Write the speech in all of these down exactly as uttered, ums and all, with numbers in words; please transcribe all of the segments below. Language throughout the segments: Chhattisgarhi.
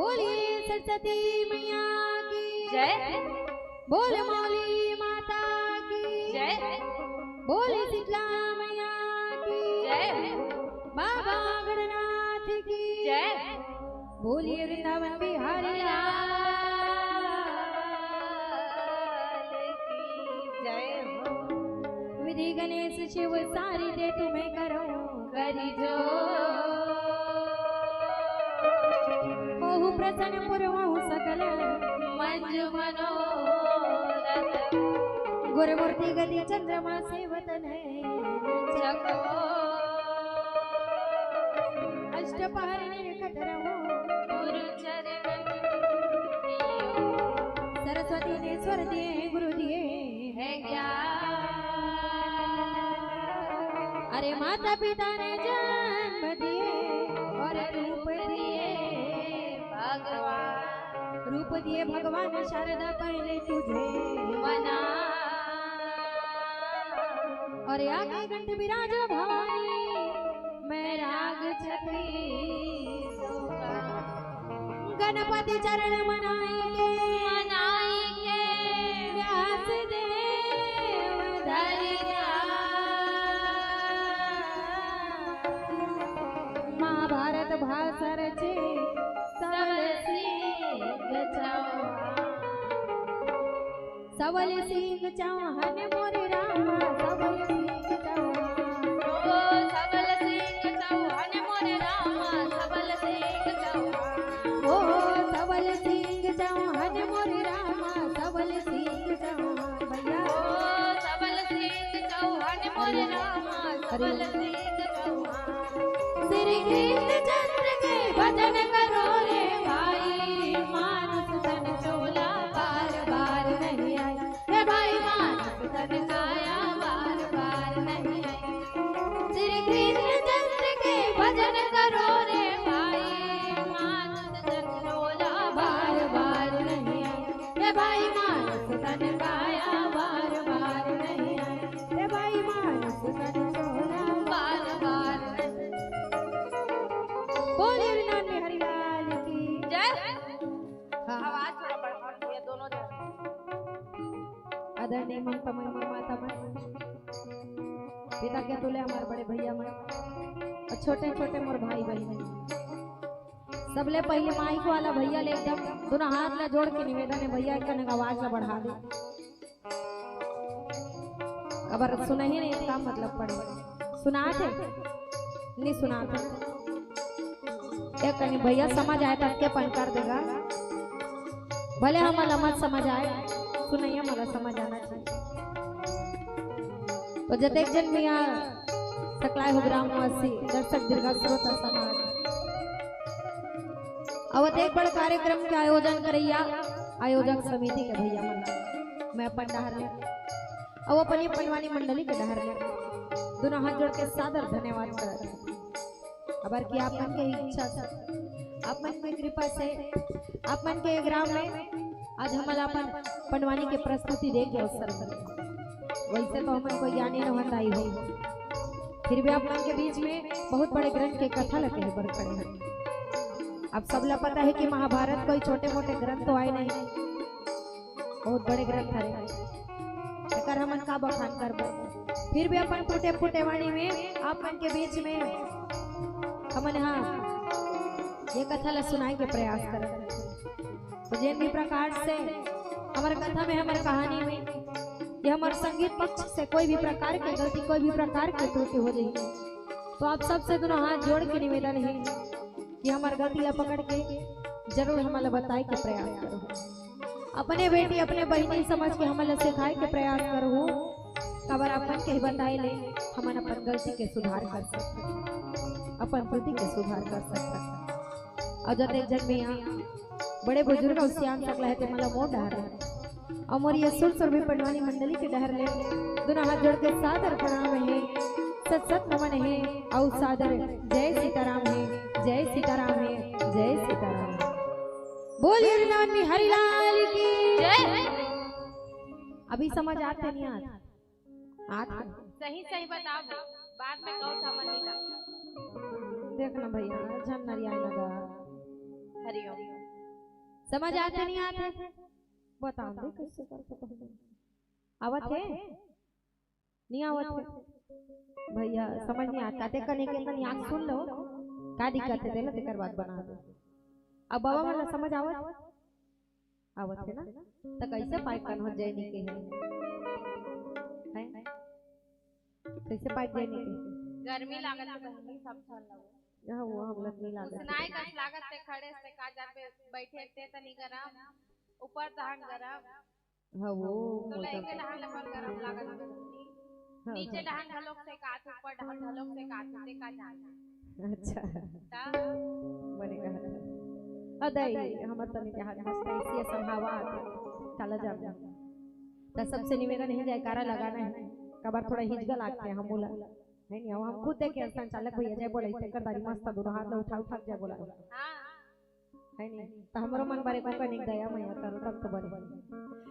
बोलिए सरस्वती मैया की जय। बोल मौली माता की जय। बोल शीतला मैया की जय। बाबा गणनाथ की जय। बोलिए वृंदावन बिहारी लाल की जय हो। विधि गणेश शिव सारी दे तुम्हें करो करी जो। होहु प्रसन्न पुरवहु सकल मंजु मनोरथ। गुरुमूर्ति गति चंद्रमा सेवत नैन चको। अष्ट पहर निरखत रहूं गुरु चरण। सरस्वती ने स्वर दिए, गुरु दिए है ज्ञान। अरे माता पिता ने जन्म दिए और रूप दिए भगवान। रूप दिए भगवान शारदा पहले तुझे मना। और आगे कंठ विराज भवानी मैं राग छत्तीसों का। गणपति चरण मनाई के मनाई के व्यास देव धरिया। महाभारत भाषा रचे सबल सिंह चौहान। सबल सिंह चौहान मोरे रामा, सबल सिंह चौहान। ओ सबल सिंह चौहान मोरे रामा, सबल सिंह चौहान। ओ सबल सिंह चौहान मोरे रामा, सबल सिंह चौहान। भैया। ओ सबल सिंह चौहान मोरे रामा, अरे। सबल सिंह चौहान। श्री कृष्ण चंद्र के भजन करो रे भाई, मानुष तन चोला बार बार नहीं आई। हे भाई मानुष तन काया बार बार नहीं आई। श्री कृष्ण चंद्र के भजन करो रे भाई, मानुष तन चोला बार बार नहीं आई। हे भाई मानुष तन काया बार बार नहीं आई। हे भाई मानुष तन चोला बार बार नहीं। बोलिए वृंदावन बिहारी लाल की जय। हाँ। आवाज थोड़ा बढ़ा दिया दोनों जन। आदरणीय ममता मन, माता मन, पिता के तुल्य हमारे बड़े भैया मन और छोटे छोटे मोर भाई बहन, सबले पहले माइक वाला भैया ले एकदम दोनों हाथ ला जोड़ के निवेदन है, भैया एक कने आवाज ला बढ़ा दे। अबर सुनही नहीं, इसका मतलब पड़े। सुनात हे? नहीं सुनात हे। एक कनी भैया समझ आए, तब के पन कर देगा। भले हमला मत समझ आए, सुनैया मला समझ आना चाहिए। तो जतेक जन भी यहाँ सकलाय हो ग्रामवासी, दर्शक दीर्घा श्रोता समाज, अउ अतेक बड़ कार्यक्रम के आयोजन करैया आयोजक समिति के भैया मन, मैं अपन डहर ले अउ अपन ये पंडवानी मंडली के डहर ले दोनों हाथ जोड़ के सादर धन्यवाद करत हूँ। अबर कि आप मन के इच्छा से, आप मन के कृपा से, आप मन के ग्राम में आज हमला अपन पंडवानी के प्रस्तुति दे के अवसर मिले। वैसे तो हमन कोई ज्ञानी नोहन दाई हो, फिर भी आप मन के बीच में बहुत बड़े ग्रंथ के कथा ल कहे बर खड़े हैं। आप सबला पता है कि महाभारत कोई छोटे मोटे ग्रंथ तो आए नहीं, बहुत बड़े ग्रंथ हरे। एकर हमन का बखान करबो, फिर भी अपन टूटे फूटे वाणी में आप मन के बीच में हमन हा ये कथा ला सुनाए के प्रयास करत। तो जेन भी प्रकार से हमर कथा में, हमर कहानी में, ये हमर संगीत पक्ष से कोई भी प्रकार के गलती, कोई भी प्रकार के त्रुटि हो जाए, तो आप सबसे दोनों हाथ जोड़ के निवेदन है कि हमर गलती ला पकड़ के जरूर हमला बताए के प्रयास करो। अपने बेटी, अपने बहिनी समझ के हमला सिखाए के प्रयास करो। काबर अपन के ही बताए ले हमन अपन गलती के सुधार कर सकथन, अपन त्रुटि के सुधार कर सकथन। अउ जतेक जन में यहाँ बड़े बुजुर्ग अउ सियान सकला है, ते मला मोर डहर ले अउ मोर ये सुर सुरभि पंडवानी मंडली के डहर ले दोनों हाथ जोड़ के सादर प्रणाम है, सत सत नमन है अउ सादर जय सीताराम है, जय सीताराम है, जय सीताराम है। बोलिए वृंदावन बिहारी लाल की जय। अभी समझ आत हे नहीं आत? आत हे। सही सही बताओ, बाद में कहू था मन नहीं था। देख ना भैया, झन नरिया लगा। हरिओम। समझ आथे, नहीं आथे? बताओ दे, कैसे करके पहले आवत हे? नहीं आवत हे? भैया, समझ नहीं आता। ते कने के कनी आँख सुन लो, का दिक्कत हे, तेला तेकर बाद बना दे। अब बाबा मन ला समझ आवत? आवत हे ना? त कैसे पाइप कन हो जाए नहीं के हे? हैं? कैसे पाइप जाए नहीं के? गर्मी लागत हे बहिनी, सब झन लगो। यहाँ वो हम लोग नहीं लागत। उसनाए कस लागत हे, खड़े से का जाबे, बैठे ते तनी गरम, ऊपर तहन गरम। हाँ, वो तो मोटा लइके डहान ल अपन गरम लागत हे। हाँ, नीचे हाँ। डहान घलोक से कात, ऊपर डहान घलोक से कात, ते का जान। अच्छा। ता? बने कहा था। अ, दाई, हमर तनी के हाथ मस्त ऐसी संभावा, चला जा। त सबसे निवेदन हे, जयकारा लगाना हे। कबर थोड़ा हिचका लागथे हम बोला। नहीं, नहीं, हम खुद देखे संचालक भैया जय बोले, तेकर दारी मस्त दोनों हाथ ला उठा, उठा के जय बोला। हाँ। है नहीं? त हमरो मन बरे को कनिक दया मैया करो, तब तो बरे।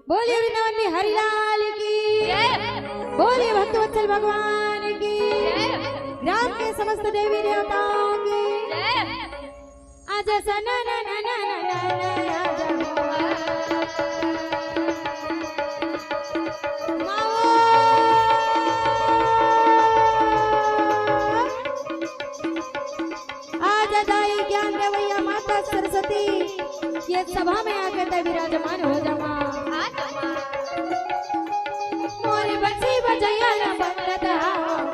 बोलिए वृंदावन बिहारी लाल की। जय। बोलिए भक्तवत्सल भगवान की। जय। ग्राम के समस्त देवी देवताओं की। जय। आजा सना ना ना ना ना ना ना, आजा। माओ। आज दाई ज्ञान देवैया माता सरस्वती ये सभा में आके ते विराजमान हो जावा। मोर बंसी बजैया ला बंदत हाव।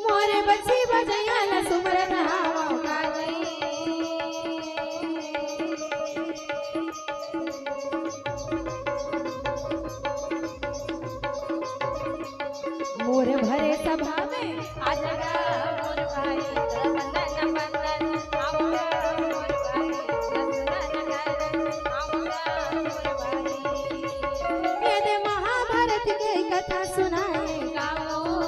मोर बंसी बजैया ला सुमरत हाव। मोर भरे सभा में आजा गा मोर भाई, रसगुल्ला बंदन, आवा गा मोर भाई, रसगुल्ला नगर, आवा गा मोर भाई। ये दे महाभारत के कथा सुनाए गावो।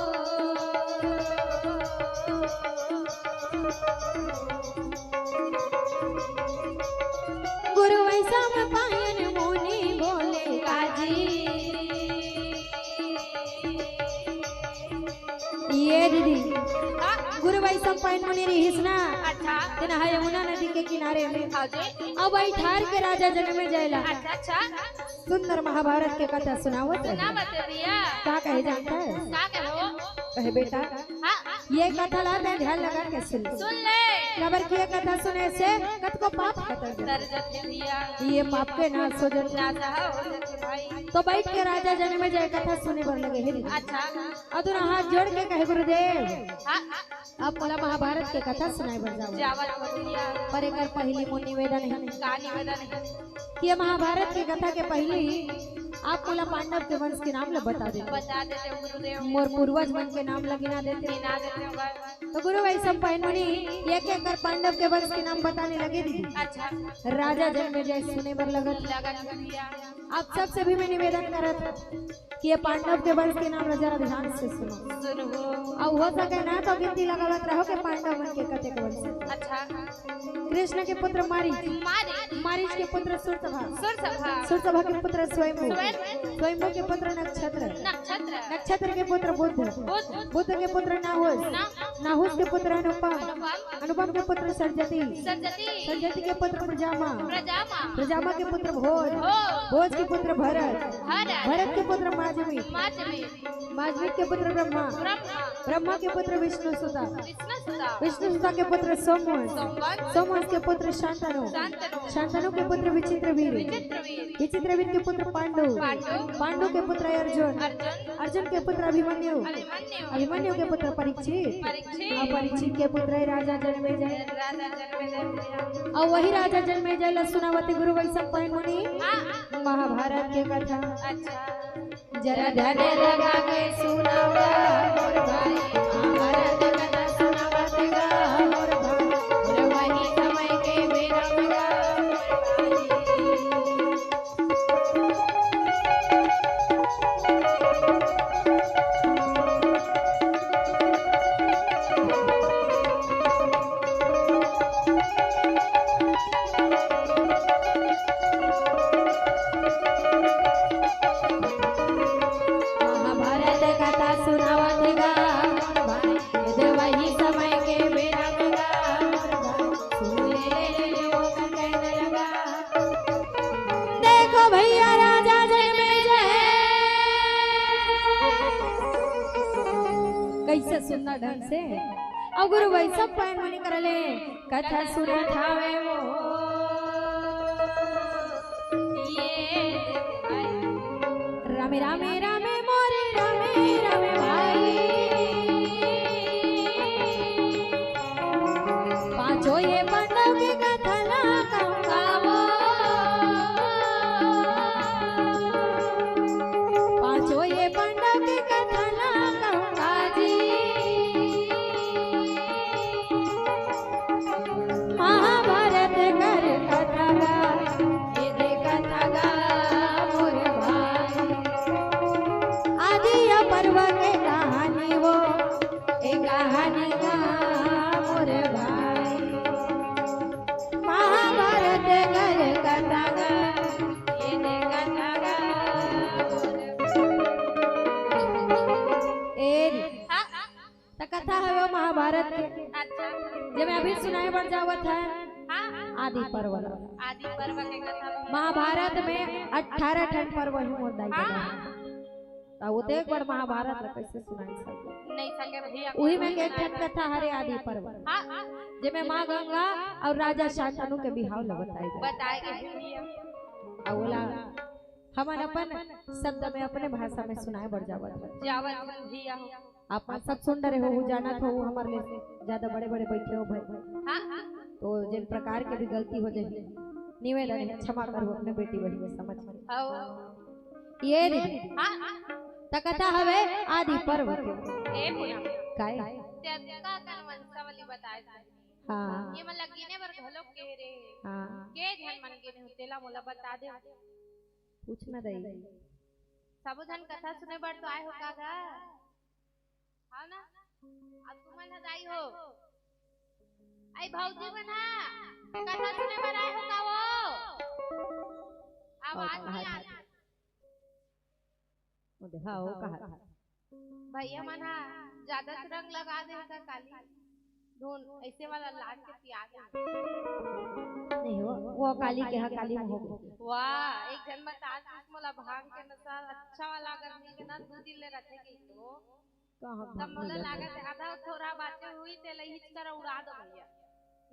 गुरु वैसम पायन मुनि बोले काजी। ये दीदी, हाँ? गुरु वैसम पायन मुनि रहिस ना, अच्छा। तेन हा यमुना नदी के किनारे में। हाँ जी। अब वही ठार के राजा जनमे जय ला। अच्छा, अच्छा। सुंदर महाभारत के कथा सुनावत रहे। सुनावत भैया। का कहे जानता है? का कहो? कहे बेटा, हाँ। ये कथा ला दे ध्यान लगा के सुन। सुन ले। काबर कि ये कथा सुने से कतको पाप कतर जाथे। तर जाथे भैया। ये पाप के नाश हो जाथे। नाश हो जाथे भाई। तो बैठ के राजा जनमे जय कथा सुने बर लगे हे। अच्छा। अउ दोनों हाथ जोड़ के कहे गुरुदेव। हाँ। अब मोला महाभारत के कथा सुनाए बर जावव। जावत हो भैया। पर एकर पहिली मोर निवेदन हे। का निवेदन हे? कि ये महाभारत के कथा के पहिली आप मोला पांडव के वंश के नाम ल बता देते। बता देते गुरुदेव। मोर पूर्वज मन के नाम ल गिना देते। गिना देते हो भाई। तो गुरु वैसम पायन मुनि एक एक कर पांडव के वंश के नाम बताने लगे दीदी। अच्छा। राजा जनमे जय सुने बर लगत। लगत भैया। आप सबसे भी मैं निवेदन करत हूँ कि ये पांडव के वंश के नाम ला जरा ध्यान से सुनो। सुनहु। अउ हो सके ना तो गिनती लगावत रहो कि पांडव मन के कतेक वंश। अच्छा। कृष्ण के पुत्र मारीच। मारीच। मारीच के पुत्र सुरसभा। सुरसभा। सुरसभा के पुत्र स्वयंभू। स्वयंभू। स्वयंभू के पुत्र नक्षत्र। नक्षत्र। नक्षत्र के पुत्र बुध। बुध। बुध के पुत्र नाहुस। ना- नाहुस के पुत्र अनुपम। अनुपम। अनुपम के पुत्र सरजती। सरजती। सरजती के पुत्र प्रजामा। प्रजामा। प्रजामा के पुत्र भोज। भोज। भोज के पुत्र भरत। भरत। भरत के पुत्र माजमी। माजमी। माजमी के पुत्र ब्रह्मा। ब्रह्मा। ब्रह्मा के पुत्र विष्णु सुता। विष्णु सुता। विष्णु सुता के पुत्र सोमवंश। सोमवंश। सोमवंश के पुत्र शांतनु। शांतनु। शांतनु के पुत्र विचित्र वीर। विचित्र वीर। विचित्र वीर के पुत्र पांडु। पांडु। पांडु के पुत्र अर्जुन। अर्जुन। अर्जुन के पुत्र अभिमन्यु। अभिमन्यु। अभिमन्यु के पुत्र परीक्षित। परीक्षित। अउ परीक्षित के पुत्र राजा जनमेजय। राजा जनमेजय। अउ वही राजा जनमेजय ला सुनावत हे गुरु वैसम पायन मुनि। हाँ। महाभारत के कथा। अच्छा। जरा ध्यान लगा के सुनावा मोर भाई, महाभारत कथा सुनावत गा मोर भाई, मोर वही समय के बेरा में गा मोर भाई। महाभारत कथा कैसे सुनना ढंग से। अउ गुरु वैसा पैन मुनि करले, कथा सुनत हावे वो। ये रामे रामे रामे मोरे रामे रामे भाई। पांचों ये पांडव के कथा ला कहूंगा वो। पांचों ये पांडव के कथा ला कहूंगा जी। महाभारत कर कथा गा, ये दे कथा गा मोर भाई। आदि या पर्व के कहानी वो, ए कहानी गा मोर भाई। महाभारत कर कथा गा, ये दे कथा गा मोर भाई। ए रे, हाँ, हाँ। त कथा हवे महाभारत के, अच्छा। जेमे अभी सुनाए बर जावत हे हाँ, हाँ। आदि पर्व ला। आदि पर्व के कथा। महाभारत में अठारह ठन पर्व हे मोर दाई हाँ, ददा। हाँ। त वो देख बड़ महाभारत ला कैसे सुनाए सकबो। नहीं सके भैया। उही में के एक ठन कथा हरे आदि पर्व। हाँ, हाँ। जेमे माँ गंगा अउ राजा शांतनु के बिहाव ला बताए जाए। बताए गए भैया। अउ ओला हमन अपन शब्द में, अपने भाषा में सुनाए बर जावत हन। जावत हन भैया हो। आप मन सब सुन डरे हो, जानत हो, हमर ले ज्यादा बड़े-बड़े बैठे हो भाई। हाँ, हाँ। तो जिन प्रकार के भी गलती हो जाही, निवेदन हे, क्षमा करो अपने बेटी बहिनी समझ के। हव। ये दीदी, हाँ, हाँ। त कथा हवे आदि पर्व के। ए पूनम। काय? ते अतका कन वंशावली बताए दे। हाँ। ये मन ला गिने बर घलो कहे रे। हाँ। के झन मन गिने हो, तेला मोला बता दे। पूछ ना दई। सबो झन कथा सुने बर तो आए हो का गा? हाँ ना? अब तुमन ह दाई हो। आई भौजी मन हा, कथा सुने बर आए हो का वो? आवाज नहीं आ रहा। हाँ, वो कहा। भैया मन हा ज्यादा से रंग लगा दे का काली? धुन ऐसे वाला लान के पिया दे। नहीं हो, वो काली के हा, काली में हो गई। वाह, एक झन बता, मोला भांग के नशा अच्छा वाला अगर मिल के ना, दो दिन ले रखे के तो। कहाँ तब भांग मोला मिलत हे? लागत हे, आधा थोड़ा बाचे हुई, ते लही कर उड़ा दो भैया।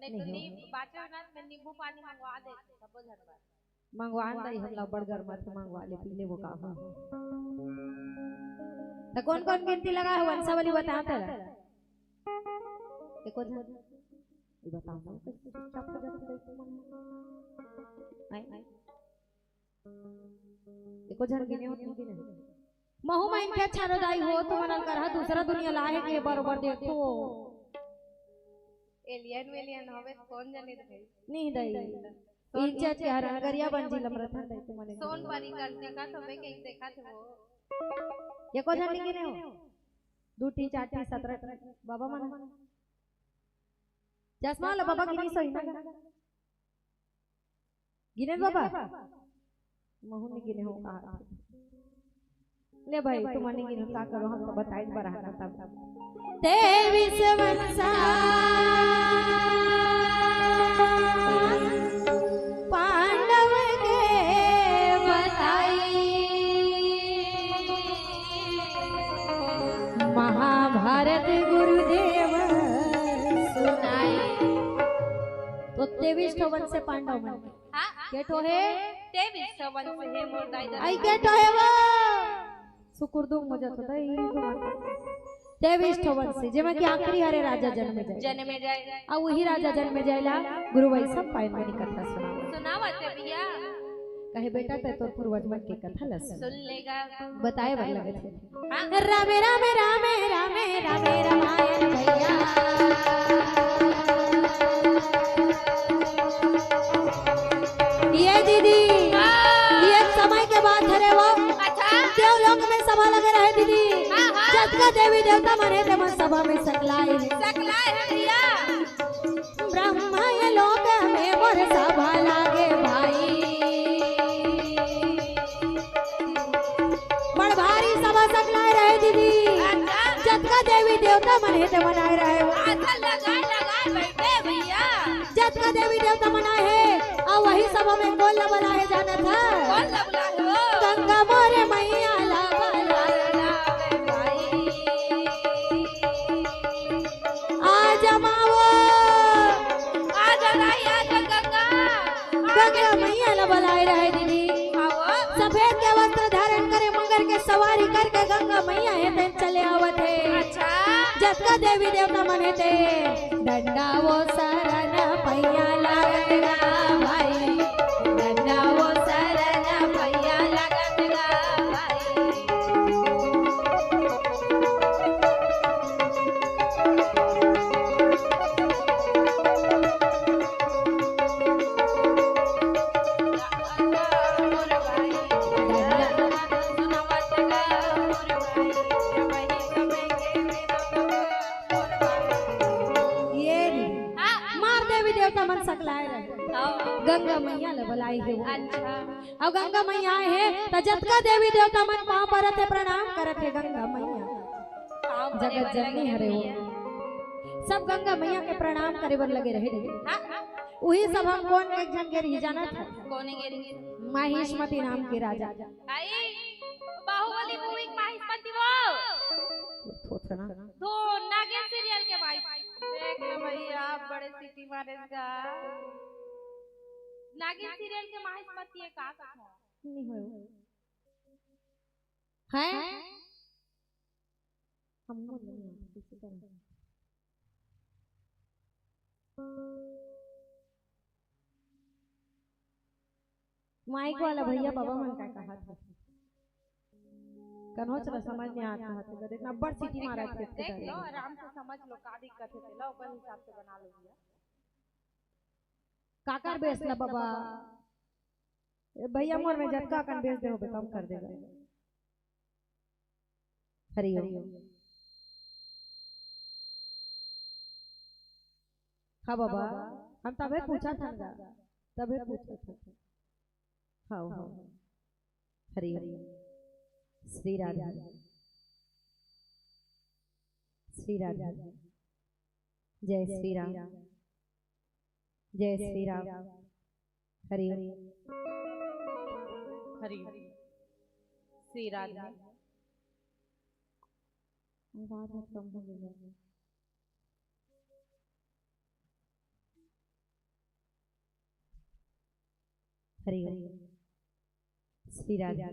नहीं तो नहीं हो। नी-, बाचे हो ना, मैं नींबू पानी मंगवा दे, सबो झन बर। मंगवा न दई, हमला बड़ गरमाथे, मंगवा ले, पी ले वो का हो। त कौन कौन गिनती लगा है, वंशावली बता तेला। एको झन, ये बताओ ना, कैसे चुपचाप हो जाते बैठे मन। आई, आई। एको झन गिने हो, नहीं गिने हो। महू माइन के छानो दाई हो, तुमन अलकरहा दूसरा दुनिया ला हे के बरोबर देखो। एलियन वेलियन होवे त कौन जने रे भाई? नहीं दई। सोन इंचत के हरन गरिया बंजी लमरत हन दई तुमने। सोन परी कर देखा तो मैं कहीं देखा थे वो। ये को झन नहीं गिने हो? दू ठी, चार ठी, सत्रह ठी। बाबा मन। चश्मा वाला बाबा गिनी सही ना। गिने बाबा? महू नहीं गिने हो कहा। ले भाई, तुमन नहीं गिने, का करो, हम तो बताए बर आना तब। तेवीस वंशा पांडव के बताई, महाभारत गुरुदेव सुनाई। तो तेवीस ठो वंश हे पांडव मन के। हाँ? के ठो हे? तेवीस ठो वंश हे मोर दाई ददा। आई के ठो हे वो? सुकुर दुम हो जात होता, ई तो बात। तेवीस ठो वंश हे, जेमा के आखिरी हरे राजा जनमेजय। जनमेजय। अउ वही राजा जनमेजय ला गुरु वैशंपायन मुनि कथा सुनावत। सुनावत हे भैया। कहे बेटा, तैं तोर पूर्वज मन के कथा ला सुन। सुन लेगा। बताए बर लगत हे। हाँ। रामे रामे रामे रामे रामे रामायण भैया। ये दीदी, हाँ। ये समय के बात हरे वो। अच्छा। देवलोक में सभा लगे रहे दीदी। हाँ, हाँ। जतका देवी देवता मन हे, ते मन सभा में सकलाए हे। सकलाए हे भैया। ब्रह्मा ये लोक में मोर सभा लागे भाई। बड़ भारी सभा सकलाए रहे दीदी। अच्छा। जतका देवी देवता मन हे ते मन आए रहे। अच्छा, लगाए, लगाए बैठे भैया। जतका देवी देवता मन आए हे, अउ वही सभा में कोन ला बलाए हे जानत हस? कोन ला बलाए हे वो? गंगा मोरे मैया ला बलाए। ला बलाए भाई। वारी करके गंगा मैया हे तेन चले आवत हे। अच्छा। जतका देवी देवता मन हे ते डंडा वो सरन पैया लागत गा भाई, डंडा वो सरन पैया लागत गा भाई। ये रे। हाँ। मार देवी देवता मन सकलाए रहे। हाँ। गंगा मैया ल बलाए हे वो। अच्छा। अउ गंगा मैया आए हे, त जतका देवी देवता मन पाँव परत हे, प्रणाम करत हे गंगा मैया। पाँव परे जगत वाला जननी हरे वो। सब गंगा मैया के प्रणाम करे बर लगे रहे रे। हाँ, हाँ। उही सब हम कोन एक झन गे रही जानत हे? कोन गे रही? माहिष्मति नाम के राजा। आई, बाहुबली movie के माहिष्मति वो। थोथना। तो नागिन serial के माहिष्मति। देख लो भैया, आप बड़े सीटी मारे का। नागिन serial के माहिष्मति ये का कथा? नहीं हो। हैं? हम नहीं, किसी का नहीं। माइक वाला भैया बाबा मन का कहा था। कन्हो चला समझ नहीं आता था। देखना बड़ सीटी मारा थे। देख लो, आराम से समझ लो, का दिक्कत हे, लो, ओकर हिसाब से बना लो भैया। काकर बेस ला बाबा? ए भैया मोर में जतका कन बेस दे होबे, कम कर देगा। हरि ओम। हाँ बाबा, हम तभे पूछा था ना, तभे पूछा था। हाँ, हाँ। हरि ओम। श्री राधे। श्री राधे। जय श्री राम। जय श्री राम। हरि ओम। हरि ओम। श्री राधे। आवाज बहुत कम हो गई है। हरि ओम। श्री राधे।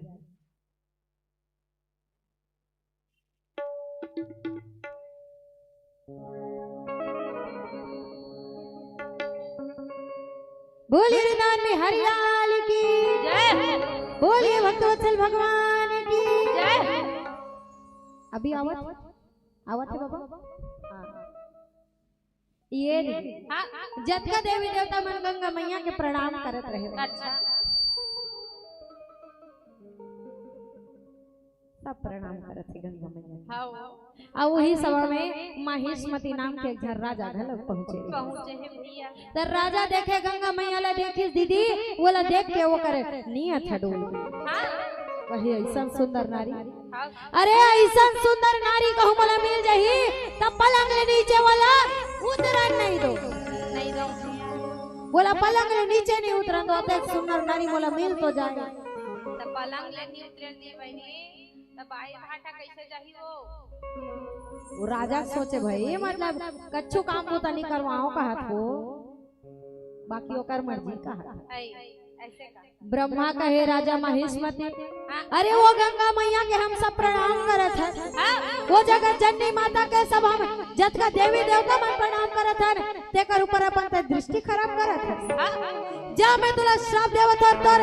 बोलिए वृंदावन बिहारी लाल की जय। बोलिए भक्तवत्सल भगवान की जय। अभी आवत, आवत हे बाबा? हाँ। ये रे। हाँ। जतका देवी देवता मन गंगा मैया के प्रणाम करत रहे। अच्छा। सब प्रणाम करत हे गंगा मैया के। हाँ। अउ वही सभा में माहिष्मति नाम के एक झन राजा घलो पहुंचे। पहुंचे हे भैया। त राजा देखे गंगा मैया ला, देखिस दीदी, वोला देख के ओकर नियत ह डोल। हाँ। कहे अइसन सुंदर नारी। हाँ। अरे अइसन सुंदर नारी कहूँ मोला मिल जाही, त पलंग ले नीचे वाला उतरन नहीं दो। नहीं दो। बोला पलंग ले नीचे नहीं उतरन दो, अतेक सुंदर नारी मोला मिल तो जाए। त पलंग ले नहीं उतरन दिए बहिनी, त बाई भाटा कैसे जाही वो? वो राजा सोचे भाई, मतलब कच्छु काम तो नहीं करवाओ कहत हो, बाकी ओकर मर्जी कहत। ऐसे का? ब्रह्मा कहे राजा महेशमती, अरे वो गंगा मैया के हम सब प्रणाम करत हन, वो जगत जननी माता के सब हम जतका देवी देवता मन प्रणाम करत हन, तेकर ऊपर अपन ते दृष्टि खराब करत हस। जा मैं तोला श्राप देवत हन, तोर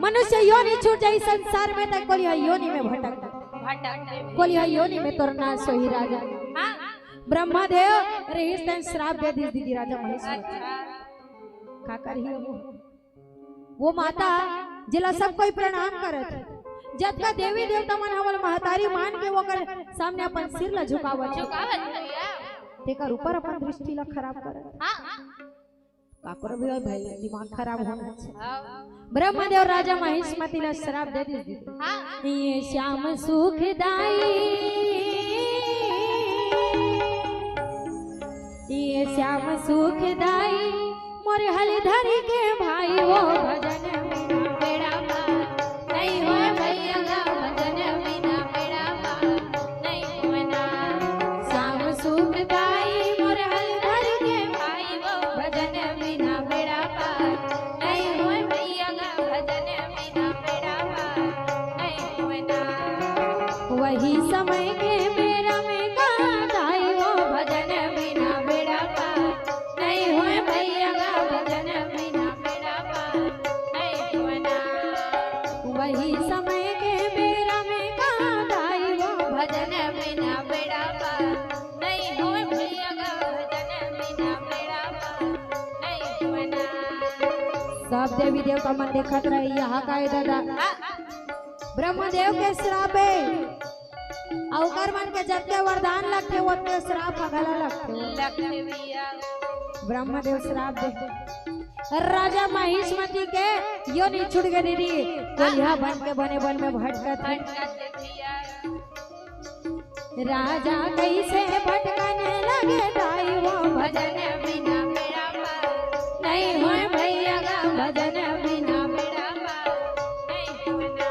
मनुष्य योनि छूट जाही, संसार में ते कोलिया योनि में भटक, भटक। कोलिया योनि में तोर नाश होही राजा। ब्रह्मा देव रहिस तेन श्राप दे दिस दीदी राजा महेशमती। का करही वो? वो माता जेला सब कोई प्रणाम करत हे, जतका देवी देवता मन हमर महतारी मान के ओकर सामने अपन सिर ला झुकावत हे। झुकावत हे भैया। तेकर ऊपर अपन दृष्टि ला खराब करत हे। हाँ। काकर भी होय भाई, दिमाग खराब होना चाहिए। हाँ। ब्रह्मदेव राजा महेशमती ला श्राप दे दिस दीदी। हाँ। ये श्याम सुखदाई, ये श्याम सुखदाई, मोर हल धर के भाई वो भजन बिना बेड़ा पार। नहीं होय भैया गा भजन बिना बेड़ा पार। नहीं होय ना। श्याम सुखदाई मोर हल धर के भाई वो भजन बिना बेड़ा पार। नहीं होय भैया गा भजन बिना बेड़ा पार। नहीं होय ना। वही समय के बेरा में का दाई वो भजन बिना बेड़ा पार नहीं होय भैया का भजन बिना बेड़ा पार नहीं होना। वही समय के बेरा में का दाई वो भजन बिना बेड़ा पार नहीं होय भैया का भजन बिना बेड़ा पार नहीं होना। सब देवी देवता मन देखत रहे, यहाँ का है दादा? हाँ। ब्रह्मदेव के श्राप है। अउ ओकर मन के जतके वरदान लगथे, ओतके श्राप ह घला लगथे। लगथे भैया। ब्रह्मदेव श्राप दे। राजा महिष्मति के योनि छूट गे दीदी, कोलिहा बन के बने बन में भटकत हे। भटकत हे भैया। राजा कैसे भटकने लगे दाई वो भजन बिना बेड़ा पार। नहीं होय भैया का भजन बिना बेड़ा पार। नहीं होना।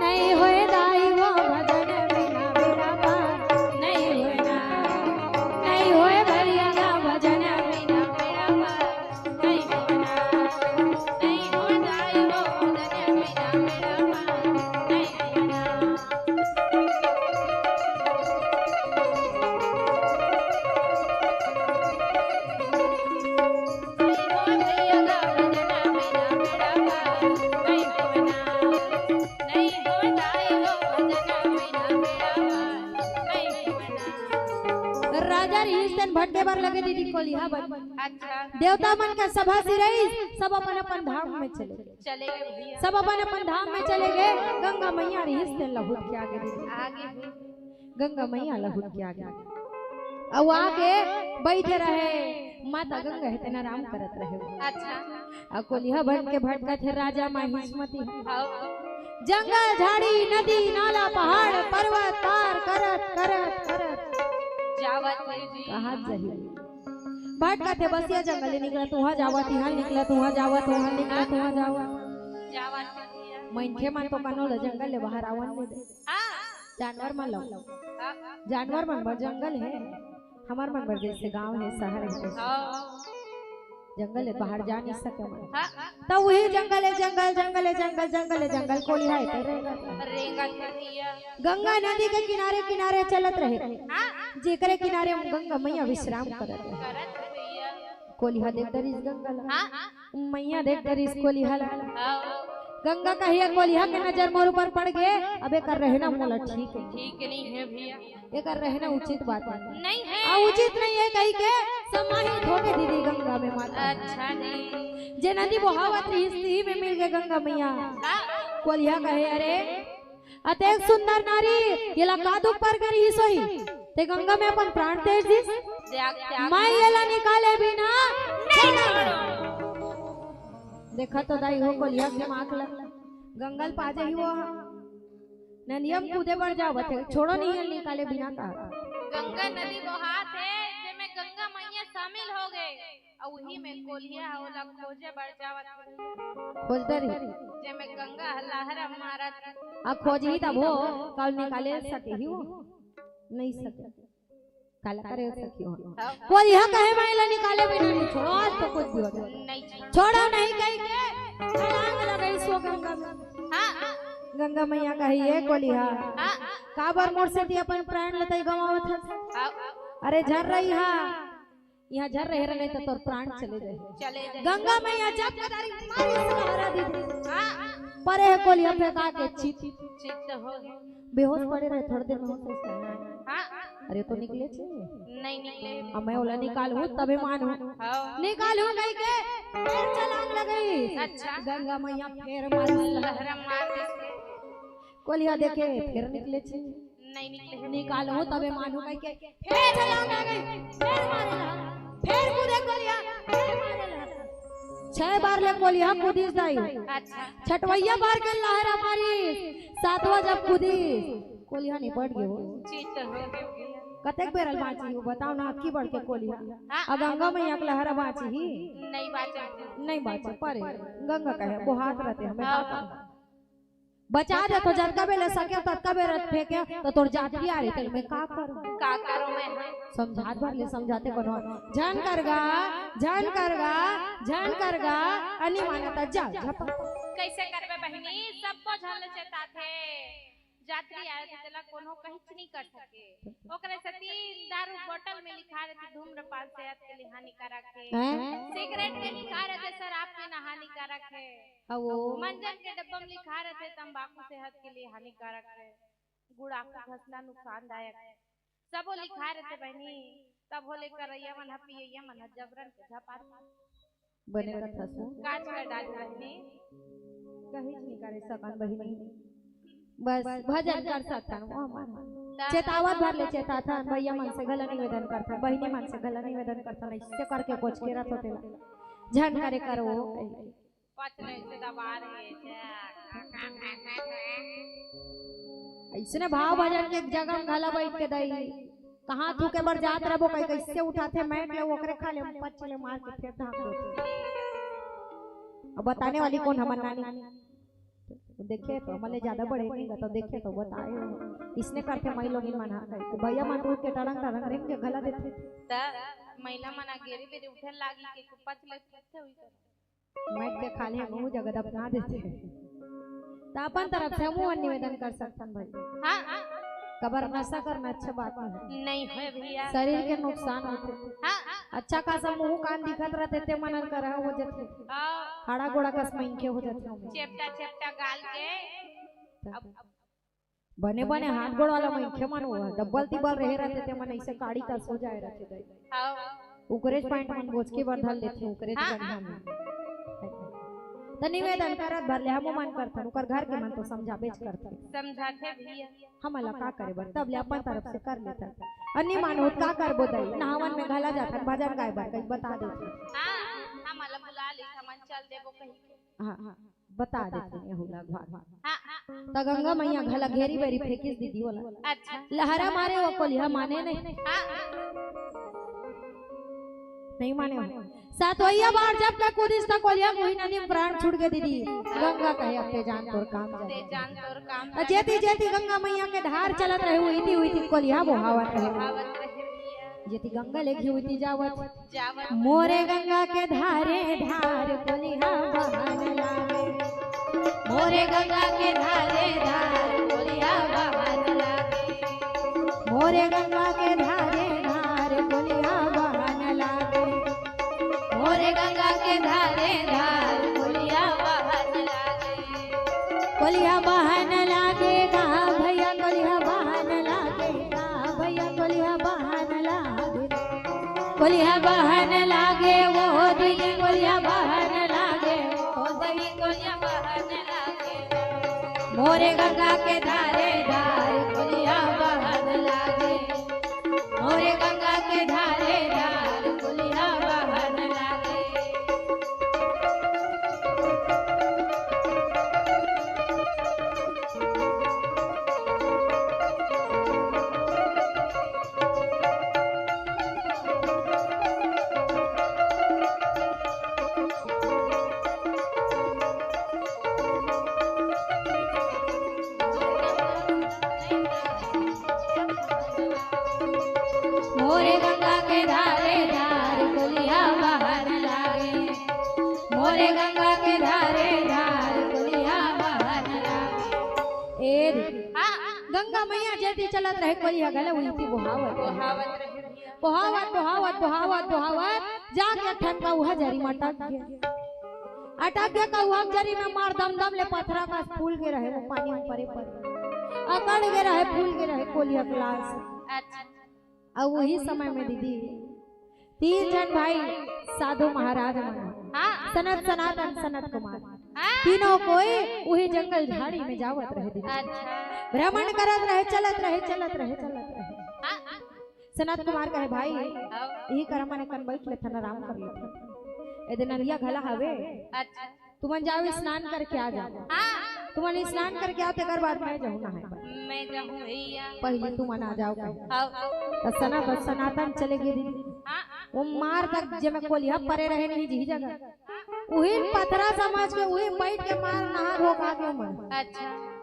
नहीं होय दाई वो भजन बिना बेड़ा पार। नहीं होना। नहीं होय भैया का भजन बिना बेड़ा पार। नहीं होना। नहीं होय दाई वो भजन बिना बेड़ा पार। नहीं होना। राजा रिहिस तेन भटके बर लगे दीदी कोलिहा बन। अच्छा। देवता मन के सभा सिरइस, सब अपन अपन धाम में चले। चले गए भैया। सब अपन अपन धाम में चले गए। गंगा मैया रिहिस तेन ला हुट के आगे दीदी। आगे। गंगा मैया ला हुट के आगे। अउ आके बैठे रहे। माता गंगा हे तेन आराम करत रहे। अच्छा। अउ कोलिहा बन के भटकत हे राजा महिष्मति ह। हाँ। जंगल, झाड़ी, नदी, नाला, पहाड़, पर्वत पार करत, करत, करत। जावत हे जी। कहाँ जाही? भटकत हे बस ये जंगल ले निकलत, उहाँ जावत, इहाँ निकलत, उहाँ जावत, उहाँ निकलत, उहाँ जावत। जावत हे भैया। मनखे मन तो कनो ल जंगल ले बाहर आवन नइ दे। हाँ। जानवर मन लो। हाँ। जानवर मन बर जंगल हे, हमर मन बर जैसे गांव हे, शहर हे। हाँ। जंगल ले बाहर जा नइ सके मन। हाँ। त उही जंगल हे, जंगल, जंगल हे, जंगल, जंगल हे, जंगल कोलिहा हे, ते रेंगत हे। रेंगत हे भैया। गंगा नदी के किनारे, किनारे चलत रहे। हाँ। जेकरे किनारे गंगा मैया विश्राम करत रहे। करत हे भैया। कोलिहा देख डरिस गंगा ला। हाँ। मैया देख डरिस कोलिहा ला। हाँ। गंगा कहिए कोलिहा के नजर मोर ऊपर पड़ गे, अब एकर रहना मोला ठीक हे। ठीक नहीं हे भैया। एकर रहना उचित बात हे। नहीं हे। आ उचित नहीं हे कहिके समाहित हो गे दीदी गंगा में माता। अच्छा जी। जे नदी बोहावत रिहिस तिही में मिल गे गंगा मैया। हाँ। कोलिहा कहे, अरे अतेक सुंदर नारी, एला का दुख पर गे रिहिस होही? ते गंगा में अपन प्राण तेज दिस। त्याग, त्याग। मैं एला निकाले बिना नहीं छोड़ंव। देखा तो दाई हो कोलिहा के माँ के ला। गंगा ल पा जाही वो ह। नदिया म कूदे बर जावत हे, छोड़ो नहीं एला निकाले बिना का। गंगा नदी बोहात हे, जेमे गंगा मैया शामिल हो गे। अउ उही में कोलिहा ह ओला खोजे बर जावत हे। खोज डरिस। जेमे गंगा ह लहरा मारत। आ खोजही तभो, काल निकाले सकही वो? नइ सके। काला करे सकही वो? हाँ। कोलिहा कहे मैं एला निकाले बिना नइ छोड़ंव, आज तो कुछ भी हो जाए। नइ छोड़ंव। छोड़ंव नहीं कहिके, छलांग लगाइस वो गंगा में। हाँ। गंगा मैया कहे, ए कोलिहा। हाँ। काबर मोर सेती अपन प्राण ल तैं गंवावत हस? हाँ। अरे झर्रा इहाँ। इहाँ झर्रा हे नहीं तो तोर प्राण चले जाही। चले जाही। गंगा मैया जब कदारी मारिस लहरा दीदी। हाँ। परे हे कोलिहा फेंका के चित। चित हो गे। बेहोश पड़े रहे, थोड़ी देर में होश आही। हाँ। अरे तो निकलेच हे। नहीं निकले। अब मैं ओला निकालहूँ तभे मानहूँ। हाँ। निकालहूँ कहिके फेर छलांग लगाइस। अच्छा। गंगा मैया फेर मारिस लहरा। लहरा मार दिस। कोलिहा देखे फेर निकलेच हे। नहीं निकले। निकालहूँ तभे मानहूँ कहिके फेर छलांग लगाइस, फेर मारे ला, फेर कूदे कोलिहा, फेर मारे ला। छह बार ले कोलिहा कूदिस दाई। अच्छा। छठवइया बार के लहरा मारिस, सातवाँ जब कूदिस, कोलिहा निपट गे वो। चित हो गे। कतेक बेर ल बाँचही वो, बताओ ना, अतकी बड़ के कोलिहा। हाँ। अब गंगा मैया के लहरा बाँचही? नहीं बाँचे। नहीं बाँचे, परे। गंगा कहे, बोहात रहिथे, हमें हाँ। का करना? बचा देथों, जतका बेर ले सकेंव, ततका बेर फेंकेंव, त तोर जात पियारे, तेला मैं का करूँ? का करूँ मैं? समझात भर ले समझाते कोनो झन कर गा, झन कर गा, झन कर गा, अनी मानत जा, झपा। कैसे करबे बहिनी, सबो झन ल चेताथे। जातरी आए रथे, तेला कोनो कहिच नहीं कर सके। ओकरे सेती दारू बोतल में लिखा रथे, "धूम्रपान सेहत के लिए हानिकारक है।" हैं? सिगरेट में लिखा रथे, "शराब पीना हानिकारक है।" अउ वो? मंजन के डब्बा में लिखा रथे, "तंबाकू सेहत के लिए हानिकारक है।" गुड़ाखू घसना नुकसानदायक है। सबो लिखा रथे बहिनी, तब होले करैया मन ह, पियैया मन ह जबरन के झपा बने कथा सुन। काज कर डाल बहिनी। कहीं नहीं करे सकन बहिनी। बस भजन कर सकथन वो मन। चेतावत भर ले चेताथन, भैया मन से घला निवेदन करथन, बहिनी मन से घला निवेदन करथन, ऐसे करके कोच के रथ होते ला। झन करे करो। पच नहीं से दबा रहे हैं। ऐसने भाव भजन के जगह में घला बैठ के दई, कहाँ थूके बर जात रहबो, कहीं कैसे उठाथे मैट ले, ओकरे खा ले, पच ले मार के फेर ढांक देथे। अब बताने वाली कौन हमर नानी? देखे तो हमले ज्यादा बड़े नहीं गा, तो देखे तो बताए हो। इसने करथे माई लोगिन मन हा, तो भैया मन उठ के टड़ंग टड़ंग रेंग के घला देथे। त महिला मन आ गेरी बेरी उठे लागी के पच ले, उठे हुई कर। मैट के खाले मुंह जगह दफना देथे। त अपन तरफ से हमू मन निवेदन कर सकथन भाई। हाँ, हाँ। कबर नशा करना अच्छा बात नहीं है। नहीं है भैया। शरीर के नुकसान होथे। हाँ, हाँ। अच्छा खासा मुंह कान दिखत रहथे, ते मन करा हो जथे। हाँ। हाड़ा गोड़ा कस मनखे हो जथे ओमे। चेपटा, चेपटा गाल के। त अब बने बने हाथ गोड़ वाला मनखे मन हुआ, डब्बल तिब्बल रहे रहथे, ते मन ऐसे काड़ी कस हो जाए रहथे दाई। हाँ। ओकरेच पैंट मन बोचके बर धर लेथे, ओकरेच हाँ, बढ़िया हाँ। में। त निवेदन करत भर ले हमू मन करथन, ओकर घर के मन तो समझाबेच करथे। समझाथे भैया। हमला का करे बर, तब ले अपन तरफ से कर लेथन। अन्नी मानो त का करबो दाई, नहावन में घला जाथन, भजन गाए बर कहीं बता देथे। हाँ, हमला बुला ले, हमन चल देबो कहीं के। हाँ, हाँ, बता देथे एहू ला घाट। हाँ, हाँ। त गंगा मैया घला घेरी बेरी फेंकिस दीदी ओला। अच्छा। लहरा मारे वो कोलिहा माने नहीं। हाँ, हाँ। नहीं माने वो। सातवैया बार जब के कूदिस त कोलिहा मुही नदी में प्राण छूट गे दीदी। गंगा कहे, "अब ते जान तोर काम जाने।" ते जान तोर काम अ, जेती जेती गंगा मैया के धार चलत रहे, उहिती उहिती कोलिहा बोहावत रहे। बोहावत रहे भैया। जेती गंगा लेगी उहिती जावत। जावत। मोरे गंगा के धारे धार कोलिहा बहन लागे। मोरे गंगा के धारे धार कोलिहा बहन लागे। मोरे गंगा के धारे धार कोलिहा बहन लागे। मोरे गंगा के धारे धार कोलिहा बहन लागे। कोलिहा बहन लागे गा भैया, कोलिहा बहन लागे गा भैया, कोलिहा बहन लागे। कोलिहा बहन लागे वो दीदी, कोलिहा बहन लागे वो दीदी, कोलिहा बहन लागे। मोरे गंगा के धारे धार कोलिहा बहन लागे। मोरे गंगा के धारे धार कोलिहा बहन लागे। मोरे गंगा के धारे धार कोलिहा बहन लागे। मोरे गंगा के धारे धार कोलिहा बहन लागे। ए रे, हाँ, हाँ। गंगा मैया जेती चलत रहे, कोलिहा घला उहिती बोहावत रहे। बोहावत रहे भैया। बोहावत, बोहावत, बोहावत, बोहावत, जाके एक ठन कौहा जरी म अटक गे। अटक गे कौहा जरी में मार दम दम ले पथरा कस फूल गे रहे, वो पानी में परे परे। अकड़ गे रहे, फूल गे रहे, कोलिहा के लाश। अच्छा। अउ उही समय में दीदी, तीन झन भाई साधु महाराज मन, हाँ। सनत, सनातन, सनत कुमार, हाँ। तीनों कोई उही जंगल झाड़ी में जावत रहे दीदी। अच्छा। भ्रमण करत रहे, चलत रहे, चलत रहे, चलत रहे। हाँ। सनत कुमार कहे, "भाई, हाँ। इही करा मने कन बैठ लेथन, आराम कर लेथन। एदे नदिया घला हवे। अच्छा। तुमन जाओ, स्नान करके आ जाओ। हाँ। तुमन स्नान करके आओ, तेकर बाद मैं जाहूँ नहाए बर। मैं जाहूँ भैया। पहले तुमन आ जाओ," कहे। हाँ। त सना बस सनातन चले गे दीदी। हाँ। वो मार तक जेमे कोलिहा परे रहे नहीं जी जगह। उही पथरा समझ के उही बैठ के मार नहा धो के आगे मन। अच्छा।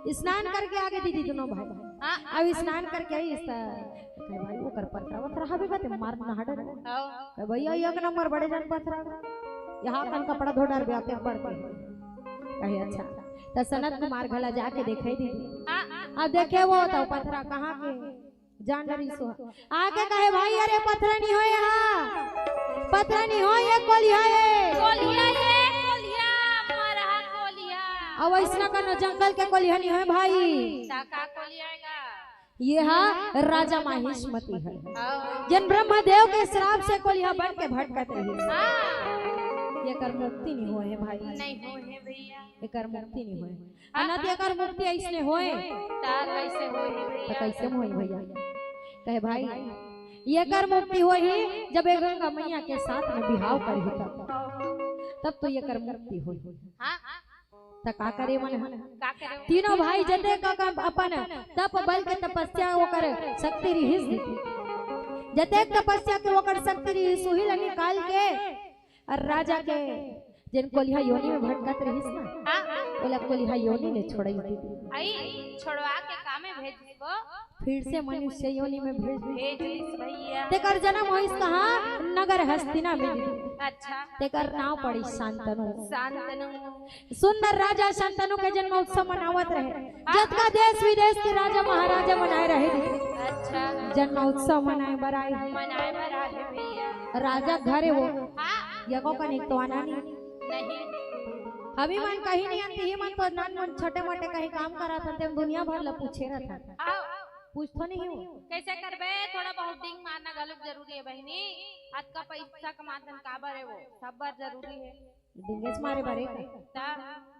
स्नान करके आगे दीदी दोनों भाई। हाँ। अब स्नान करके आई इस त-, कहे, "भाई, ओकर पथरा वथरा हवे गा, ते मार नहा डरे।" हाँ। कहे, "भैया, एक नंबर बड़े जन पथरा, यहाँ अपन कपड़ा धो डार ब्याते पड़ के।" कहे, "अच्छा।" त सनत कुमार घला जाके देखे दीदी। हाँ। अब देखे वो तो पथरा कहाँ के जान रही सो आके कहे, "भाई, अरे पथरा नहीं होय हा, पथरा नहीं होय, ये कोलिहा है।" कोलिहा ये, कोलिहा, मरहा कोलिहा। अब ऐसना कनो जंगल के कोलिहा नहीं होय भाई। ता का कोलिहा है का? ये हा राजा माहिष्मति है, आओ। जिन ब्रह्मदेव के श्राप से कोलिहा बन के भटकत रही। हाँ। ये कर मुक्ति नहीं होय है भाई। नहीं होय है भैया। ये कर मुक्ति नहीं होय। हाँ, अना हाँ। एकर मुक्ति ऐसने होय। ता कैसे होय है भैया? तो कैसे में होय भैया? कहे भाई, ये कर मुक्ति होही जब ये गंगा मैया के साथ में बिहाव करही तब, तब तो ये कर मुक्ति होही। हाँ, हाँ। त का करे मन ह? का करे? तीनों भाई जतेक अपन तप बल के तपस्या ओकर शक्ति रिहिस दीदी, जतेक तपस्या के ओकर शक्ति रिहिस उही ला निकाल के अउ राजा के जेन कोलिहा योनि में भटकत रहिस ना, हाँ, हाँ। ओला कोलिहा योनि ले छोड़ाई दीदी। आई, छोड़वा के कामे भेज दीबो। फिर से मनुष्य योनि में भेज दीदी। भेज दीस भैया। तेकर जन्म होइस कहाँ? नगर हस्तिना में दीदी। अच्छा। तेकर नाम पड़िस शांतनु। शांतनु। सुंदर राजा शांतनु के जन्म उत्सव मनावत रहे। हाँ। जतका देश विदेश के राजा महाराजा मनाए रहे दीदी। अच्छा। जन्म उत्सव मनाए बर आए। मनाए बर आए भैया। राजा घरे वो। हाँ। यको कनिक तो आना नहीं। नहीं। अभी मन कहीं नहीं आती ही, मन तो नान मन छोटे मोटे कहीं काम करा था, तेम दुनिया भर ला पूछे रहा था। आओ। पूछतो नहीं हो। कैसे करबे? थोड़ा बहुत डिंग मारना घलोक जरूरी है बहिनी। अतका पैसा कमाथन काबर है वो? सब बर जरूरी है। डिंगेच मारे बरे का? ता?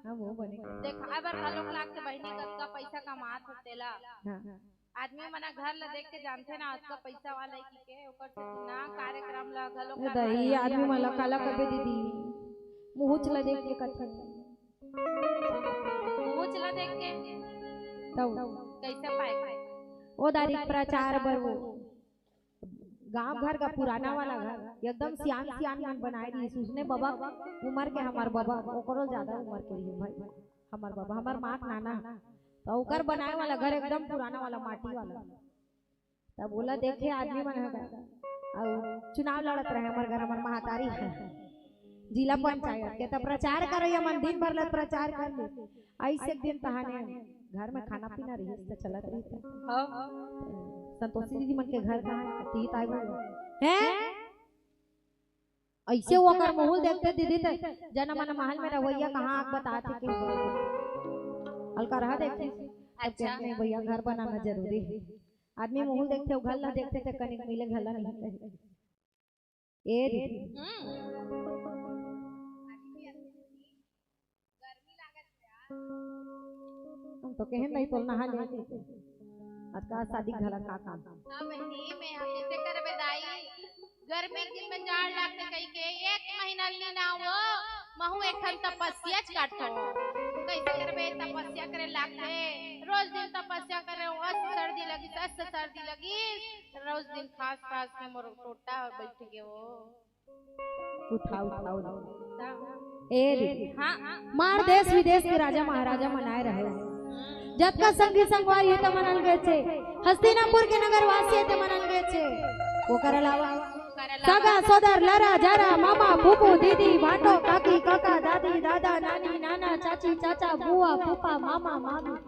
हाँ, वो बने। देखाए बर घलोक लागथे बहिनी, कतका पैसा कमात हो तेला। हाँ। आदमी मन ह घर ल देख के जानथे ना, अतका पैसा वाला है कि के, ओकर सेती ना कार्यक्रम ल घलोक ए ना दई, करे। आदमी मन ल काला कबे दीदी, मुहुच ल देख के कथे। मुहुच ल देख के? तब। कैसे पाए? ओ दारी प्रचार बर वो गांव घर का पुराना वाला घर, एकदम सियान सियान मन बनाए रहिस। उसने बबा उमर के हमर बबा, ओकरो ज्यादा उमर के रहिस भाई। हमर बबा, हमर माँ के नाना, तो ओकर बनाए वाला घर एकदम पुराना वाला, माटी वाला। तब ओला देखे आदमी मन ह, अउ चुनाव लड़त रहे हमर घर, हमर महतारी ह, जिला पंचायत के, तब प्रचार करइया मन दिन भर ल प्रचार कर ले। अइसे एक दिन तहाने घर में खाना पीना रहिस त चलत रहिस। हाँ। संतोषी दीदी मन के घर कहाँ हे? तीत आए बोल। हैं? अइसे ओकर मुहुल देखथे दीदी, त जना मन महल में रहवइया कहाँ आग बताथे के। अलकरहा देखथे। अच्छा। नहीं भैया, घर बनाना जरूरी है। आदमी मुहुल देखथे, वो घर ला देखथे, त कनिक मिले घला नहीं कहे। ए दीदी। हम्म। हम तो कहेन नहीं, तोल नहा ले। आज का शादी घला का काम? हाँ बहिनी, मैं हम कैसे करबे दाई? गर्मी के दिन में जाड़ लागथे कहि के एक महीना ली ना वो, महू एक ठन तपस्या च करथो। कैसे करबे, तपस्या करे लागथे, रोज दिन तपस्या करे, अस सर्दी लगी, अस सर्दी लगी, रोज दिन खास खास के मोर टोटा बैठ गए वो। उठा, उठा, उठा। ए रे। हाँ, हाँ। मार देश विदेश के राजा महाराजा मन आए रहे। जतका संगी संगवारी हे, ते मन अलगे छे। हस्तिनापुर के नगर वासी हे, ते मन अलगे छे। ओकर अलावा सगा, सोदर, लरा, जरा, मामा, फूफू, दीदी, भाटो, काकी, काका, दादी, दादा, नानी, नाना, चाची, चाचा, बुआ, फूफा, मामा, मामी।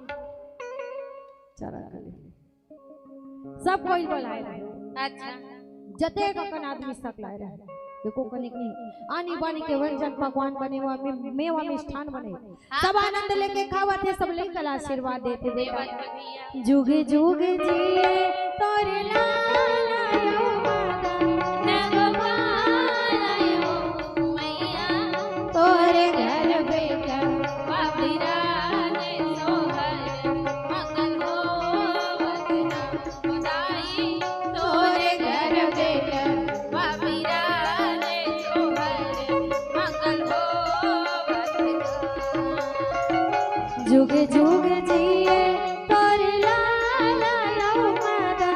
चला, चला। सब कोई बोलाए रहे। अच्छा। जतेक अकन आदमी सकलाए रहे। देखो कनिक नहीं। आनी बानी के व्यंजन पकवान बने हुआ, मे-, मेवा मिष्ठान बने। हाँ। सब आनंद लेके खावत हे, सब लइका ला आशीर्वाद देथे बेटा। जुग जुग जिए तोरे लाल आयो माता। नगवा आयो मैया। तोरे घर बेटा। बाबीरा ने सोहर। मंगल होवत ना। तोरे घर बेटा बाबीरा रे सोहर मंगल होवत। जुग जुग जिए तोर लाला लौ मादा।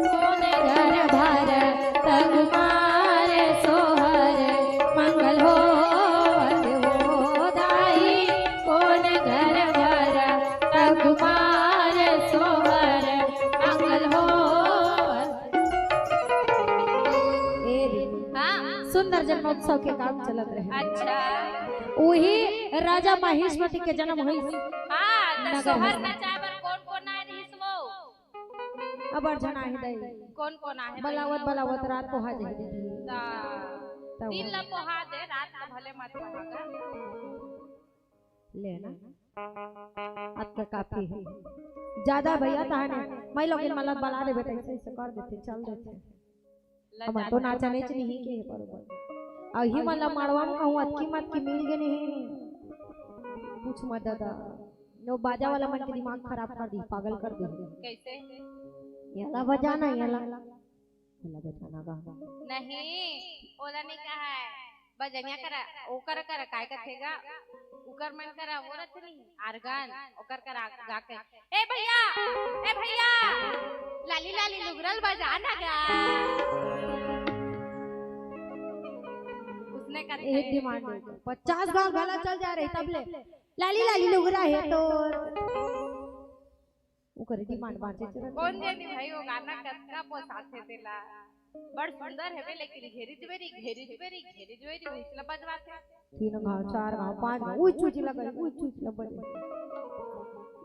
कोन घर भरत कुमार सोहर, मंगल होवत हो दाई। कोन घर भरत कुमार सोहर, मंगल होवत। ए रे, हाँ। सुंदर जन्मोत्सव के काम चलत रहे। अच्छा। उही राजा महेशमती के जन्म होइस। हाँ, त नगर सोहर हस्ती। नचाए बर कोन कोन आए रहिस वो? अबर झन आहे दई। कोन कोन आहे बलावत बहिनी? बलावत रात पोहा जाही दीदी। त तब दिन ला पोहा दे, रात ला भले मत पोहा गा। ले ना, अतका काफी है। ज्यादा भैया तहाने, मैं लोग इन मतलब बला देबे, त ऐसे ऐसे कर देथे, चल देथे। हमन तो नाचनेच नहीं के बरोबर। अउ ही मन ला मड़वा में कहूँ अतकी मत की मिल गे नहीं। पूछ मत दादा, वो बाजा वाला मन के दिमाग खराब कर दी, पागल कर दी। कैसे? येला बजाना, येला। येला बजाना गा। नहीं, ओला नहीं कहा है। बजनिया करा, ओकर करा, काय कथे गा? उकर मन करा, वो रथे नहीं, आर्गन, ओकर करा गा के, "ए भैया, ए भैया, लाली लाली लुगरल बजा ना गा।" उसने कथे। ए डिमांड पचास गाँव गला चल जा रहे तब ले, "लाली लाली लुगरा है तो।" ओकर डिमांड बांचे चलत कोन हे। जानी भाई, वो गाना कतका पोसाथे तेला। बड़ सुंदर हेबे, लेकिन घेरी जुबेरी, घेरी जुबेरी, घेरी जुबेरी, उहिच ल बजवाथे। तीन घाव, चार घाव, पांच घाव, उई चुच लगे, उई चुच लगे।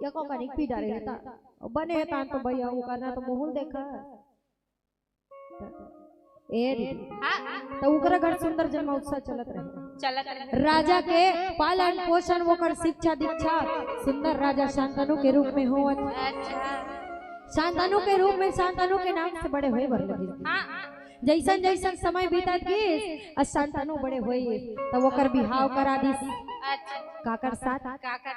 एको कनिक पी डारे हे ता। बने हे तान तो भैया, वो करना तो मुहुल देखा। ए रे। हाँ। त ओकरा घर सुंदर जन्मोत्सव चलत रहे। चलत रहे। राजा के पालन पोषण, ओकर शिक्षा दीक्षा सुंदर राजा शांतनु के रूप में होवत। अच्छा। शांतनु के रूप में, शांतनु के नाम से बड़े होए बर लगिस। हाँ। जैसन जैसन समय बीतत गिस, अ शांतनु बड़े होइस, त ओकर बिहाव करा दिस। अच्छा। काकर साथ? काकर?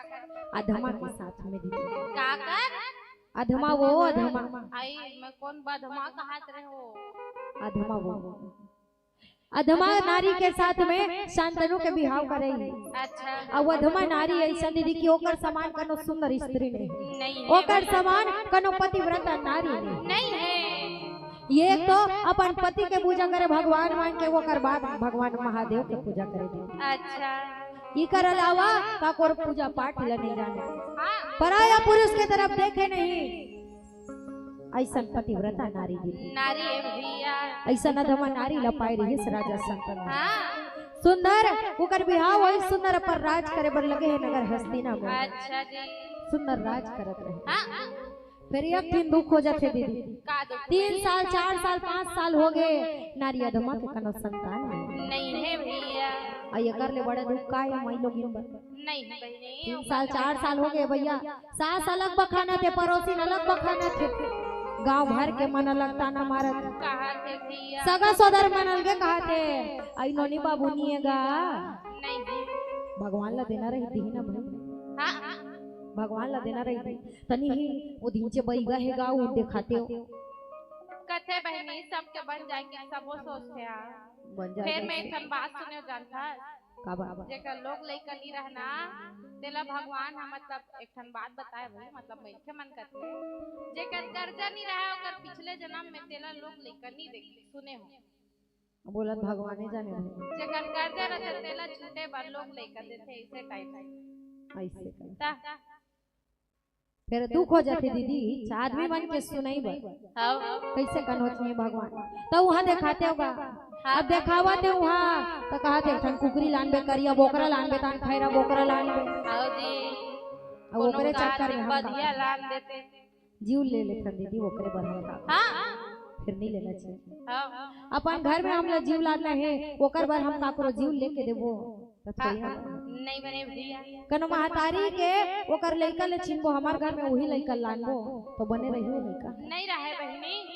अधमा के साथ में दीदी। काकर? अधमा वो, अधमा। आई, मैं कोन बधमा कहत रहे हो? अधमा वो। अधमा नारी के साथ में शांतनु के बिहाव करे। अच्छा। अउ अधमा नारी ऐसन दीदी कि ओकर समान कनो सुंदर स्त्री नहीं। नहीं है। ओकर समान कनो पतिव्रता नारी नहीं। नहीं है। ये एक तो अपन पति के पूजा करे भगवान मान के, ओकर बाद भगवान महादेव के पूजा करे दीदी। अच्छा। इकर अलावा काकोर पूजा पाठ ल नहीं जाने। हाँ। पराया पुरुष के तरफ देखे नहीं। ऐसन पतिव्रता नारी दीदी। नारी है भैया। ऐसन अधमा नारी ल पाए रहिस राजा शांतनु। हाँ। सुंदर, ओकर बिहाव होइस, सुंदर अपन राज करे बर लगे हे नगर हस्तिनापुर। अच्छा जी। सुंदर राज करत रहे। हाँ। फिर एक दिन दुख हो जाथे दीदी। का दुख? तीन साल, चार साल, पाँच साल हो गए, नारी अधमा के कनो संतान नहीं। नहीं है भैया। अउ एकर ले बड़ा दुख का हे माई लोगिन बर? नहीं बहिनी। तीन साल, चार साल हो गए भैया, सास अलग बखानथे, पड़ोसिन अलग बखानथे, गांव भर के मन अलग ताना मारत। कहा थे भैया? सगा सोदर मन अलगे कहा थे, आई नोनी बाबू नहीं हे गा। नहीं। भगवान ला देना रही, दीही ना भाई। हाँ। भगवान ला देना रही, दीही। तनी ही वो दिन चे बैगा हे गा, वो देखाते हो। कथे बहिनी, सबके बन जाए के सबो सोचथे। बन जाए फिर के मैं एक ठन बात सुने जानता। का बात? जेकर लोग लइका नी रहना, तेला भगवान ह, मतलब, एक ठन बात बताए भाई, मतलब, मनखे मन कथे, जेकर कर्जा नी रहे, ओकर पिछले जन्म में तेला लोग लइका नी दे, सुने हो? बोलत भगवाने जाने भाई। जेकर कर्जा रहथे, तेला छूटे बर लोग लइका देथे, ऐसे टाइप। ऐसे का। ता फिर दुख हो जाथे दीदी, आदमी मन के सुनई बर। हव। कैसे कन होत हे भगवान? त उहाँ देखाते होगा। हाँ। अब देखावत हे उहाँ, त कहत हे, "एक ठन कुकरी लानबे, करिया बोकरा लानबे, तान खैरा बोकरा लानबे।" हव जी। अब कोनो ओकरे उधार चक्कर में हम बधिया लान देते। जीव ले लेथन दीदी, ओकरे बर हम का। हाँ। फिर नहीं लेना चाहिए। हाँ। अपन घर में हमला जीव लानना हे, ओकर बर हम काकरो जीव लेके देबो? त थोड़ी ना। हाँ, नहीं बने भैया। कनो महतारी के ओकर लइका ले छीनबो, हमर घर में वही लइका लानबो, त बने रही वो लइका? नहीं रहे बहिनी।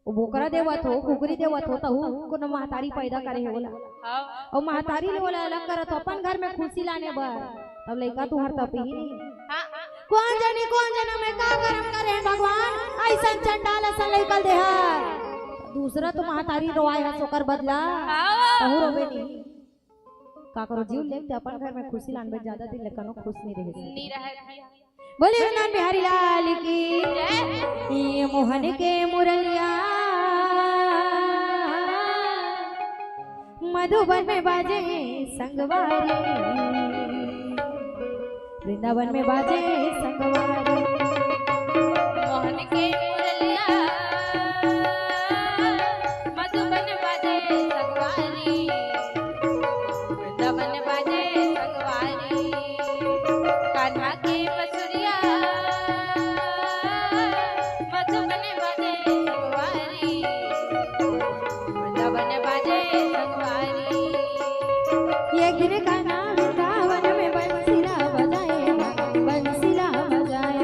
वो बोकरा देवत हो, कुकरी देवत हो, तहू कोनो महतारी पैदा करे हे ओला। हाँ। अउ महतारी ले ओला अलग करत हो अपन घर में खुशी लाने बर, तब लइका तुहर तपही नहीं। हाँ। कोन जनी कोन जनम में का करम करे हे भगवान, अइसन चंडाल असन लइका देहा। दूसरा तो महतारी रोवाए हस ओकर बदला, हाँ। तहू रोबे नहीं। का करो जीव लेके अपन घर में खुशी लानबे, ज्यादा दिन ले कनो खुश नहीं रहे। नहीं रहे। बोले नंद बिहारी लाल की। जय। ये मोहन के मुरलिया मधुबन में बाजे संगवारी, वृंदावन में बाजे संगवारी। मोहन के मुरलिया मधुबन बाजे संगवारी, वृंदावन बाजे संगवारी। कान्हा के बसुरिया मधुबन बाजे संगवारी, वृंदावन बाजे संगवारी। एक दिन कान्हा वृंदावन में बंसीला बजाए, बंसीला बजाए।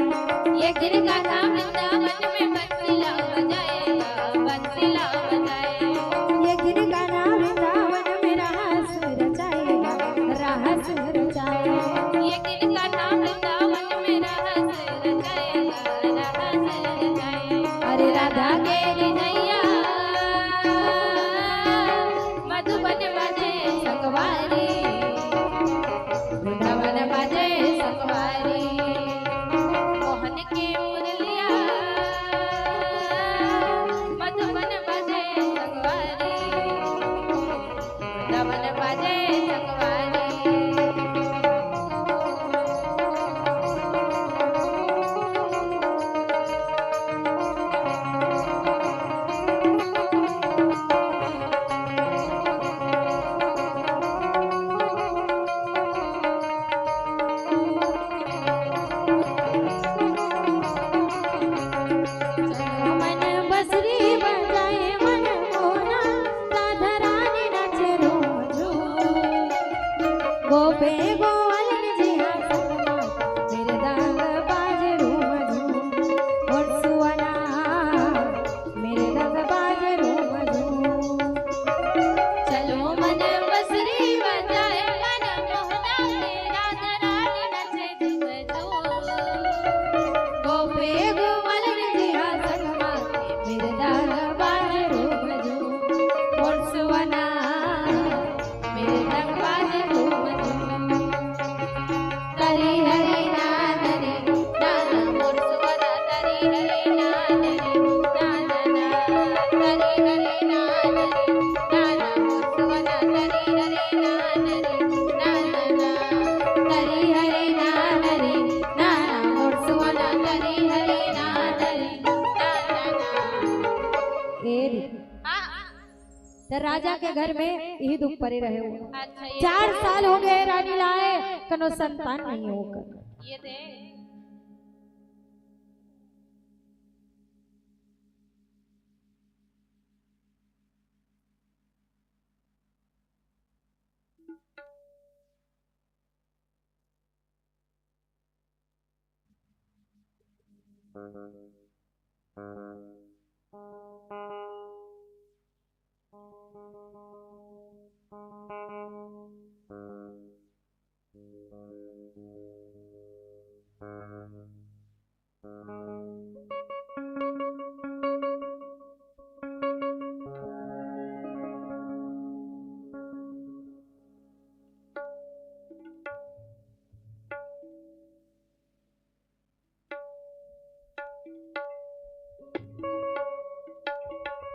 एक दिन कान्हा वृंदावन में बंसीला बजाए, बंसीला बजाए। एक दिन कान्हा वृंदावन में रास रचाए, रास रचाए। एक दिन कान्हा वृंदावन में रास रचाए, रास रचाए। अरे राधा के रिझैया मधुबन बाजे संगवारी, वृंदावन बाजे संगवारी। मोहन के मुरलिया मधुबन बाजे संगवारी, वृंदावन बाजे संगवारी। मन बसरी बजाए मन मोहना, राधा रानी नाचे झूम झूम। गोपे गोवालन जी हाँ संगमा, मेरे दाग बाजे झूम झूम। और सुवना, मेरे दाग बाजे झूम झूम। चलो मन बसरी बजाए मन मोहना, राधा रानी नाचे झूम झूम। गोपे गोवालन जी हाँ संगमा, मेरे दाग बाजे झूम झूम। मोर सुवना, मेरे दाग बाजे झूम झूम। तरी हरी नान रे नान, मोर सुवना तरी हरी नान रे नान ना। तरी हरी नान रे नान, मोर सुवना तरी हरी नान रे नान ना। तरी हरी नान रे नान, मोर सुवना तरी हरी नान रे नान ना। ए रे। हाँ। त राजा के घर में यही दुख परे रहे हो। अच्छा, ये चार साल हो गए रानी लाए, कनो संतान नहीं हो कर। ये दे।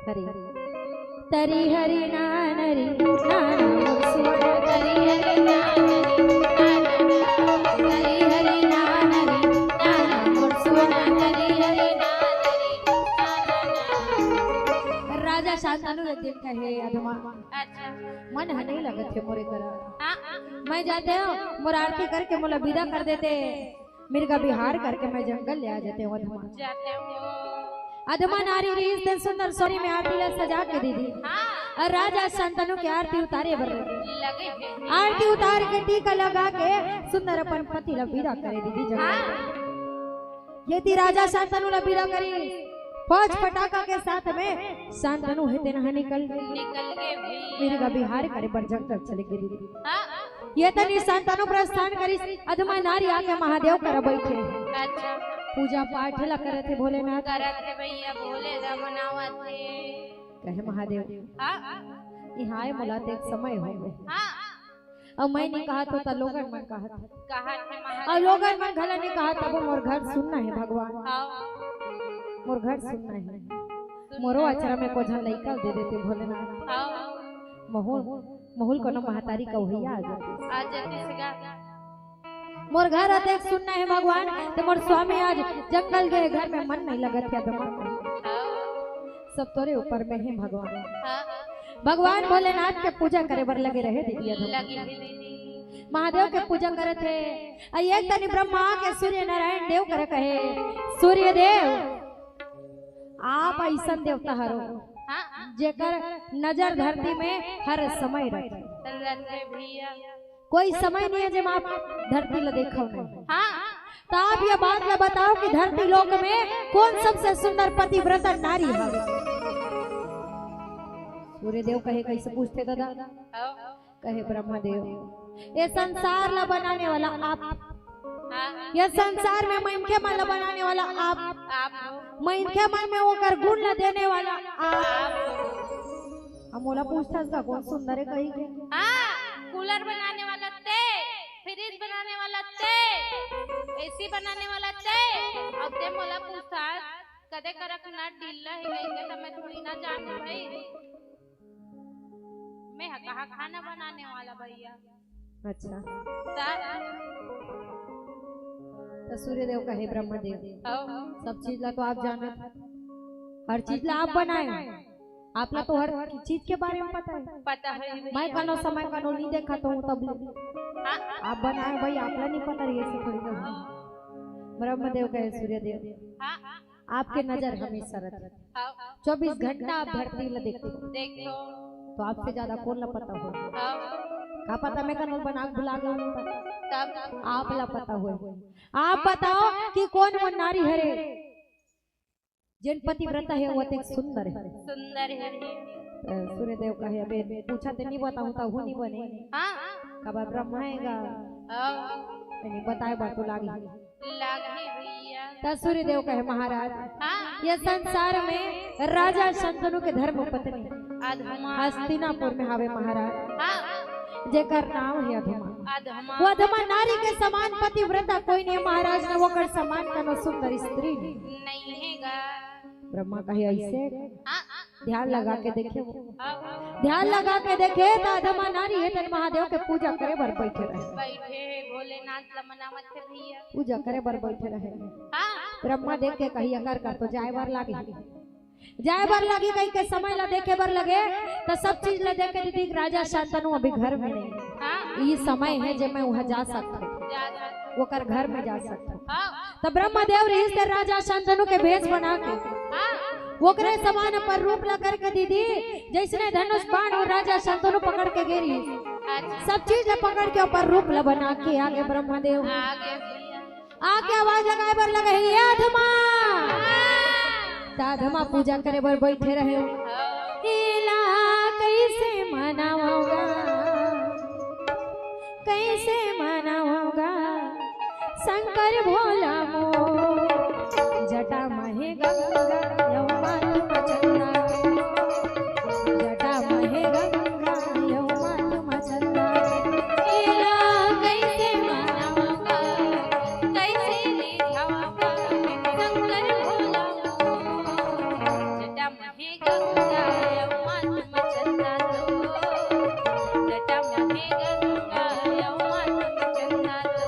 हरी। तरी हरी नान री, नान मोर सुवना। तरी हरी नान री, नान ना। तरी हरी नान री, नान मोर सुवना। तरी हरी नान री, नान ना। राजा शांतनु एक दिन कहे, अधमा, अच्छा। मन ह नहीं लगत हे मोरे करा। हाँ। मैं जाते हूँ, मोर आरती करके मोला विदा कर देते। मिर्गा बिहार करके मैं जंगल ले आ जाते हूँ अधमा। जाते हो। अधमा नारी रीस दिन सुंदर सोरी में आरती ला सजा के दीदी। हाँ। और राजा शांतनु के आरती उतारे बर लगे। लगे हैं। आरती उतार के टीका लगा के सुंदर अपन पति ला विदा करे दीदी जंगल। हाँ। ये थी राजा शांतनु ला विदा करी। फौज फटाका के साथ में शांतनु हे तेन ह निकल गे। निकल गे भैया। मिर्गा बिहार करे बर जंगल चले गे दीदी। हाँ। ये तनी शांतनु प्रस्थान करिस, अधमा नारी आके महादेव करा बइठे। अच्छा। पूजा पाठ ला करत हे भोलेनाथ। करत हे भैया, भोले ला मनावत हे। कहे महादेव, हाँ। इहाँ आए मोला ते एक समय हो गे। हाँ। अउ मैं नइ कहत हों त लोगन मन कहत। कहत हे महादेव। अउ लोगन मन घला नइ कहत, तभो मोर घर सुनना हे भगवान। हाँ। मोर घर सुनना हे। मोरो अचरा में को झन लइका दे देते भोलेनाथ। हाँ। महूँ, महूँ ल कोनो महतारी कवैया आ जाती। आ जाती सिगा। मोर घर अतेक सुनना हे भगवान, ते मोर स्वामी आज जंगल गे, घर में मन नइ लगत हे अधमा। हाँ। सब तोरे ऊपर में हे भगवान। हाँ। भगवान भोलेनाथ के पूजा करे बर लगे रहे दीदी अधमा। लगे हे दीदी। महादेव के पूजा करत हे। अउ एक तनी ब्रह्मा के सूर्य नारायण देव करा कहे, सूर्य देव, आप अइसन देवता हरो, हाँ। जेकर नजर धरती में हर समय रथे। रथे भैया। कोई समय नइ हे जेमा आप धरती ला देखव नहीं। हाँ। त आप ये बात ला बताव कि धरती लोक में कोन सबसे सुंदर पतिव्रता नारी हे? सूर्य देव कहे, कइसे पूछथे दादा? हाँ। कहे ब्रह्मदेव, ये संसार ला बनाने वाला आप, हाँ। ये संसार में मनखे मन ला बनाने वाला आप, आप। मनखे मन में ओकर गुण ला देने वाला आप। आप। अब मोला पूछथस का कोन सुंदर हे कहि के? हाँ, कूलर बनाने वाला ते, फ्रिज बनाने वाला ते, एसी बनाने वाला ते, अब ते मोला पूछथस कदे करक ना डिल्ला हे कहि के, त मैं थोड़ी ना जानूं भाई। मैं ह कहाँ खाना बनाने वाला भैया? अच्छा। त त सूर्यदेव कहे ब्रह्मदेव, हाँ। सब चीज ला तो आप जानत, हर चीज ला आप बनाए, आप ला तो हर चीज के बारे में पता हे। पता हे। मैं कनो समय कनो नइ देखत हों तब ले। हाँ। आप बनाए भाई, आप ला नइ पता रही, ऐसे थोड़ी ना। हाँ। ब्रह्मदेव कहे सूर्यदेव, हाँ। आपके नजर हमेशा रथे। हाँ। चौबीस घंटा आप धरती ला देखथो। देखथो। तो आपसे ज्यादा कोन ला पता हो? हाँ। का पता मैं कनो बना के भुला गया हूँ। तब? आप ला पता हो। आप बताव कि कोन वो नारी हरे जेन पतिव्रता हे, वो अतेक सुंदर हे। सुंदर हे। त सूर्यदेव कहे, अबे पूछा ते नइ बताहूँ त हूँ नइ बने। हाँ। काबर ब्रह्मा हे गा। हाँ। नइ बताए बर तो लागही। लागही भैया। त सूर्यदेव कहे, महाराज, हाँ। ये संसार में राजा शांतनु के धर्म पत्नी अधमा। हस्तिनापुर में हावे महाराज। हाँ। जेकर नाम हे अधमा। अधमा। वो अधमा नारी के समान पतिव्रता कोई नइ हे महाराज, न ओकर समान कनो सुंदर स्त्री नइ हे। नइ हे गा। ब्रह्मा कहे, अइसे? हाँ। ध्यान लगा के देखे वो। हाँ। ध्यान लगा के देखे त अधमा नारी हे तेन महादेव के पूजा करे बर बइठे रहे। बइठे हे, भोलेनाथ ला मनावत हे भैया। पूजा करे बर बइठे रहे। हाँ। ब्रह्मा देख के कहे, एकर कर तो जाए बर लागही। जाए बर लागही कहि के समय ला देखे बर लगे, त सब चीज ला देखे दीदी, राजा शांतनु अभी घर में नइ हे। हाँ। ई समय हे जे मैं उहाँ जा सकथों। जा सकथों। ओकर घर में जा सकथों। हाँ। त ब्रह्मदेव रहिस ते राजा शांतनु के भेष बना के हाँ। ओकरे समान अपन रूप ला करके दीदी, जइसने धनुष बाण अउ राजा शांतनु पकड़ के गे रहिस। अच्छा। सब चीज ला पकड़ के अपन रूप ला बना के आगे ब्रह्मदेव। आगे भैया। आके आवाज लगाए बर लगे हे, "ए अधमा।" त अधमा पूजा करे बर बइठे रहे। एला कइसे मनावंव गा, कइसे मनावंव गा, शंकर भोला मोर। जटा म हे गंगा, अउ माथ म चंदा। जटा म हे गंगा, अउ माथ म चंदा। एला कइसे मनावंव गा, कइसे ले जावंव गा, शंकर भोला मोर। जटा म हे गंगा, अउ माथ म चंदा तो। जटा म हे गंगा, अउ माथ म चंदा तो।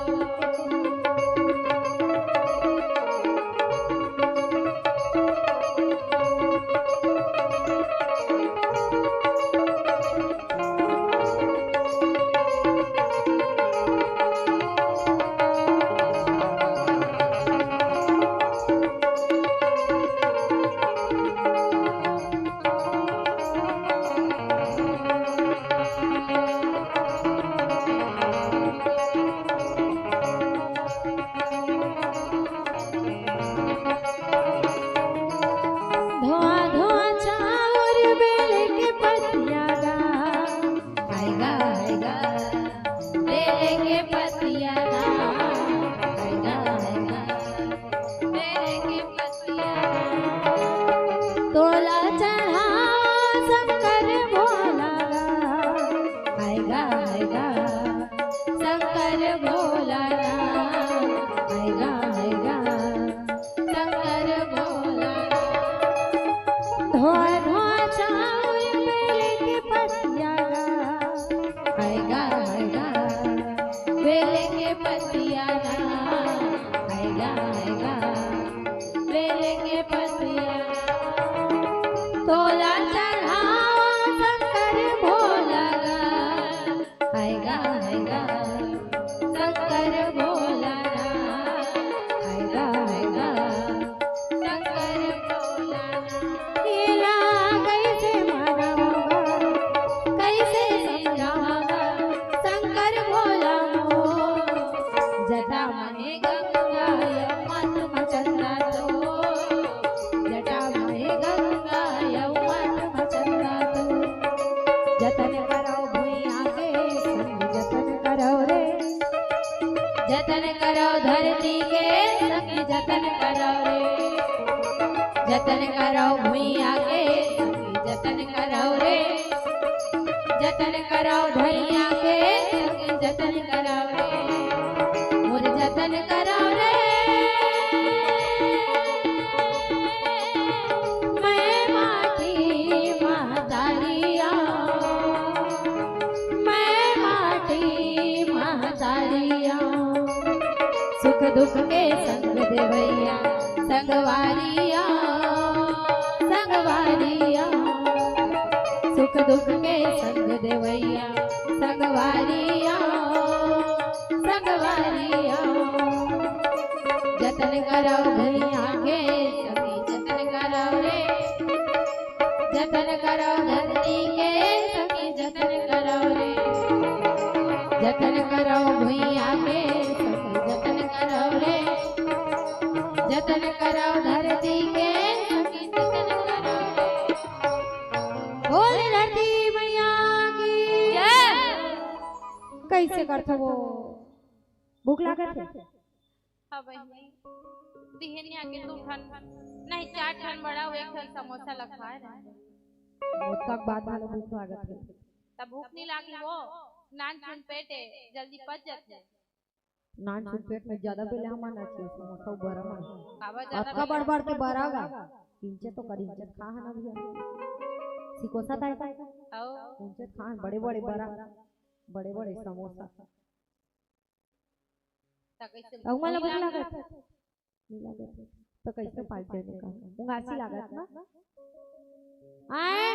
धरती के सखी जतन करव रे, जतन करव भुइयां के सखी जतन करव रे, जतन करव भुइयां के सखी जतन करव रे, मोर जतन करव रे। मैं माटी महतारी आंव, मैं माटी महतारी आंव। सुख दुख के संग देवइया संगवारी आंव, संगवारी आंव। सुख दुख के संग देवइया संगवारी आंव, संगवारी आंव। जतन करव भुइयां के सखी जतन करव रे, जतन करव धरती के सखी जतन करव रे, जतन करव भुइयां के सखी जतन करव रे, जतन करव धरती के सखी जतन करव रे। बोल धरती मैया की जय। कइसे करथो वो? भूख लागत हे? हाँ बहिनी, बिहनिया के दू ठन नहीं चार ठन बड़ा अउ एक ठन समोसा ल खाए रहे। ओतका के बाद घलो भूख लागत हे। तब भूख नहीं लागी वो, नान चुन पेट हे, जल्दी पच जाथे। नान चुन पेट में ज्यादा बेले हमन ना चाहिए, समोसा अउ बरा मन। काबर ज्यादा अतका बेले? बड़ बड़ के बरा गा, इंचे तो कर इंचे खा हन अभी। सिकोसा ताई। अउ इंचे खा हन बड़े बड़े बरा, बड़े बड़े समोसा। त कइसे अउ मला भूख लागत? नहीं लागत। त कइसे पाइप देने का? उंगासी लागत ना? आए?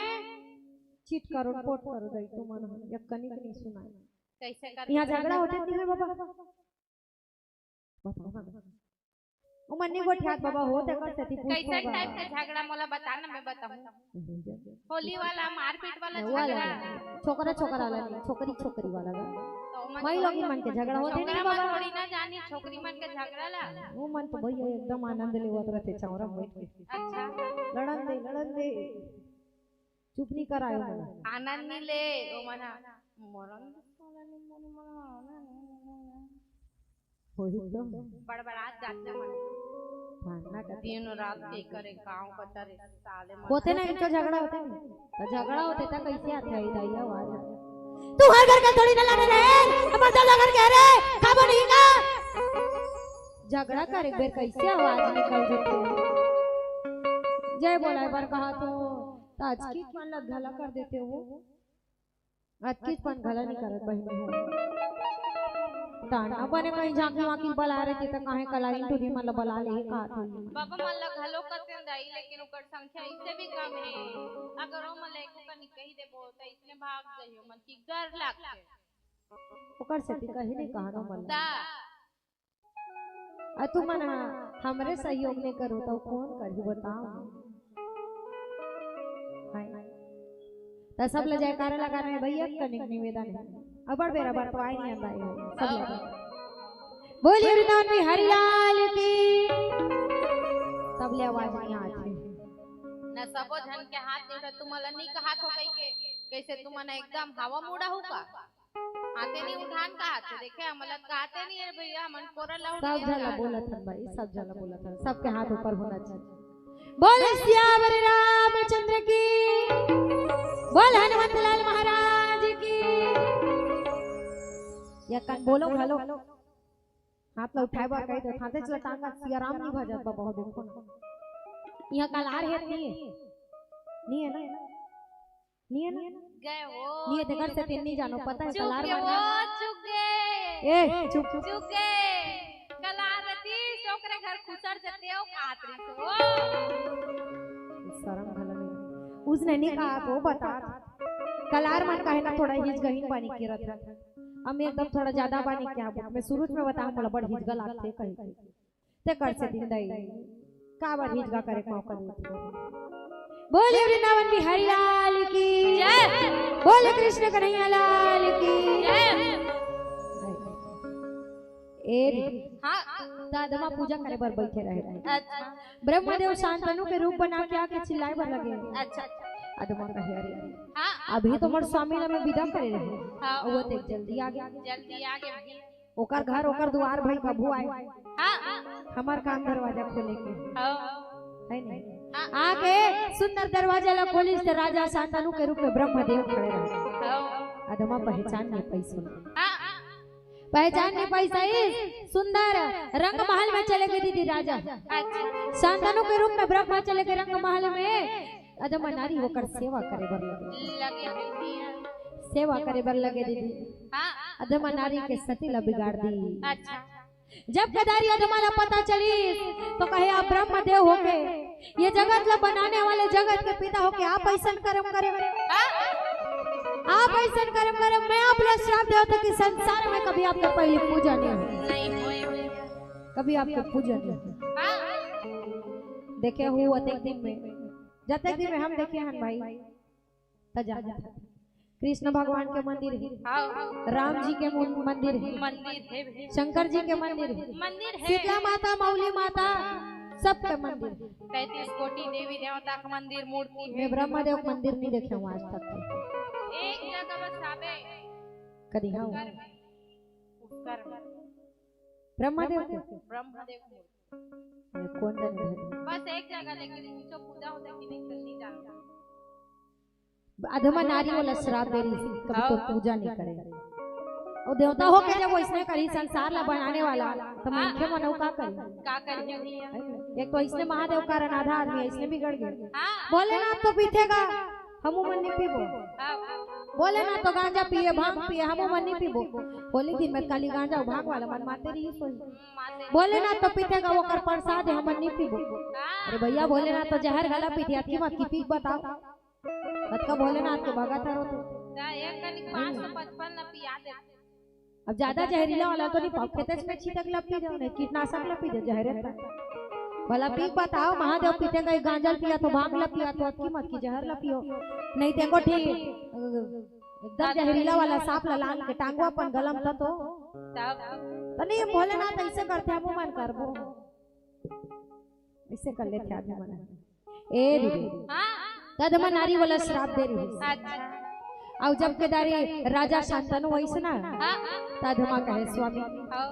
चिट करो, पोट करो, दई तो मन हो। एक कनी के नहीं सुनाए। कइसे कर इहाँ झगड़ा होथे नहीं हे बाबा? बताओ ना। ओ मन नहीं गोठियात बाबा, हो तेकर सेती पूछ कइसन बाबा। टाइप के झगड़ा मोला बता ना, मैं बताहूँ। होली वाला, मारपीट वाला वो वाला झगड़ा। नहीं। छोकरा, छोकरा वाला नहीं, छोकरी, छोकरी वाला गा। तो मन वही लोग ही मन के झगड़ा होथे नहीं छोकरा मन बाबा। थोड़ी ना जानी, छोकरी मन के झगड़ा ला। वो मन तो भैया एकदम आनंद लेवत रहिथे, चौरा में बैठ के। अच्छा। लड़न दे, लड़न दे। चुप नहीं कराए वो मन। आनंद नहीं ले, वो मन हा, मरन दे, साला नहीं, मरन, मरन, मरन, मरन। वही तो। बड़बड़ात जाथे मन। हाँ, ना करते। दिन रात के करे गाँव कचर साले मन। होथे ना, इनका झगड़ा होथे ना। त झगड़ा होथे त कइसे आथे आई दाई आवाज? तू हर घर के थोड़ी ना लड़े रहे, हमर दादा घर के रे, खाबो नहीं का? झगड़ा करे बेर कइसे आवाज निकल जाथे? जय बोलाए बर कहा तो, त अचकित मन ल घला कर देथे वो। अतकिच पन घला नहीं करत बहिनी हो। तान अपने कहीं झांकी वांकी बला रहे थे, त काहे कलाइन टूरी मन ला बला ले ही कहत होही। बाबा मन ला घलो कतेन दाई, लेकिन ओकर संख्या इससे भी कम है। अगर ओ मन ला एको कनी कही देबो, त इसने भाग जइहो, मन की डर लागथे। ओकर सेती कही नहीं कहनो मन ला। ता अउ तुमन ह हमरे सहयोग नइ करो त कोन करही बताओ? हाय। त सब ल जयकारा लगाना हे भैया, कनिक निवेदन हे। अब्बड़ बेरा बर तो आय नइ अंदा हे, सब ल। बोलिए वृंदावन बिहारी लाल की। तब ले आवाज नइ आत हे। न सबो झन के हाथ जोड़े, तुमन ल नइ कहात हो कहिके, कइसे तुमन एकदम हवा मुड़ा हो का? हाथे नहीं उठान का हाथे, देखे, हमला कहते नहीं है भैया, हमन कोरा लाउड सब झन ला बोलत हन भाई, सब झन ला बोलत हन, सबके हाथ ऊपर होना चाहिए। बोल सियावर रामचंद्र की, बोल हनुमंत लाल महाराज की। या कन बोलो, हेलो। हाथ ला उठाए बर कही तो, हाथे चला टांगा, सिया राम नहीं भजत बा, बहुत देखो ना। यहाँ कलार है, नहीं है? नहीं है ना? नहीं है ना? गए हो। नहीं है, तेकर से तेन नहीं जानो, पता है, चुप कलार के मारना। वो, चुप गए। ए, चुप। चुप गए। कलार रतीस, ओकरे घर खुसर जते हो, कात रही तो। शर्म भला नहीं। उसने नहीं कहा, वो बता। कलार मन का है ना, थोड़ा हिच गहिन पानी के रथ। हम एकदम थोड़ा ज्यादा बानी क्या, मैं शुरू में बताऊं, मोला बड़ हिचगा लागथे कहि के। ते कर से दिन दई, काबर हिचगा करे के मौका देथे। बोले वृंदावन बिहारी लाल की जय। बोले कृष्ण कन्हैया लाल की जय। ए रे, हाँ। त अदमा पूजा करे बर बैठे रहे। अच्छा। ब्रह्मदेव शांतनु के रूप बना के आके चिल्लाए बर लगे। अच्छा। अदमा कहे, अरे, हाँ। अभी तो मोर स्वामी ला मैं विदा करे रहे। हाँ। अउ वो ते जल्दी आ गया। जल्दी आ गया। ओकर घर, ओकर दुआर भाई कभू आए, हाँ। हमर काम दरवाजा खोले के, हाँ। है नहीं? हाँ। आके सुंदर दरवाजा ला खोलिस त राजा शांतनु के रूप में ब्रह्मदेव खड़े रहे। हाँ। अधमा पहचान नहीं पाइस। हाँ। पहचान नहीं पाइस। सुंदर रंग महल में चले गे दीदी राजा। अच्छा। शांतनु के रूप में ब्रह्मा चले गे रंग महल में। अधमा नारी ओकर सेवा करे बर लगे। लगे दीदी। सेवा करे बर लगे दीदी। हाँ। अधमा नारी के सती ला बिगाड़ दी। अच्छा। जब केदारी अधमा ला पता चली तो कहे, आप ब्रह्मदेव होके, ये जगत ला बनाने वाले, जगत के पिता होके आप ऐसन कर्म करे, हाँ। आप ऐसन कर्म करे, मैं आप ला श्राप देवत हों कि संसार में कभी आपके पहली पूजा नहीं हो, नहीं होए। कभी आपके पूजा नहीं हो। हाँ। देखे हो अतेक दिन में, जतेक दिन में हम देखे हन भाई, त जाना था। कृष्ण भगवान के मंदिर हे, हाँ। राम जी के मुन-, मंदिर हे, मंदिर हे भी। शंकर जी के मंदिर हे, मंदिर हे। शीतला माता, मौली माता, सबके मंदिर हे। तैंतीस कोटि देवी देवता के मंदिर, मूर्ति हे। मैं ब्रह्मदेव के मंदिर नहीं देखे हूँ आज तक। एक जगह बस आबे। कदी हाँ। पुष्कर में। पुष्कर में। ब्रह्मदेव के? ब्रह्मदेव के मूर्ति। ये कौन जाने है? बस एक जगह, लेकिन पूछो पूजा होता कि नहीं, चल नहीं जानता। अधमा नारी वाला श्राप दे रही थी, कभी तो हाँ। पूजा नहीं करे। और देवता होके जब वैसने करी संसार ला बनाने वाला, तो हाँ। मनखे मन अउ का करी? का करी भैया? है ना? एक तो इसने महादेव कारण आधा आदमी इसने बिगड़ गए। हाँ। भोलेनाथ तो पीथेगा, हमू मन नहीं पीबो। हाँ। भोलेनाथ तो गांजा पिए, भांग पिए, हमू मन नहीं पीबो। होली दिन में खाली गांजा अउ भांग वाला मन माते रही सोई। माते। भोलेनाथ तो पीथेगा, ओकर प्रसाद हे, हमन नहीं पीबो। हाँ। अरे भैया, भोलेनाथ तो जहर घला पीथे, अतकी मत की पी के बताओ। कतका भोलेनाथ के भगत हरो तू। ता एक कनिक पाँच सौ पचपन ला पिया दे। अब ज्यादा जहरीला वाला तो नहीं पाओ, खेते में छीतक ला पी जाओ, नहीं कीटनाशक ला पी जाओ, जहरे ता। भला पी के बताओ, महादेव पीथे कहीं गांजा ला पिया तो भांग ला पिया तो अतकी मत की जहर ला पियो। नहीं ते को ठीक, एकदम जहरीला वाला सांप ला लान के टांगो अपन गलम त तो। तब। तो नहीं, भोलेनाथ ऐसे करथे, हमू मन करबो। ऐसे कर लेथे आदमी मन। ए दीदी, हाँ। त अधमा नारी वाला श्राप दे रही। अच्छा। अउ जब केदारी राजा शांतनु वैसे ना, हाँ। त अधमा कहे, स्वामी, हाँ।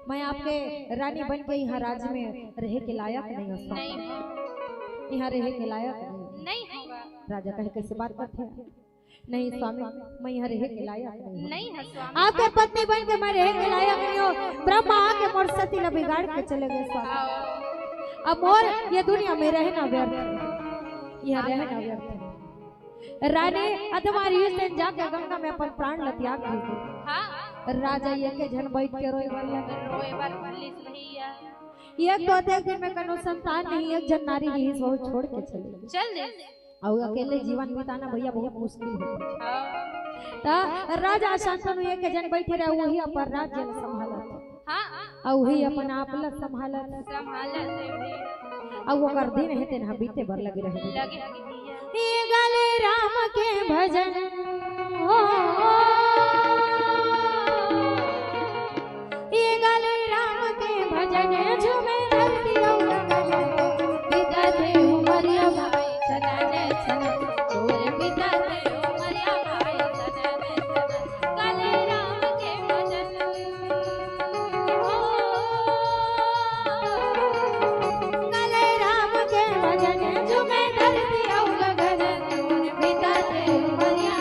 मैं आपके रानी बन के यहाँ राज में रहे के लायक नहीं हूँ स्वामी। नहीं हो। यहाँ रहे के लायक नहीं हूँ। नहीं होगा। राजा कहे, कैसे बात करथे? नहीं स्वामी, मैं यहाँ रहे के लायक नहीं हूँ। नहीं है स्वामी। आपके पत्नी बन के मैं रहे के लायक नहीं हूँ। ब्रह्मा आके मोर सती ला बिगाड़ के चले गए स्वामी। आओ। अब मोर ये दुनिया में रहना व्यर्थ है, यहाँ रहना व्यर्थ है। रानी अधमा रहिस तेन जाके गंगा में अपन प्राण ला त्याग दे। हाँ। राजा ये के झन बैठ के रोए बर लगे। रोए बर भलिस भैया। एक तो अतेक दिन में कनो संतान नहीं, एक झन नारी रहिस, वहू छोड़ के चले। चल दे। अउ अकेले जीवन बिताना भैया बहुत मुश्किल हे। हाँ। त राजा शांतनु एक झन बैठे रहे, वही अपन राज्य ला संभालत। हाँ। अउ वही अपन आप ला संभालत। संभालत हे भैया। अउ ओकर दिन हे तेन ह बीते बर लगे रहे। लगे हे भैया। ये गले राम के भजन हो। ये गले राम के भजन झूमे धरती अउ गगन। बिताथे उमरिया भाई छनन छनन, तोर बिताथे उमरिया भाई छनन छनन। गले राम के भजन। ओ, गले राम के भजन झूमे धरती अउ गगन। बिताथे उमरिया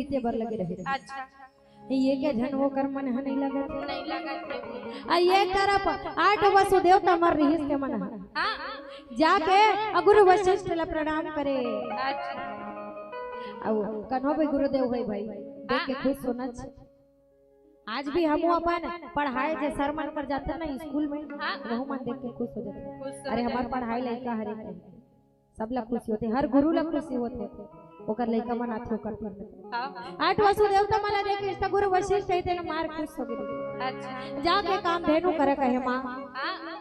दे बर लगे रहे। अच्छा। ये के झन ओकर मन ह नहीं लगत। नहीं लगत हे। आ ये तरफ आठ वसु देवता मर रहिस ते मन ह। हाँ। जाके अ गुरु वशिष्ठ ला प्रणाम करे। अच्छा। अउ कन्हो भी गुरुदेव होय भाई, देख के हाँ। खुश होना चाहिए। आज भी हमू अपन पढ़ाए जे सर मन कर जाते ना स्कूल में, हाँ। वहू मन देख के खुश हो जाते। खुश हो अरे, जाते। हमार पढ़ाए लइका हरे कहिके। सब ला खुशी होथे, हर गुरु ला खुशी होथे, ओकर लइका मन आथे ओकर तीर में। हाँ। आठ वसु देवता मन ला देख के गुरु वशिष्ठ हे तेन मार खुश हो गे। अच्छा। जाके कामधेनु करा कहे, माँ, हाँ।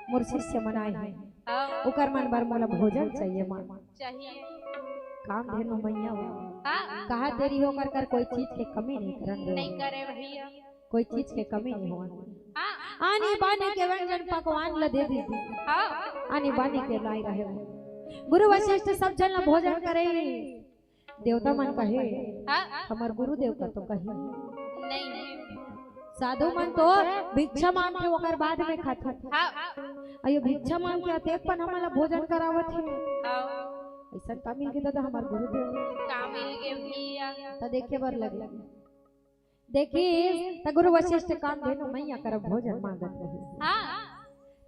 मोर शिष्य मन आए हे, हाँ। ओकर मन बर मोला भोजन चाहिए, माँ। चाहिए। कामधेनु मैया हो। हाँ। कहा तेरी हो कर कर कोई चीज के कमी नहीं करन दे। नहीं करे भैया। कोई चीज के कमी नहीं होवय। हाँ। आनी बानी के व्यंजन पकवान ल दे दीदी। हाँ। आनी बानी के लाई रहे हो। गुरु वशिष्ठ सब झन ल भोजन करे। देवता मन कहे, हाँ। हमर गुरुदेव का तो कही नहीं। साधु मन तो भिक्षा मांगथे ओकर बाद में खाथे। हाँ। अयो भिक्षा मांग के अतेक पन हमन ल भोजन करावत हे। हाँ। अइसन का मिल गे दादा हमर गुरुदेव? का मिल गे भैया? त देखे बर लगे। देखिस, त गुरु वशिष्ठ कामधेनु मैया कर भोजन मांगत रहिस। हाँ।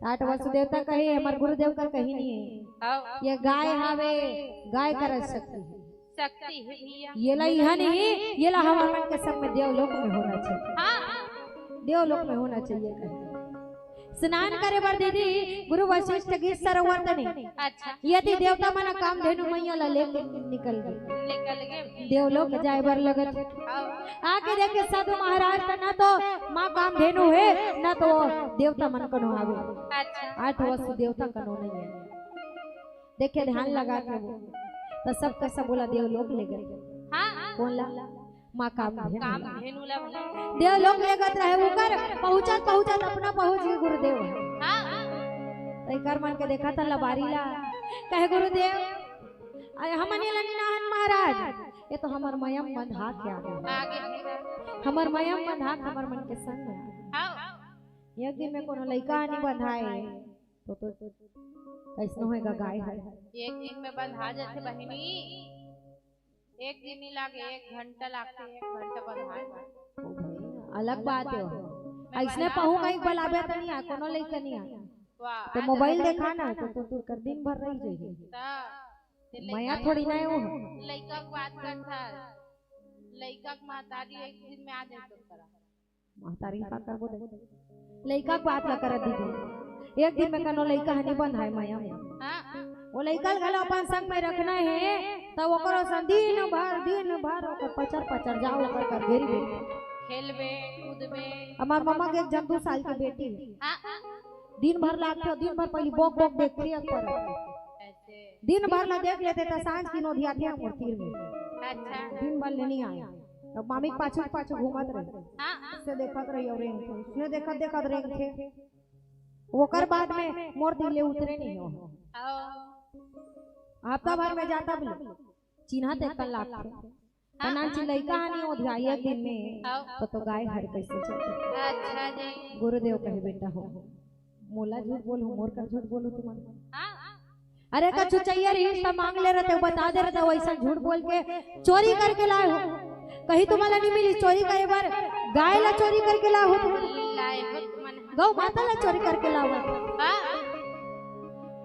त आठ वसु देवता कहे, हमर गुरुदेव कर कही नहीं हे। हाँ। ये गाय हावे, गाय कर शक्ति हे। शक्ति हे भैया। ये ला इहाँ नहीं, ये ला हमर मन के संग में देवलोक में होना चाहिए। हाँ। देवलोक में होना चाहिए कहे। स्नान करे बर दीदी गुरु वशिष्ठ गिस सरोवर तनी। अच्छा। यदि देवता मन कामधेनु मैया ला लेके निकल गे। निकल गे। देवलोक जाए बर लगत। हाँ। आके देखे साधु महाराज त ना तो माँ कामधेनु हे, ना तो देवता मन कनो आवे। अच्छा। आठ वसु देवता कनो नहीं हे। देखे ध्यान लगा के वो, त सब का सब ओला देवलोक ले गे। हाँ। कौन ला? माँ कामधेनु। कामधेनु ला भला। देवलोक ले गत रहे, ओकर पहुँचत पहुँचत अपना पहुँच गे गुरुदेव। हाँ। त एकर मन के देखत लबारी ला, कहे गुरुदेव, अरे हमन ये लनी नाहन महाराज, ये तो हमर मया म बंधा के आ गे। आ गे। हमर मया म बंधा के हमर मन के संग में। हाँ। एक दिन में कोनो लइका नहीं बंधाए, तो, तो, तो कैसनो होएगा गाय हे। एक दिन में बंधा जाथे बहिनी। एक दिन नहीं लागे, एक घंटा लागथे, एक घंटा बंधाए बर। ओ भाई, अलग बात हे। मैं अइसने बंधा पहू कहीं बलाबे त नहीं आ, कोनो लइका नहीं आ। वाह, तो आज मोबाइल देखा ना, तो तू, तू कर दिन भर रही जाही। त, ते मया लइका थोड़ी ना हे वो। लइका के बात करथा। लइका के महतारी एक दिन में आ जाए तो करा। महतारी का करबो दे। लइका के बात ला करत दीदी। एक दिन में कनो लइका ह नहीं बंधाए मया में। हाँ। वो लइका ल घलो अपन संग में रखना हे, त ओकरो संग दिन भर, दिन भर ओकर पचर पचर जाओ ओकर कर घेरी बेटी। खेलबे, कूदबे। हमार ममा के एक जन दू साल के बेटी हे। हाँ। दिन भर लागथे, दिन भर पहली बोक बोक देखथे ओकर। ऐसे। दिन भर ला देख लेथे त सांझ के नोधियाथे मोर तीर में। अच्छा। दिन भर ले नहीं आए। अब मामी के पाछू पाछू घूमत रहे। हाँ। से देखत रही अउ रेंगथे। उसने देखत देखत रेंगथे। ओकर बाद में मोर दिल ले उतरे नहीं हो। हाँ। हफ्ता भर में जाता भी चिन्हा ते कल लागथे। हाँ, नान हाँ, चिल्लाई हाँ। कहानी हो जाए एक दिन में, हाँ। तो, तो गाय हर कैसे चलते। अच्छा जी। गुरुदेव कहे, "बेटा हो, मोला झूठ बोलहू, मोर कर झूठ बोलहू तुमन।" हाँ। अरे, कछु चाहिए रहिस त मांग ले रहते, बता दे रहते, वैसा झूठ बोल के चोरी करके लाए हो। कहीं तुम्हारा नहीं मिली चोरी करे बर, गाय ला चोरी करके लाए हो तुमन। लाए हो तुमन। गौ माता ला चोरी करके लाए हो। हाँ।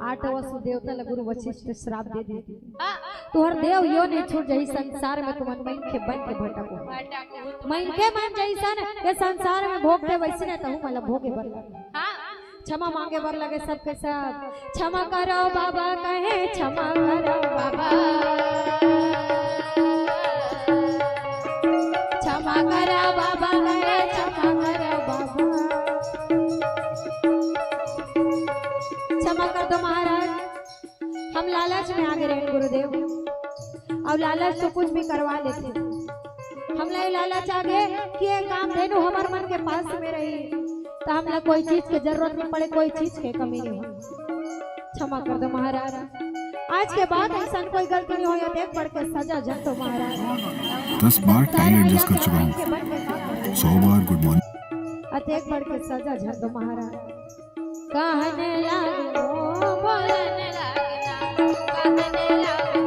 आठ वसु देवता ला गुरु वशिष्ठ श्राप दे दी। हाँ। तुहर देव योनि छूट जाही, संसार में तुमन मनखे बन के भटको। भटको। मनखे मन जइसन ये संसार में भोगथे, वैसने तहु मन ला भोगे बर। हाँ। क्षमा मांगे बर लगे सबके सब। क्षमा करो बाबा कहे, क्षमा करो बाबा। क्षमा करो बाबा कहे, क्षमा करो बाबा। क्षमा कर दो महाराज। हम लालच में आ गे रहेन गुरुदेव, अउ लालच तो कुछ भी करवा लेथे। हमला ये लालच आ गे कि ये कामधेनु हमर मन के पास में रही, त हमला कोई चीज के जरूरत नहीं पड़े, कोई चीज के कमी नहीं हो। क्षमा कर दो महाराज, आज के बाद अइसन कोई गलती नहीं होय, अतेक बड़ के सजा झन दो महाराज। दस बार टाई एडजस्ट कर चुका हूँ, सौ बार गुड मॉर्निंग। अतेक बड़ के सजा झन दो महाराज। कहने लागो, बोलने लागना, कहने लागो,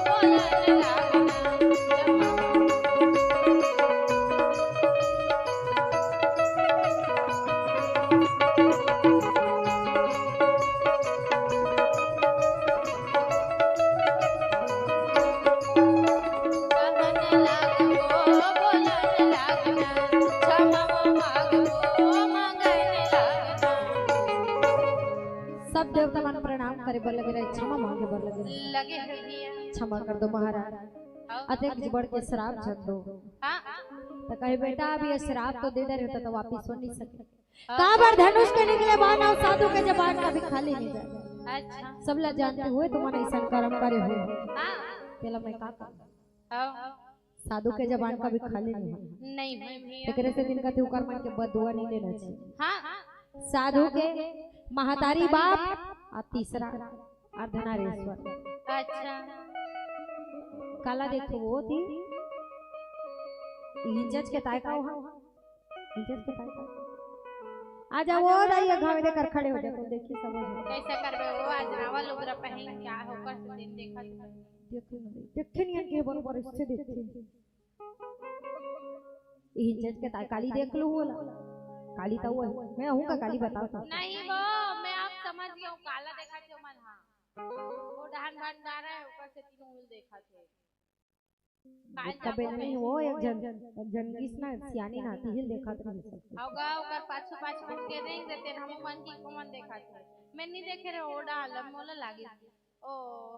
बोलने लागना। कहन लागबो, बोलन लागना, क्षमा मांगबो, मांगन लागना। सब देवता मन प्रणाम करे बर लगे रहे, क्षमा मांगे बर लगे रहे। लगे हे भैया। क्षमा कर दो महाराज, हाँ। अतेक बड़ के श्राप झन दो। हाँ। त कहे, "बेटा, अब ये श्राप तो दे दे रहे, तो वापिस हो नहीं सके।" हाँ। काबर धनुष के निकले बाण अउ साधु के जबान कभी खाली नहीं जाए। अच्छा। सब ला जानते हुए तुमन अइसन करम करे हो। हाँ। तेला मैं का करूं? हाँ। साधु के जबान कभी खाली नहीं होय। नहीं होय भैया। एकरे से दिन कथे ओकर मन के बददुआ नहीं लेना चाहिए। हाँ। साधु के महतारी बाप अउ तीसरा अर्धनारीश्वर। अच्छा। काला देखो वो थी। हिंचच के ताय का हो? हिंचच के ताय का? आ जा वो दाई, घाव दे कर खड़े हो जा, तुम देखी सब हो जा। कैसे करबे वो? आज नावा लुगरा पहन के आ होकर से दिन देखा था। देखो ना, देखे नहीं आन के बरोबर इससे देखते। हिंचच के ताय काली देख लो होला। काली तो वो है। मैं हूं का काली बताओ तो। नहीं वो, मैं आप समझ गया हूं, काला देखा थे मन, हाँ। वो डहान भंडारा है, ऊपर से तीनों उल देखा थे। काल कबे जाको नहीं पहले। वो एक झन, एक झन गिस ना सियानी नाती हिल देखत रही सब। होगा, ओकर पाछू पाछू के रेंग देते न, हम मन की कोमन देखा थे। मैं नहीं देखे रहे, ओ डहान मोला लागे। ओ,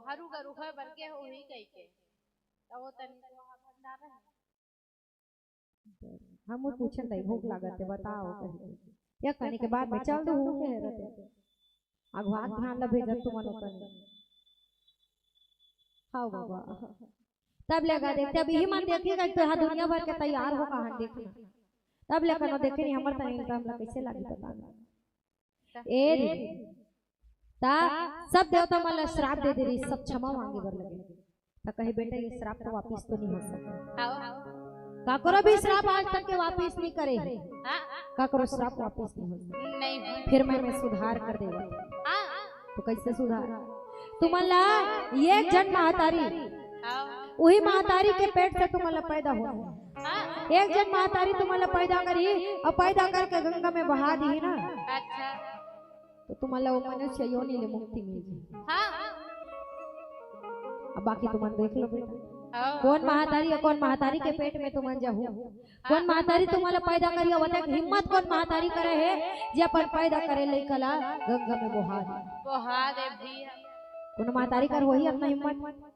हरू गरू होय बर के होही कहि के। त वो तनी तो वहाँ भंडारा है। हम वो पूछन नहीं, भूख लागत है, बताओ कहि के। या कहने के बाद में चल दो, हो के है रहते। अगवात ध्यान ला भेजत तुमन ओतने। हाव बाबा। तब ले गा देखते, अब इही मन देखी गा, तो यहाँ दुनिया भर के तैयार हो कहां देखना। तब ले कनो देखे नहीं, हमर तनी इनका हमला कैसे लागी पता नहीं। ए रे, ता सब देवता मन ला श्राप दे दे रही, सब क्षमा मांगे बर लगे। त कहे, "बेटा, ये श्राप तो वापिस तो नहीं हो सकता।" आओ। काकरो भी श्राप आज तक के वापिस नहीं करे हे। हाँ। काकरो श्राप वापिस नहीं हो सकता। नहीं। फिर मैं, मैं सुधार कर देवा। हाँ। तो कैसे सुधार? तुमन ला एक झन महतारी, आओ। वही महतारी के पेट से तुमन ला पैदा हो। हाँ। एक झन महतारी तुमन ला पैदा करी अउ पैदा करके गंगा में बहा दी ना। अच्छा। तो तुमन ला वो मनुष्य योनि ले मुक्ति मिल जाही। हाँ। अब बाकी तुमन देख लो बेटा। हाँ। कौन महतारी है, कौन महतारी के पेट में तुमन जाहू? हाँ। कौन महतारी तुमन ला पैदा करी है, बताए हिम्मत कौन महतारी करे है, जे अपन पैदा करे लइका ला गंगा में बोहा दे। बोहा दे भैया। कौन महतारी कर होही अपना हिम्मत?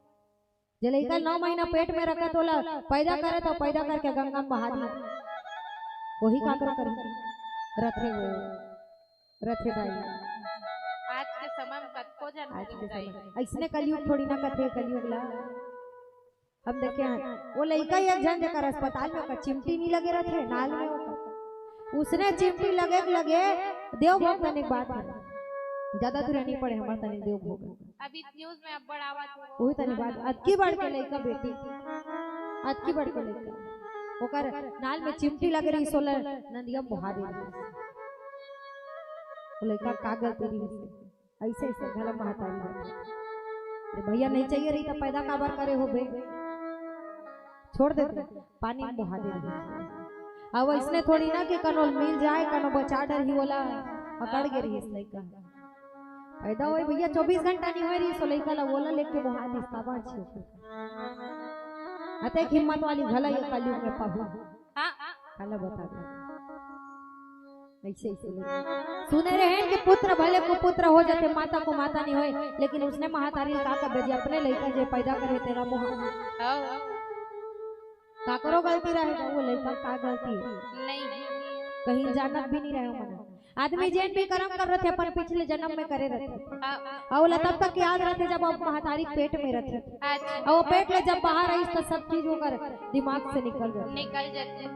जे लइका नौ महीना पेट में रखत ओला पैदा करे तो पैदा करके गंगा में बहा दी। वही काकरो करी रथे वो, रथे दाई। आज के समय में कतको झन आज के समय। ऐसने कलयुग थोड़ी ना कथे कलयुग ला। हम देखे हैं, वो लइका एक झन जेकर अस्पताल में ओकर चिमटी नहीं लगे रथे, नाल में ओकर। उसने चिमटी लगे के लगे देव भोग तनिक बात है। ज्यादा दूर नहीं पड़े हमर तनिक देव भोग। अभी न्यूज में अब्बड़ आवत हे। वही तनी बात, अतकी बड़ के लइका बेटी, अतकी बड़ के लइका, ओकर नाल में चिमटी लगे रही, सोलह नंदिया बोहा दे रही। वो लइका का गलती रही, ऐसे ऐसे घला महतारी बात। अरे भैया, नहीं चाहिए रही तो पैदा काबर करे हो बे? छोड़ देते, पानी में बहा दे रही। अब इसने थोड़ी ना कि कनो मिल जाए, कनो बचा डर ही बोला, अकड़ गे रही इस लइका। पैदा होए भैया, चौबीस घंटा नहीं होए रही, सो लइका ला ओला लेके बोहा दिस, काबर छियो। अतेक हिम्मत वाली घला ये कलयुग में पाहू। हाँ। काला बता दे। ऐसे, ऐसे लइका। सुने रहे कि पुत्र भले कुपुत्र हो जाते, माता को माता नहीं होए, लेकिन उसने महतारी का कर भेजे, अपने लइका जे पैदा करे तेरा बोहा। हाँ। काकरो गलती रहे, वो लइका का गलती है? नहीं। कहीं जानत भी नहीं रहे मन। आदमी जेन भी करम कर रथे, अपन पिछले जन्म में करे रथे। हाँ। अउ ओला तब तक याद रथे, जब वो महतारी पेट में रथे। अच्छा। अउ वो पेट ले जब बाहर आइस, तो सब चीज ओकर दिमाग से निकल जाथे। निकल जाथे।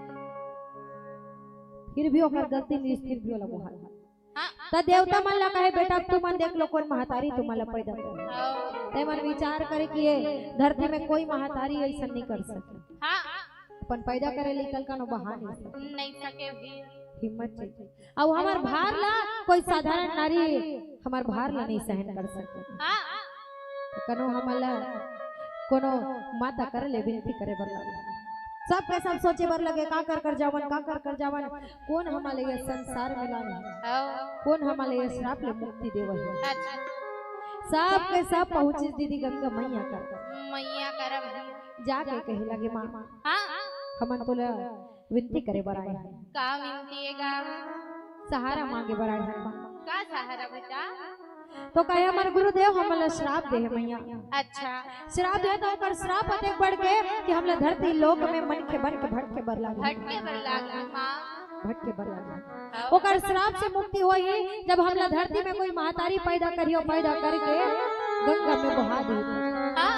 फिर भी ओकर गलती नहीं, फिर भी ओला बोहा। हाँ। त देवता मन ला कहे, "बेटा, अब तुमन देख लो, कौन महतारी तुमन ला पैदा करे।" हाँ। ते मन विचार करे कि ये धरती में कोई महतारी ऐसा नहीं कर सके। हाँ। अपन पैदा करे ले कल कनो बहा नहीं सके। नहीं सके भी। हिम्मत चाहिए। अब हमार भार ला कोई साधारण नारी हमार भार ला नहीं सहन कर सके। हाँ। कनो हमला कोनो माता कर ले विनती करे बर लगे। सबके सब सोचे बर लगे, का कर कर जावन, का कर कर जावन, कोन हमला ये संसार में लाने, हाँ। कोन हमला ये श्राप ले मुक्ति देवही। अच्छा। सबके सब पहुँचिस दीदी गंगा मैया कर। मैया कर अब। जाके कहे लगे, माँ, हाँ। हमन तोला विनती करे बर आए हन। का विनती हे गा? सहारा मांगे बर आए हन माँ। का सहारा बेटा? तो कहे, हमर गुरुदेव हमला श्राप दे हे मैया। अच्छा। श्राप दे हे तो ओकर श्राप अतेक बढ़ के कि हमला धरती लोक में मनखे बन के भटके बर लागही। भटके बर लागही माँ। भटके बर लागही। हाँ। ओकर श्राप से मुक्ति होही जब हमला धरती में कोई महतारी पैदा करियो, पैदा करके गंगा में बहा दे। हाँ।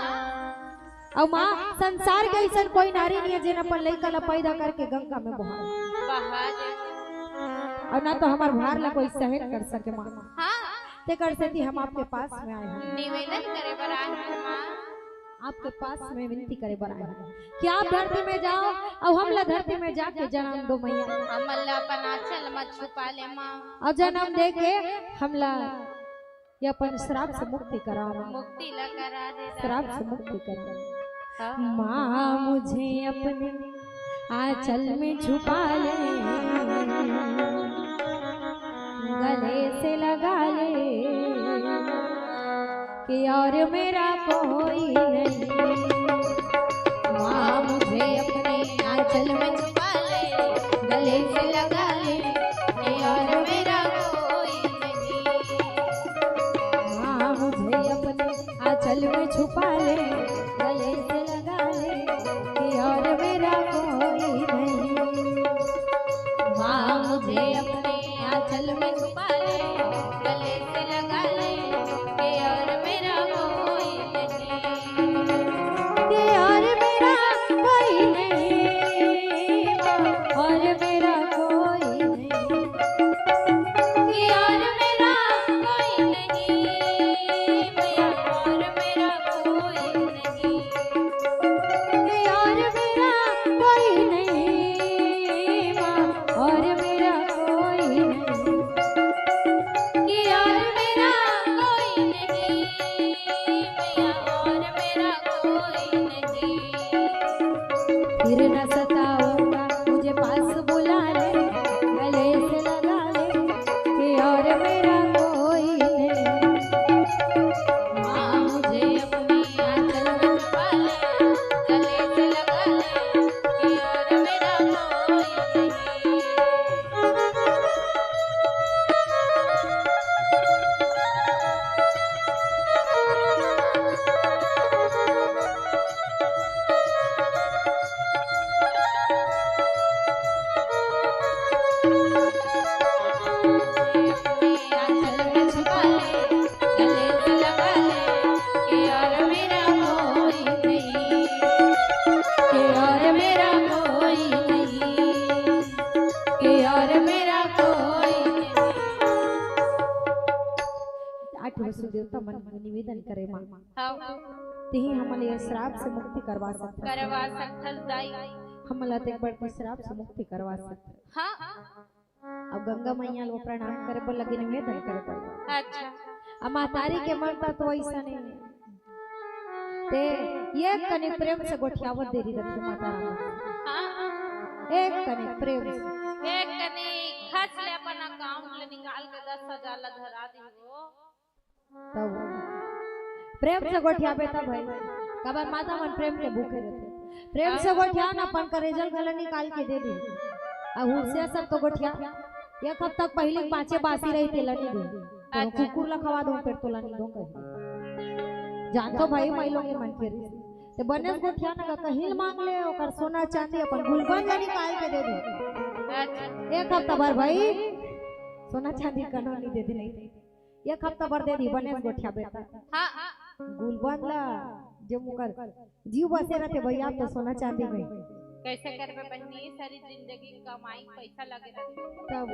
अउ माँ, संसार के अइसन कोई नारी नइ हे जेन अपन लइका ला पैदा करके गंगा में बहा दे। बहा दे। अउ ना तो हमर भार ला कोई सहन कर सके माँ। हाँ। तेकर सेती हम आपके पास में आए हन। निवेदन करे बर आए हन माँ। आपके पास में विनती करे बर आए हन कि आप धरती में जाओ अउ हमला धरती में जाके जनम दो मैया। हमला अपन आंचल में छुपा ले माँ। अउ जनम दे के हमला ये अपन श्राप से मुक्ति कराओ माँ। मुक्ति ला करा दे श्राप से मुक्ति कराओ। हाँ। माँ मुझे अपने आंचल में छुपा ले, गले से लगा ले कि और मेरा कोई नहीं। माँ मुझे अपने आंचल में छुपा ले, गले से लगा ले कि और मेरा कोई नहीं। माँ मुझे अपने आंचल में छुपा ले, गले से लगा ले कि और मेरा कोई नहीं। माँ मुझे अपने आंचल में छुपा ले, गले से लगा ले कि और मेरा कोई नहीं। कि और मेरा कोई नहीं, और मेरा कोई नहीं। कि और मेरा कोई नहीं, और मेरा कोई नहीं। कि और मेरा कोई नहीं, माँ, और मेरा कोई नहीं। कि और मेरा कोई नहीं, मैया, और मेरा कोई नहीं। फिर न सताऊंगा, मुझे पास बुला ले, गले से लगा ले, कि और मेरा कोई नहीं। माँ मुझे अपनी आंचल में छुपा ले, गले से लगा ले, कि और मेरा कोई नहीं। आठ वसु देवता मन के निवेदन करे माँ। हाँ। तिही हमन ये श्राप से मुक्ति करवा सकथस। करवा सकथस दाई। हमन ला तो एक बार के श्राप से मुक्ति करवा सकथस। हाँ। अब गंगा मैया ला प्रणाम करे बर लगे, निवेदन करे बर। अच्छा। अब महतारी के ममता तो ऐसा नहीं है। ते एक कनी प्रेम से गोठियावत देरी रथे माता राम। हाँ। एक कनी प्रेम से। एक कनी खस ले अपन account ले निकाल के दस हजार ला धरा दी हो। तब प्रेम से गोठियाबे तब भाई, काबर माता मन प्रेम के भूखे रथे। प्रेम से गोठिया ना, अपन करेजा घला निकाल के दे दे। अब हुरसिया सब तो गोठिया, एक हफ्ता पहले पाँचे बासी रही तेला नहीं दे, तो अच्छा। कुकुर ला खवा दो, फिर तोला नहीं दो कहे। जान तो भाई माई लोग मन के रिस। ते बने गोठिया ना, कहीं मांग ले, ओकर सोना चांदी अपन गुलबंद ला निकाल के दे दे। अच्छा। एक हफ्ता भर भाई सोना चांदी कनो नहीं दे दे, नहीं एक हफ्ता भर दे दी, बने गोठिया बेटा। हाँ। गुलबंद ला, जे मुकर जीव बसे रहते भैया, तो सोना चांदी में। कैसे करबे बहनी, सारी जिंदगी कमाई पैसा लगे रहते। तब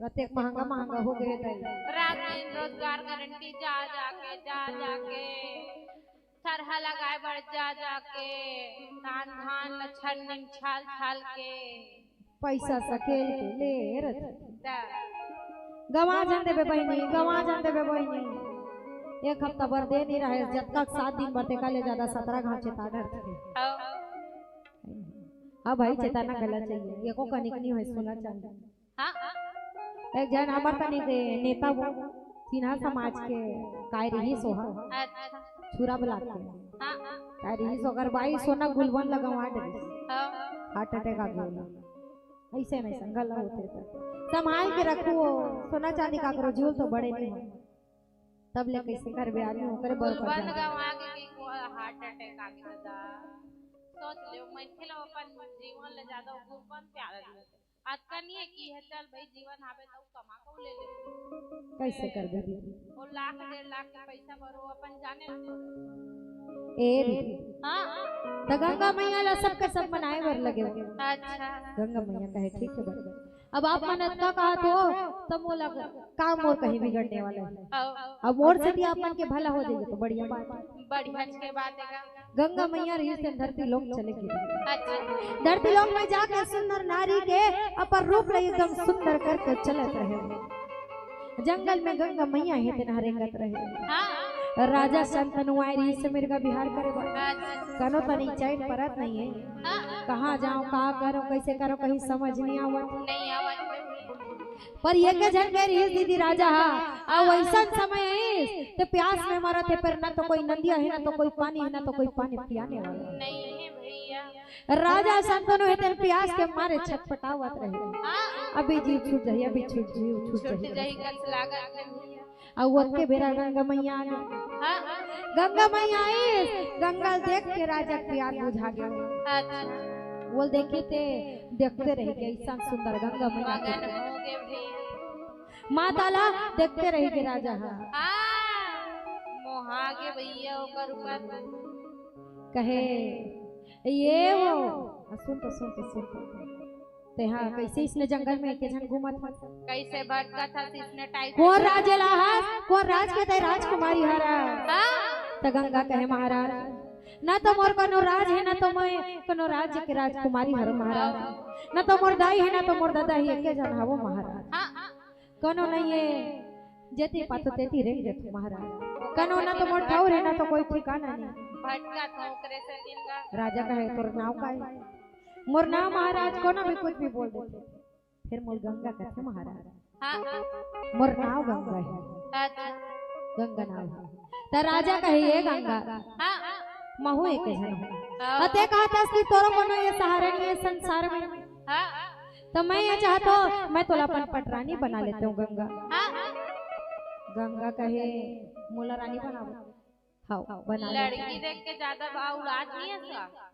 अतेक महंगा महंगा हो गए दाई। रात दिन रोजगार गारंटी, जा जाके, जा जाके, थरहा लगाए बर जा जाके, धान धान ल छन छाल छाल के। पैसा सकेल के ले रथे। दा। गवा जान देबे बहिनी, गवा जान देबे बहिनी। एक हफ्ता भर दे नहीं रहे, जतका सात दिन भर तेका ले ज्यादा सतरा घांचे ताडर थे। हाँ। हाँ भाई, चेताना गला चाहिए, एको कनिक नहीं होय सोना चांदी। हाँ। एक झन हमर तनी के नेता वो, सिन्हा समाज के काय रहिस ओहा, अच्छा। छुरा ब्लॉक के। हाँ। काय रहिस, अगर बाई सोना गुलवन लगवा डरिस। हाँ। हार्ट अटैक आ गया। ऐसे नहीं संगल होते तो संभाल के रखू, सोना चांदी का करो, जीव तो बड़े नहीं हो। तब ले कैसे करबे आदमी ओकरे बर गुलवन परेशान। गवा के कि को हार्ट अटैक आ गया था। सोच ले, मनखे ला अपन जीवन ले ज्यादा गुलवन प्यारा लगथे। अतका नहीं है कि है, चल भाई, जीवन हावे तो कमा के ले ले। कैसे करबे दीदी? वो लाख डेढ़ लाख के पैसा भरो, अपन जाने ला। ए दीदी, हाँ। त गंगा मैया ला सबके सब मनाए बर लगे हो। अच्छा। गंगा मैया कहे, "ठीक है बड़े।" अब आप मन अतका कहत हो, त मोला का मोर कहीं बिगड़ने वाला है। आओ। अब मोर से भी आप मन के भला हो जाएगा तो बढ़िया बात है। बढ़िया के बात है का? गंगा मैया रहिस तेन धरती लोक चले गिरी। अच्छा। धरती लोक में जाके सुंदर नारी के अपन रूप ले एकदम सुंदर करके चलत रहे। जंगल में गंगा मैया हे तेन ह रेंगत रहे। हाँ। राजा शांतनु आए रहिस मिर्गा बिहार करे बर। अच्छा। कनो तनी चैन परत नहीं है। हाँ। कहाँ जाओ, का करो, कैसे करो, कहीं समझ नहीं आवत। नहीं आवत। पर एके झन गए रहिस दीदी राजा हा, अउ वैसन समय आइस, ते प्यास में मरत हे, पर ना तो कोई नदिया है, ना तो कोई पानी है, ना तो कोई पानी पियाने वाला। नहीं है भैया। राजा शांतनु हे तेन प्यास के मारे छटपटावत रहे। हाँ। अभी जीव छूट जाही, अभी छूट, जीव छूट छूट जाही। जाही कस लागत है भैया। अउ ओतके बेरा गंगा मैया आ गई। हाँ। गंगा मैया आइस, गंगा देख के राजा के प्यास बुझा गया। अच्छा। बोल देखी ते देखते रह गए, ऐसा सुंदर गंगा मैया के। मगन हो गए भैया। माता ला देखते रह गए राजा हा। हाँ, मोहा के भैया ओकर ऊपर। कहे, "ये वो।" आ, सुन तो, सुन तो, सुन तो। ते हा, कैसे इसने जंगल में एके झन घूमत हस? कैसे भटकत हस इसने टाइप कोन से? राज ला हस? कोन राज के ते राजकुमारी हरा? हाँ। त गंगा कहे, "महाराज, ना तो मोर कोनो राज है, ना तो मैं कोनो राज्य के राजकुमारी हरो महाराज, ना तो मोर दाई है, ना तो मोर दादा ही, एके झन हवो महाराज। हाँ। कोनो नहीं है, जेती पातो तेती रेंग देथो महाराज। कोनो ना तो मोर ठौर है, ना तो कोई ठिकाना नहीं।" भटका था ओकरे से दिन रात। राजा कहे, "तोर नाव का है?" "मोर नाव महाराज कोनो भी कुछ भी बोल देथे।" फिर मोर गंगा कथे महाराज। हाँ। "मोर नाव गंगा है।" अच्छा। गंगा नाव है। त राजा कहे, "ये गंगा, हाँ। महू एके झन हूँ।" हाँ। अते कहत हस कि तोरो कोनो ये सहारा नहीं है संसार में। हाँ। त मैं ये चाहत हूँ, मैं तोला अपन पटरानी बना लेते हूँ गंगा। हाँ। गंगा कहे, "मोला रानी बनाओ।" हाँ, बना ले। लड़की देख के ज्यादा भाव उड़ात नहीं है का?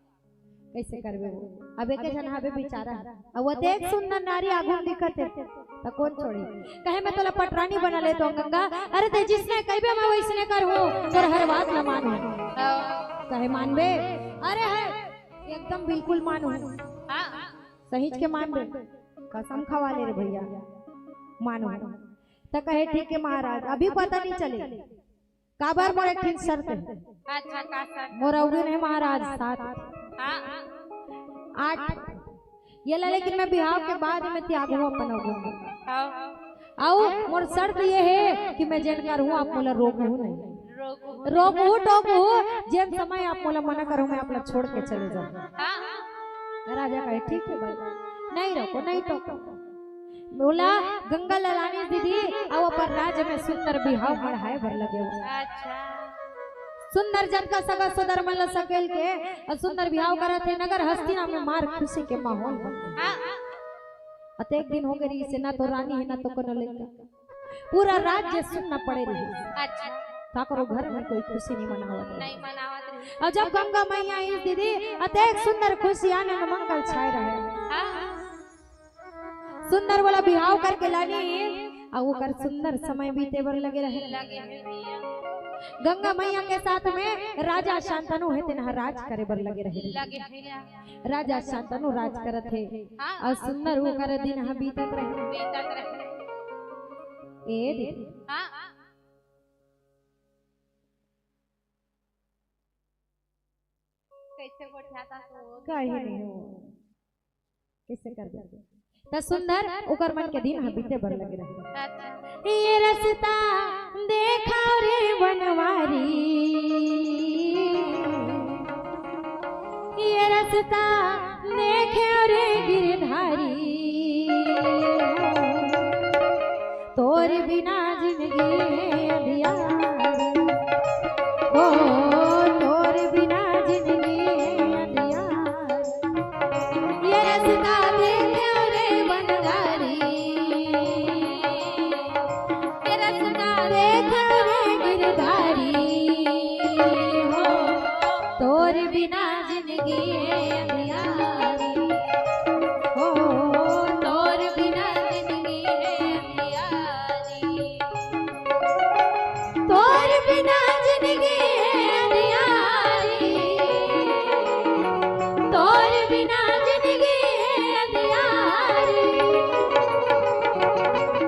कैसे करबे वो? अब एके झन हाबे बिचारा। अब वो देख सुंदर नारी आगू में दिखत है, त कोन छोड़ी? कहे, "मैं तोला पटरानी बना लेते हूँ गंगा।" "अरे ते जिसने कहबे मैं वैसने करहूँ, तोर हर बात ला मानहूँ।" हाँ। कहे, "मानबे?" "अरे है, एकदम बिल्कुल मानहूँ।" हाँ। सहीच के मानबे? कसम खवा ले रे भैया, मानहूँ। त कहे, "ठीक है महाराज, अभी पता नहीं चले।" काबर मोर एक ठिन शर्त है। अच्छा, का शर्त? मोर अवगुण है महाराज, सात। हाँ। आठ। ये ला, लेकिन मैं बिहाव के बाद में त्यागहूँ अपन अवगुण। हाँ। अउ मोर शर्त ये है कि मैं जेन करहूँ, आप मोला रोकहू नहीं। रोकहू। रोकहू, टोकहू, जेन समय आप मोला मना करहू, मैं आप ला छोड़ के चले जाऊँ। हाँ। राजा कहे, "ठीक है भाई, नहीं रोको, नहीं टोको।" बोला, गंगा ललानी दीदी, अउ अपन राज में सुंदर बिहाव मढ़ाए बर लगे हो। अच्छा। सुंदर जतका सगा सोदर मन ल सकेल के, अउ सुंदर बिहाव करत हे, नगर हस्तिना में मार खुशी के माहौल बन गे। हाँ। अतेक दिन हो गए रहिस हे, ना तो रानी है, ना तो कोनो लइका। पूरा राज्य सुन्न पड़े रहिस। अच्छा। काकरो घर में कोई खुशी नहीं मनावत रहिस। नहीं मनावत रहिस। अउ जब गंगा मैया आइस दीदी, अतेक सुंदर खुशी आनंद मंगल छाए रहे। हाँ। सुंदर वाला बिहाव करके लानी, अउ ओकर सुंदर समय बीते बर लगे रहे। लगे हे भैया। गंगा मैया के साथ में राजा शांतनु हे, तेन ह राज करे बर लगे रहे। लगे हे। राजा शांतनु राज करत हे, हाँ। अउ सुंदर ओकर दिन ह बीतत रहे। बीतत रहे। ए दीदी। हाँ। कैसे गोठियाता तो? काहे नहीं हो? कैसे कर दे? त सुंदर ओकर मन के दिन ह बीते बर लगे रहे। अच्छा। ये रस्ता देखा रे बनवारी, ये रस्ता देखे बिना जिंदगी हे अंधियारी, ओ तोर बिना जिंदगी हे अंधियारी। ये रस्ता देखे रे बनवारी, ये रस्ता देखे रे गिरधारी, हो तोर बिना जिंदगी हे अंधियारी, हो तोर बिना जिंदगी हे अंधियारी। तोर बिना जिंदगी हे अंधियारी, तोर बिना जिंदगी हे अंधियारी,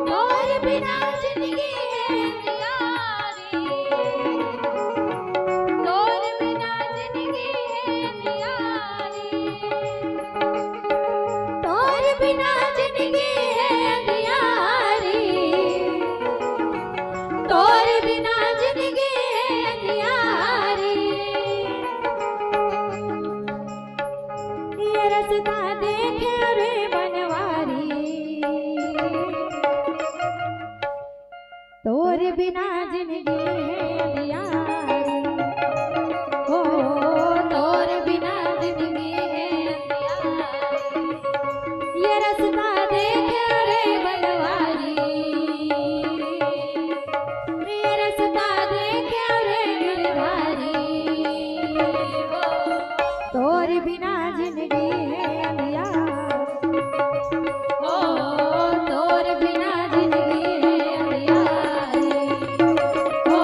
तोर बिना जिंदगी हे अंधियारी, तोर बिना जिंदगी हे अंधियारी। तोर बिना जिंदगी हे अंधियारी, तोर बिना जिंदगी हे अंधियारी। ये रस्ता देखे रे बनवारी, तोर बिना जिंदगी हे अंधियारी, ओ तोर बिना जिंदगी हे अंधियारी। ये रस्ता देखे रे बनवारी, ये रस्ता देखे रे गिरधारी, ओ तोर बिना जिंदगी हे अंधियारी, ओ तोर बिना जिंदगी हे अंधियारी, ओ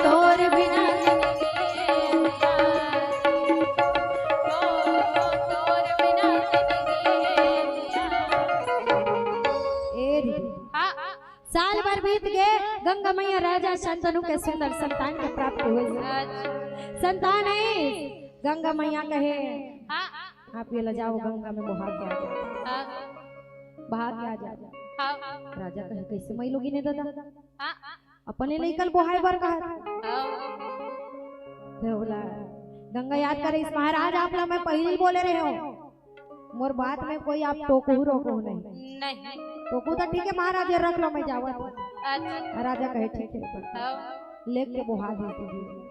तोर बिना जिंदगी हे अंधियारी, ओ तोर बिना जिंदगी हे अंधियारी। ए दीदी, हाँ। साल भर बीत गे, गंगा मैया राजा शांतनु के सुंदर संतान के प्राप्ति होइस। अच्छा। संतान हे, गंगा मैया कहे, हाँ। आप ये ला जाओ गंगा में बहा के आ जाओ। हाँ। बहा के आ जाओ। हाँ। राजा कहे, "कैसे मैं लोगी ने दादा?" हाँ। अपने लइका ल बोहाय बर कहत। हाँ। तो बोला, गंगा याद करे, "इस महाराज आप ला मैं पहले ही बोले रहे हो, मोर बात में कोई आप टोकहू रोकहू नहीं।" नहीं। टोकहू तो ठीक है महाराज, ये रख लो, मैं जावत हूँ। अच्छा। राजा कहे, "ठीक है।" हाँ। लेके बोहा दीस दीदी।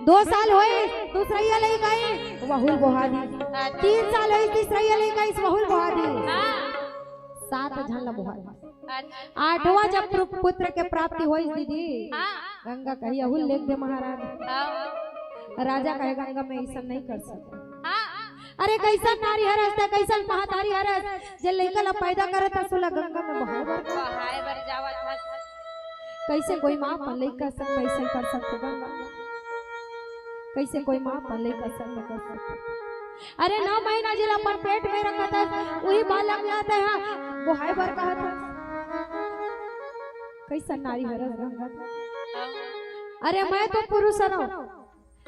दो साल होइस, दूसरइया लइका आइस, वहू ल बोहा दीस। अच्छा। तीन साल होइस, तीसरइया लइका आइस, वहू ल बोहा दीस। हाँ। सात झन ल बोहा दीस। अच्छा। आठवां जब पुत्र के प्राप्ति होइस दीदी, हाँ। गंगा कहे, "अहू ल लेग दे महाराज।" हाँ। राजा कहे, "गंगा मैं अइसन नहीं कर सकंव।" हाँ। अरे कइसन नारी हरस ते, कइसन महतारी हरस, जे लइका ल पैदा करत हस ओला गंगा में बहाय बर, बहाय बर जावत हस। कइसे कोई माँ अपन लइका संग अइसन कर सकथे गंगा? कइसे कोई माँ अपन लइका संग कर सकथे? अरे नौ महीना जेला अपन पेट में रखत हस, उही बालक ला तैं हा बोहाय बर कहत हस। कइसन नारी हरस गंगा? अरे मैं तो पुरुष हरंव,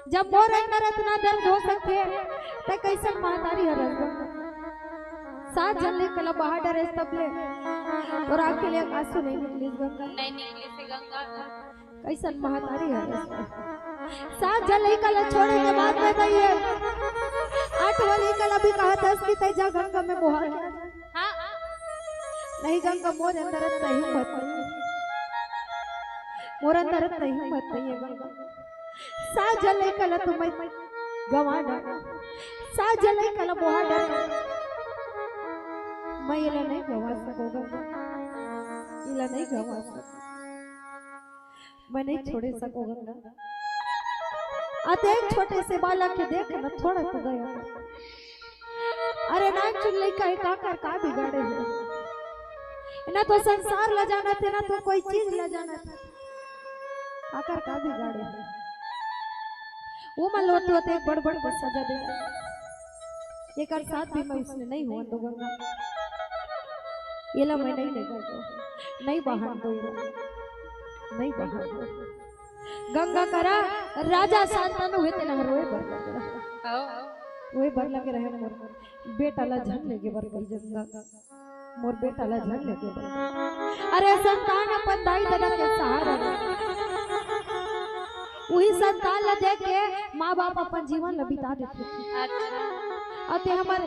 जब मोर अंदर अतना दर्द हो सकथे, तैं कइसन महतारी हरस गंगा? सात झन लइका ल बहा डरेस तब ले तोर आँखी ले आंसू नहीं निकलिस गंगा। नहीं निकलिस हे गंगा। कइसन महतारी हरस? सात झन लइका ल छोड़े के बाद में तैं ये आठवां लइका ल भी कहत हस कि तैं जा गंगा में बोहा के आ। हाँ। नहीं गंगा, मोर अंदर अतना हिम्मत नहीं हे। मोर अंदर अतना हिम्मत नहीं हे गंगा। सात झन लइका ल तो मैं गंवा डरेंव, सात झन लइका ल बोहा डरेंव, मैं एला नहीं गंवा सकंव गंगा, एला नहीं गंवा सकंव, मैं नहीं छोड़े सकंव गंगा। अतेक छोटे से बालक के देख ना, थोड़ा तो दया कर। अरे नानचुन लइका हे, काकर का बिगाड़े हे? ना तो संसार ल जानत हे, ना तो कोई चीज ल जानत हे। काकर का बिगाड़े हे? वो मन ल होते होते एक बड़ बड़ के सजा दे। एकर साथ भी मैं अइसने नहीं होवन दंव गंगा। एला मैं नहीं लेगंव, नहीं बहान दंव, नहीं बहान दंव। गंगा करा राजा शांतनु हे तेला रोए बर लगे रहे। हाँ। रोए बर लगे रहे, मोर बेटा ला झन लेगे बर कही गंगा, मोर बेटा ला झन लेगे बर। अरे संतान अपन दाई ददा के सहारा हे। उही संतान ला देख के माँ बाप अपन जीवन ला बिता देथे। अच्छा। अउ तैं हमर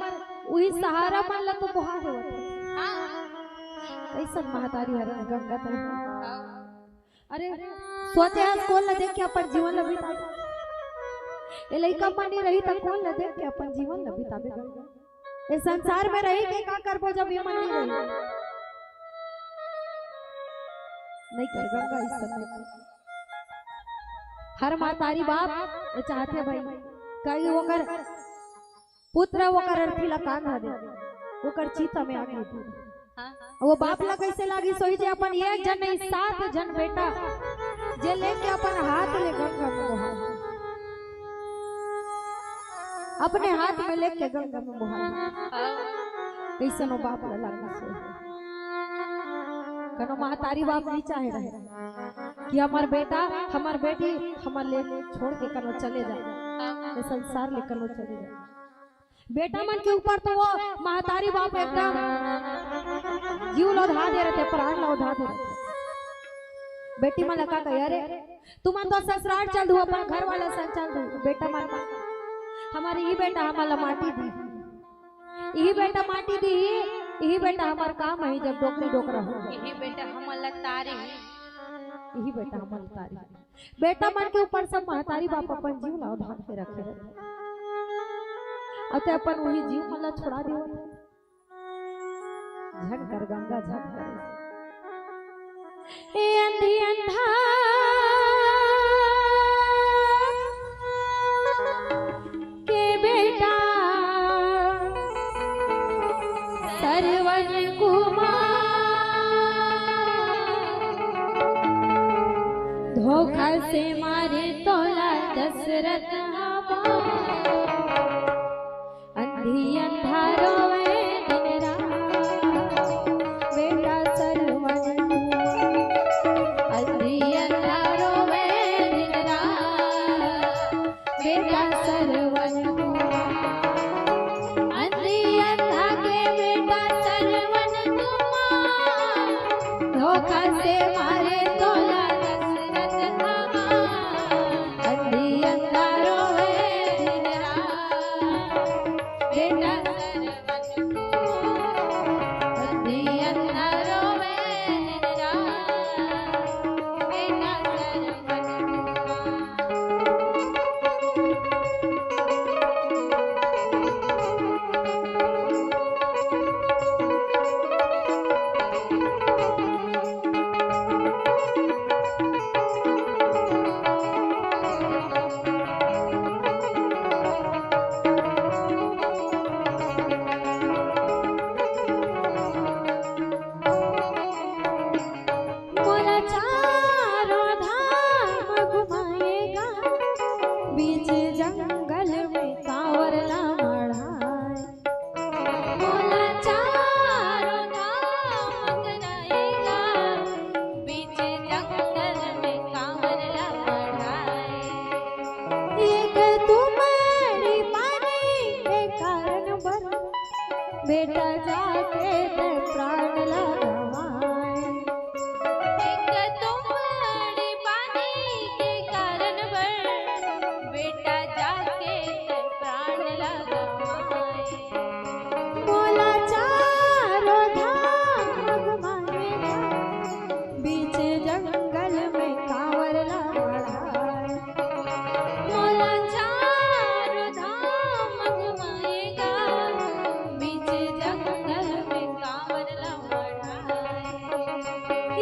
उही सहारा मन ला तो बोहा देवत हस। हाँ। कइसन महतारी हरे गंगा तैं। अरे, सोचे हस कोन ल देख के अपन जीवन ल बिताबे। ए लइका मन नइ रही त कोन ल देख के अपन जीवन ल बिताबे गंगा। ए संसार में रही के का करबो जब ये मन नइ रही। नइ कर गंगा, अइसन नइ कर। हर महतारी बाप ये चाहथे भाई, कहीं ओकर पुत्र ओकर अर्थी ला कांधा दे, ओकर चिता में आग लगा दे। हाँ। वो बाप ला कइसे लागिस होही जे अपन एक झन नहीं, सात झन बेटा जे लेके अपन हाथ ले गंगा में बोहा, अपने हाथ में लेके गंगा में बोहा। हाँ। कइसन वो बाप ला लागिस होही। कनो महतारी बाप नइ चाहे रहे कि हमर बेटा, हमर बेटी हमर ले छोड़ के कनो चले जाए, ये संसार ले कनो चले जाए। बेटा मन के ऊपर तो वो महतारी बाप एकदम जीव ला उधार दे रहिथे, प्राण ला उधार दे रहिथे। बेटी मन ला का कहे, अरे तुमन तो ससुराल चल दू, अपन घर वाला संग चल दू। बेटा मन, हमर इही बेटा हमन ला माटी दिही, इही बेटा माटी दिही, इही बेटा हमर काम आही जब डोकरी डोकरा हो। इही बेटा हमन ला तारही। इही बेटा हमन ला तारही। बेटा मन के ऊपर सब महतारी बाप अपन जीव ला उधार के रखे रहिथे। अउ तैं अपन उही जीव मन ला छोड़ा देवत हस। झन कर गंगा, झन कर। ए अंधी अंधा के बेटा सरवन कुमार, धोखा से मारे तोला दशरथ हमार। अंधी अंधा रोवे दिन रात, बेटा सरवन कुमार। अंधी अंधा रोवे दिन रात, बेटा सरवन कुमार। अंधी अंधा के बेटा सरवन कुमार, धोखा से मारे तोला दशरथ हमार। अंधी अंधा रोवे दिन रात, बेटा सरवन कुमार। अंधी अंधा रोवे दिन रात, बेटा सरवन कुमार। मोला चारों धाम घुमाएगा, बीच जंगल में कांवर ला मढ़ाए। मोला चारों धाम घुमाएगा, बीच जंगल में कांवर ला मढ़ाए। एक तुमड़ी पानी के कारण बर बेटा जाके तैं प्राण ला गंवाए। एक तुमड़ी पानी के कारण बर बेटा जाके तैं प्राण ला गंवाए। मोला चारों धाम घुमाएगा, बीच जंगल में कांवर ला मढ़ाए। मोला चारों धाम घुमाएगा, बीच जंगल में कांवर ला मढ़ाए।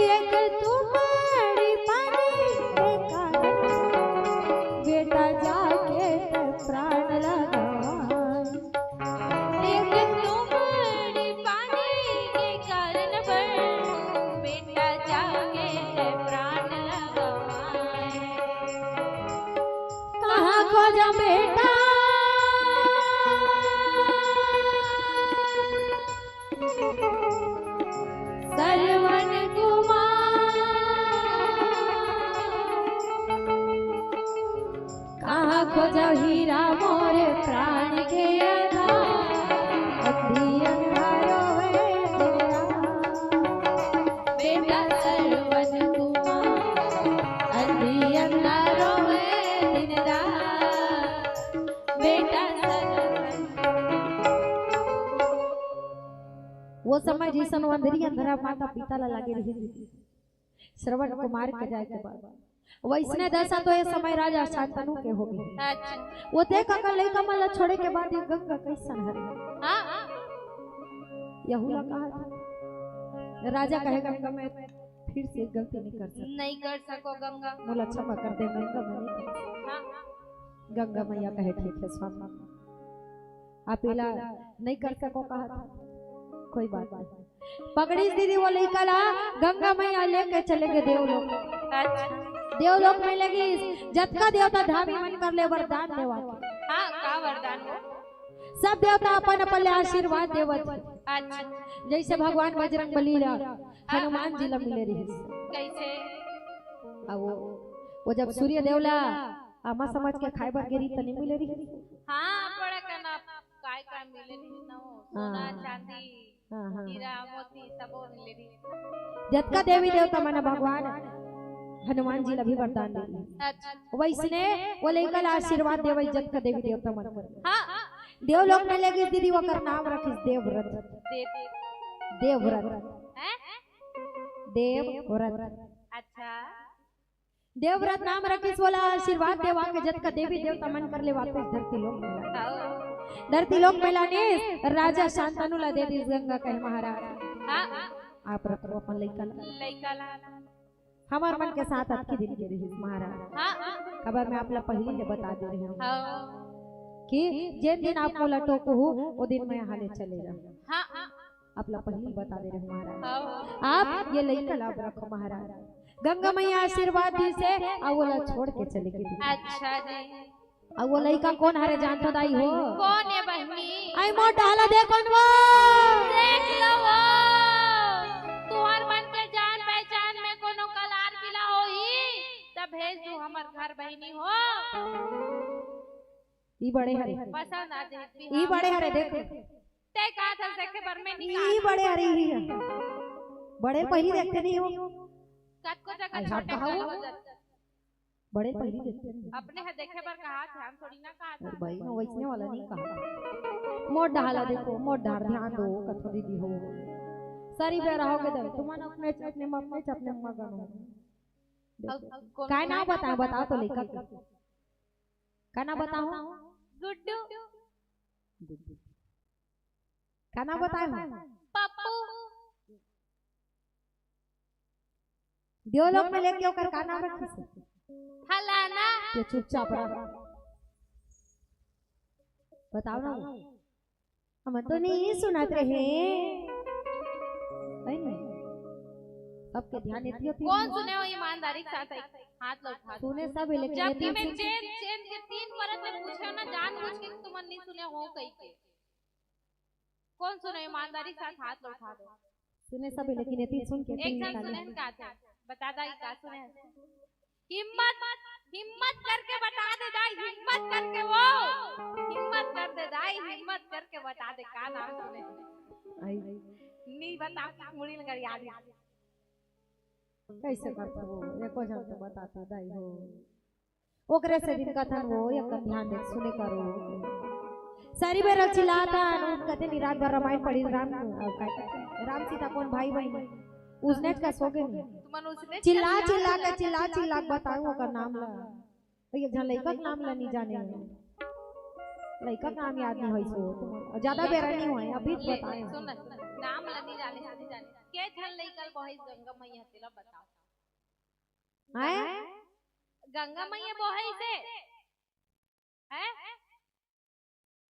एक तुमड़ी पानी के कारण बेटा जाके तैं प्राण ला गंवाए। एक तुमड़ी पानी के कारण बर बेटा जाके तैं प्राण ला गंवाए। कहाँ खोजा बेटा सरवन कुमार, कहाँ खोजा हीरा मोरे प्राण के आधार। अंधी अंधा रोवे दिन रात, बेटा सरवन कुमार। अंधी अंधा रोवे दिन रात, बेटा सरवन। वो समय जइसन वो अंधरी अंधरा माता पिता ला लागे रही दीदी, श्रवण कुमार के जाए के बाद। वइसने दशा तो ये समय राजा शांतनु के हो गे। अच्छा। वो देख अकन लइका मन ला छोड़े के बाद ये गंगा कइसन हरे। हाँ। यहू ला कहा था। राजा कहे, "गंगा, मैं फिर से गलती नहीं कर सकता।" नहीं कर सको गंगा। मोला क्षमा कर दे गंगा, मैं नहीं कर सकता। हाँ। गंगा मैया कहे, "ठीक है स्वामी, आप एला नहीं कर सको कहा था, कोई बात नहीं।" पकड़िस दीदी वो लइका ला, गंगा मैया लेके चले गे देवलोक। अच्छा। देवलोक में लगिस, जतका देवता धामी मन कर ले वरदान देवा। हाँ, का वरदान हो? सब देवता अपन अपन ले आशीर्वाद देवत। अच्छा। जइसे भगवान बजरंग बली ला हनुमान जी ला मिले रहिस। कइसे? अब वो, वो जब सूर्य देव ला आमा समझ के खाए बर गे रहिस त नहीं मिले रहिस। हाँ, बड़ा कना काय काय मिले रहिस ना वो, सोना, हाँ। चांदी, हाँ, हाँ। हीरा, मोती, सबो मिले रहिस। जतका देवी देवता मन भगवान हनुमान जी ला भी वरदान दे रहिस। अच्छा। वइसने वो लइका ला आशीर्वाद देवइस जतका देवी देवता मन। हाँ। देवलोक में लेगिस दीदी, ओकर नाम रखिस देवव्रत। देव। देवव्रत। हैं? देवव्रत। अच्छा। देवव्रत नाम रखिस, वोला आशीर्वाद देवा के जतका देवी देवता मन कर ले वापस धरती लोक में ला। हाँ। धरती लोक में लानिस, राजा शांतनु ला दे दिस गंगा कहे महाराज। हाँ। आप रखो अपन लइका ला। लइका ला। हमर मन के साथ अतकी दिन के रहिस महाराज। हाँ। खबर मैं आप ला पहिली ले बता दे रहे हूँ। हाँ। कि जेन दिन आप मोला टोकहू, वो दिन मैं यहाँ ले चले जाहूँ। हाँ। आप ला पहिली बता दे रहे हूँ महाराज। हाँ। आप ये लइका ला रखो महाराज। गंगा मैया आशीर्वाद दिस हे, अउ वोला छोड़ के चले गे। अच्छा जी। अउ वो लइका कोन हरे जानथो दाई हो? कोन हे बहिनी? आई मोर डहला दे कोन वो? देख लो वो। तुहर मन के जान पहचान में कोनो कलार पिला होही, त भेज दू हमर घर बहिनी हो। ई बड़े हरे। पसंद आ जाए। ई बड़े हरे देख। ते का था देखे बर में नहीं ई बड़े हरे ही है। बड़े पहिली देखते नहीं हो। कतको जगह आई छोटे हाथ कहाँ बड़े हो? हो जाते। बड़े पहिली देखते नहीं। अपने ह देखे बर कहा थे, हम थोड़ी ना कहा अरे था। भाई, मैं वइसने वाला नहीं कहा। मोर डहला देखो, मोर डहर ध्यान दो, कथो दीदी हो। सारी बेरा हो के दे, तुमन अपने, अपने, अपने, अपने मगन हो। देखो। अब कौन काय नाम बताओ, बताओ तो लइका के। का नाम बताओ? गुड्डू। का नाम बताए हो? पप्पू। देवलोक में लेके ओकर का नाम रखिस? फलाना। ये चुपचाप रह। बताओ ना वो। हम तो नहीं सुनत रहे। है नहीं? सबके ध्यान एती होती कोन है। सुने हो ईमानदारी के साथ हाथ ला उठा दो। सुने सब है, लेकिन जबकि एती मैं सुन- चेन, चेन के तीन परत में पूछे हो ना, जानबूझ के तुमन नहीं सुने हो कही के। कोन सुने ईमानदारी के साथ हाथ ला उठा दो। सुने सब है, लेकिन एती सुन के एक तीन जन ताली। सुने हन का थे? बता दा, ई का सुने हन? हिम्मत, हिम्मत करके बता दे दाई, हिम्मत करके वो, हिम्मत कर दे दाई, हिम्मत करके बता दे का नाम सुने। आई। नहीं बता, मुड़ी लगा याद। कैसे करते हो? एको झन तो बताते दाई हो। ओकरे से दिन कथन वो, एक ध्यान दे, सुने करो। सारी बेरा चिल्लाता, अनु कथे निरात भर रामायण पढ़ी राम, अउ काय कहते? राम सीता कोन भाई बहिन? उसने का सो गए नहीं। तुमन उसने चिल्ला, चिल्ला के, चिल्ला, चिल्ला के बताऊं ओकर नाम ला। तो एक झन लइका के नाम ला नहीं जाने। लइका के नाम याद नहीं होई सो। अउ ज्यादा बेरा नहीं होई, अभी ये बताए। सुन, नाम ला नहीं जाने, नहीं जाने। के झन लइका ल बोहाइस गंगा मैया तेला बताओ। हैं? गंगा मैया बोहाइस हे? हैं?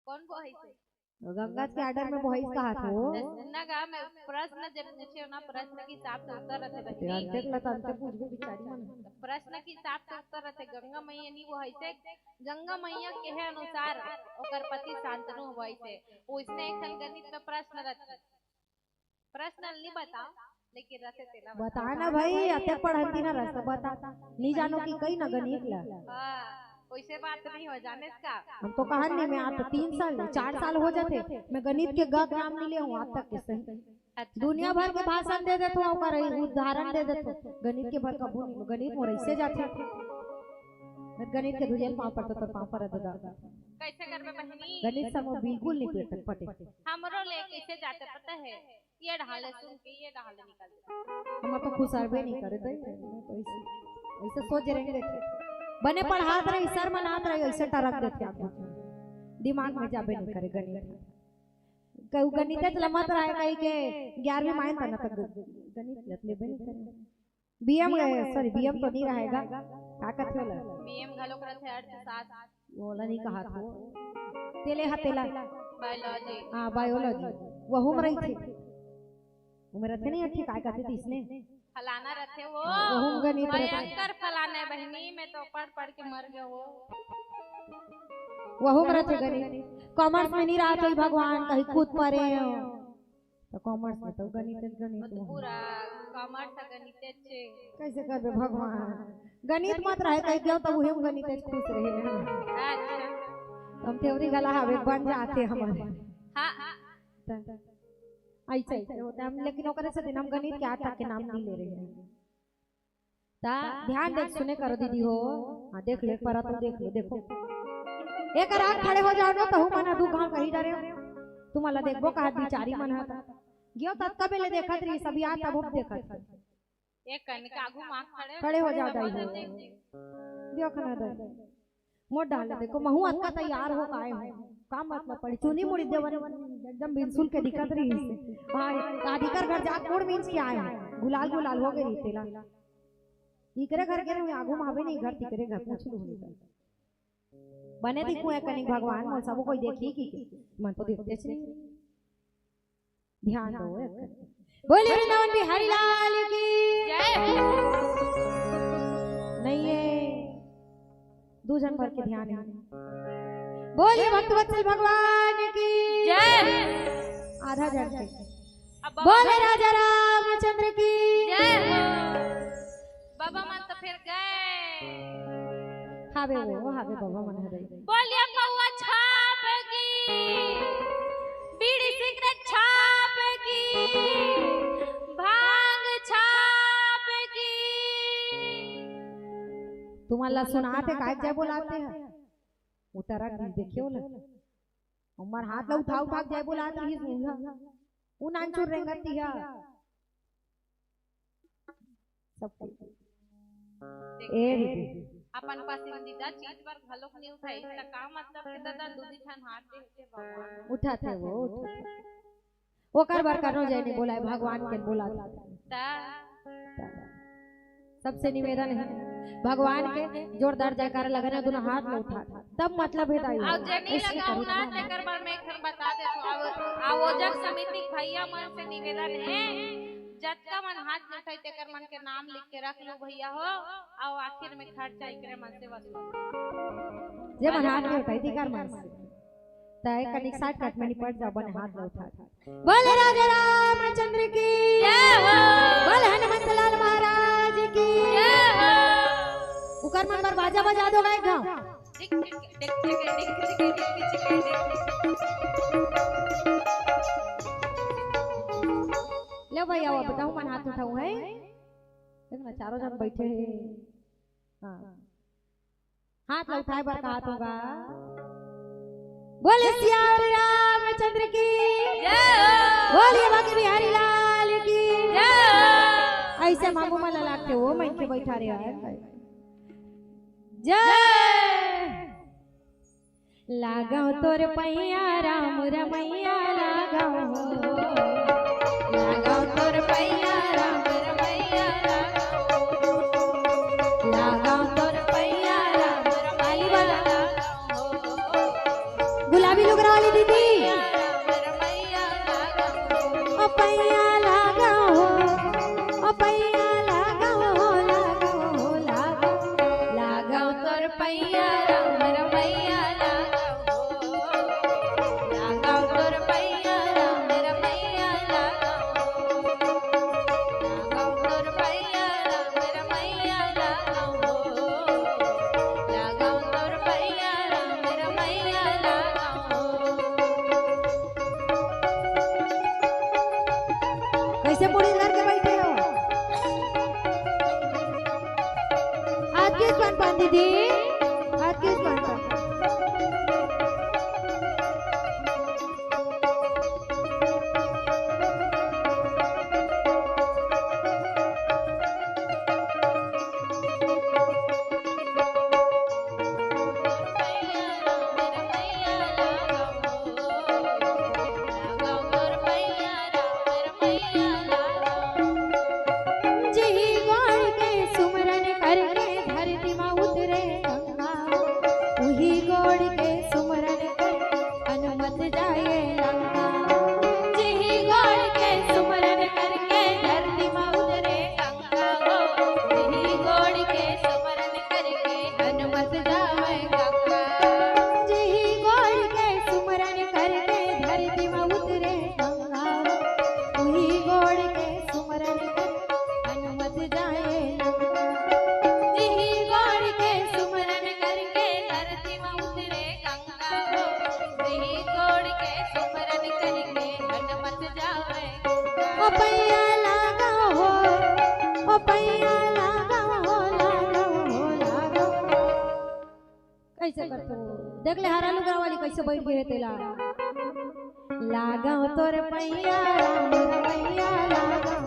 कोन बोहाइस हे? गंगा के आडर में बोहाइस कहा थो। ना गा, मैं प्रश्न जब पूछे हो ना, प्रश्न के हिसाब से उत्तर रथे बहिनी। यार, देख ला, तंते पूछबे बिचारी मन। प्रश्न के हिसाब से उत्तर रथे। गंगा मैया नहीं बोहाइस हे, गंगा मैया के अनुसार ओकर पति शांतनु बोहाइस हे। उसने एक ठन गणित में प्रश्न रथे। प्रश्न नहीं बताओ, लेकिन रथे तेला बता। बता ना भाई, अतेक पढ़न ती ना रस्ता बता। नहीं जानो कि कई ना गणित ला। हाँ, वैसे बात नहीं हो जाने का। हम तो कहन नहीं, मैं आज तो तीन साल, चार साल हो जाते, मैं गणित के ग के नाम नहीं ले हूँ आज तक के सही। अच्छा। दुनिया भर के भाषण दे देथो, ओकर उदाहरण दे देथो। गणित के भर कबू नहीं, गणित मोर ऐसे जाथे। मैं गणित के धुरिया पाँव पड़तो, तोर पाँव पर दादा। कैसे करबे बहिनी? गणित से मोर बिल्कुल नहीं पेट पटे। हमरो ले कैसे जाते पता है? ये डाल ले, सुन के ये डाल ले, निकल दे। हम तो खुश हरबे नहीं करे, तो ऐसे, ऐसे सोच रहेंगे। बने पढ़ात रही, सर मनात रही, ऐसे टरक देथे आपको। दिमाग में जाबे नहीं करे गणित। कहू गणित च लमत रहे कही के ग्यारहवीं मायन तना तक गणित लत लेबे नहीं करे। बीएम, सॉरी, बीएम तो नहीं रहेगा, का कथे ओला? बीएम घलोक रथे, अर्थशास्त्र। ओला नहीं कहा था। तेले हा तेला। बायोलॉजी। हाँ, बायोलॉजी। वहू में रही थे। वो में रथे नहीं, अच्छी काय कहते थे इसने? फलाना रथे वो। वहू में गणित रथे। भयंकर फलाना है बहनी, मैं तो पढ़ पढ़ के मर गया वो। वहू में रथे गणित। कॉमर्स में नहीं रहा तो ही भगवान कहीं कूद पड़े हो। तो कॉमर्स में तो गणित, गणित तो हो। पूरा कॉमर्स गणित अच्छे। कैसे करबे भगवान? गणित मत रहे, कह दियो तो उहे में गणित खुश रहे। अच्छा। हम थ्योरी गला हवे बन जाते हमारे। हाँ। त ऐसे, ऐसे होता है हम, लेकिन ओकरे से दिन हम गणित के आज तक के नाम नहीं ले रहे हैं। ता ध्यान देख सुने करो दीदी हो। हाँ, देख ले, पर तुम देख ले, देखो। एक रात खड़े हो जाओ ना, तहु मना दू गांव कही डरे। तुम्हाला देखबो कहा बिचारी मन हा। गियो तब तबे ले देखत रही, सब याद तब देखत रही। एक कन के आगू मां खड़े खड़े हो जाओ दाई हो। देखना दे। मोर डाल देखो, महू अतका तैयार हो काए हो। का मतलब पड़ी? चुनी मुड़ी देवन एकदम बिनसुल के दिखत रही। हाँ, दादी कर घर जाके मुड़ मींच के आए हो। गुलाल गुलाल हो गई तेला। इकरे घर के नहीं, आगू में आवे नहीं घर, तिकरे घर पूछ लू नहीं। बने दिखू है कनिक भगवान, मोर सब कोई देखी की के? मन तो देखते से नहीं। ध्यान दो एक। बोले वृंदावन बिहारी लाल की। जय। नहीं है, दो जन भर के ध्यान है। बोले भक्त वत्सल भगवान की। जय। आधा जन के। अब बाबा बोले राजा रामचंद्र की। जय हो। बाबा मन तो फिर गए। हावे वो, हावे बाबा मन हरे। बोलिए पौआ छाप की, बीड़ी सिगरेट छाप की, भांग छाप की। तुम्हाला सुनाते काय जय बोलाते हैं? उतरा की देखियो ना। उमर हाथ ला उठा उठा के जय बोलात रहिस उहा। उ नानचुर रेंगत तिहा। सब कुछ। ए दीदी। अपन पसंदीदा चीज पर घलोक नहीं उठाई, त का मतलब के दादा दूधी छन हाथ दे के भगवान। उठाते वो, उठाते। ओकर बर कनो जय नहीं बोलाए, भगवान के बोला। ता। सबसे निवेदन है, भगवान के जोरदार जयकारा लगाना, दोनों हाथ में उठा, तब मतलब है दाई। और जे नहीं ऐसे लगा करो हुना, तब। तेकर बर मैं एक ठन बता देत हूँ। अब आयोजक समिति के भैया मन से निवेदन है, जतका मन हाथ में उठाई, तेकर मन के नाम लिख के रख लो भैया हो, और आखिर में खर्चा एकरे मन से वसूल। जे मन हाथ में उठाई, तेकर मन से। तय कनिक shortcut में निपट जाओ, बने हाथ में उठा। बोल राजा रामचंद्र की जय हो। बोल हनुमंत लाल महाराज की जय हो। उकर मन बर बाजा बजा दो, गाय गाओ। ले भैया, वो बताओ, मन हाथ उठाऊ है। देख ना, चारों जन बैठे हैं। हाँ। हाथ ला उठाए बर कहा तो गा। बोले सियावर रामचंद्र की जय हो। बोलिए बांके बिहारी लाल की जय हो। ऐसे मामू मन ला लागथे, वो मन के बैठा रहे हैं। जय। लागव तोर पैया राम रमैया लागव हो। लागव तोर पैया राम रमैया लागव हो। लागव तोर पैया राम रमैया लागव हो। गुलाबी लुगरा वाली दीदी। ओ पैया लागव हो, ओ पैया लागव हो, लागव हो, लागव। लागव तोर पैया राम रमैया लागव हो। लागव तोर पैया राम रमैया लागव हो। लागव तोर पैया राम रमैया लागव हो। लागव तोर पैया राम रमैया लागव हो। कैसे मुड़ी धर के बैठे हो? हाथ किस बन बन दीदी, हाथ किस बन बन। पैया लगाओ हो, ओ पैया लगाओ हो, लगाओ हो, लगाओ। कैसे करते हो? देख ले हरा लुगा वाली कैसे बैठ गए तेला। लगाओ तोर पैया राम रमैया लगाओ।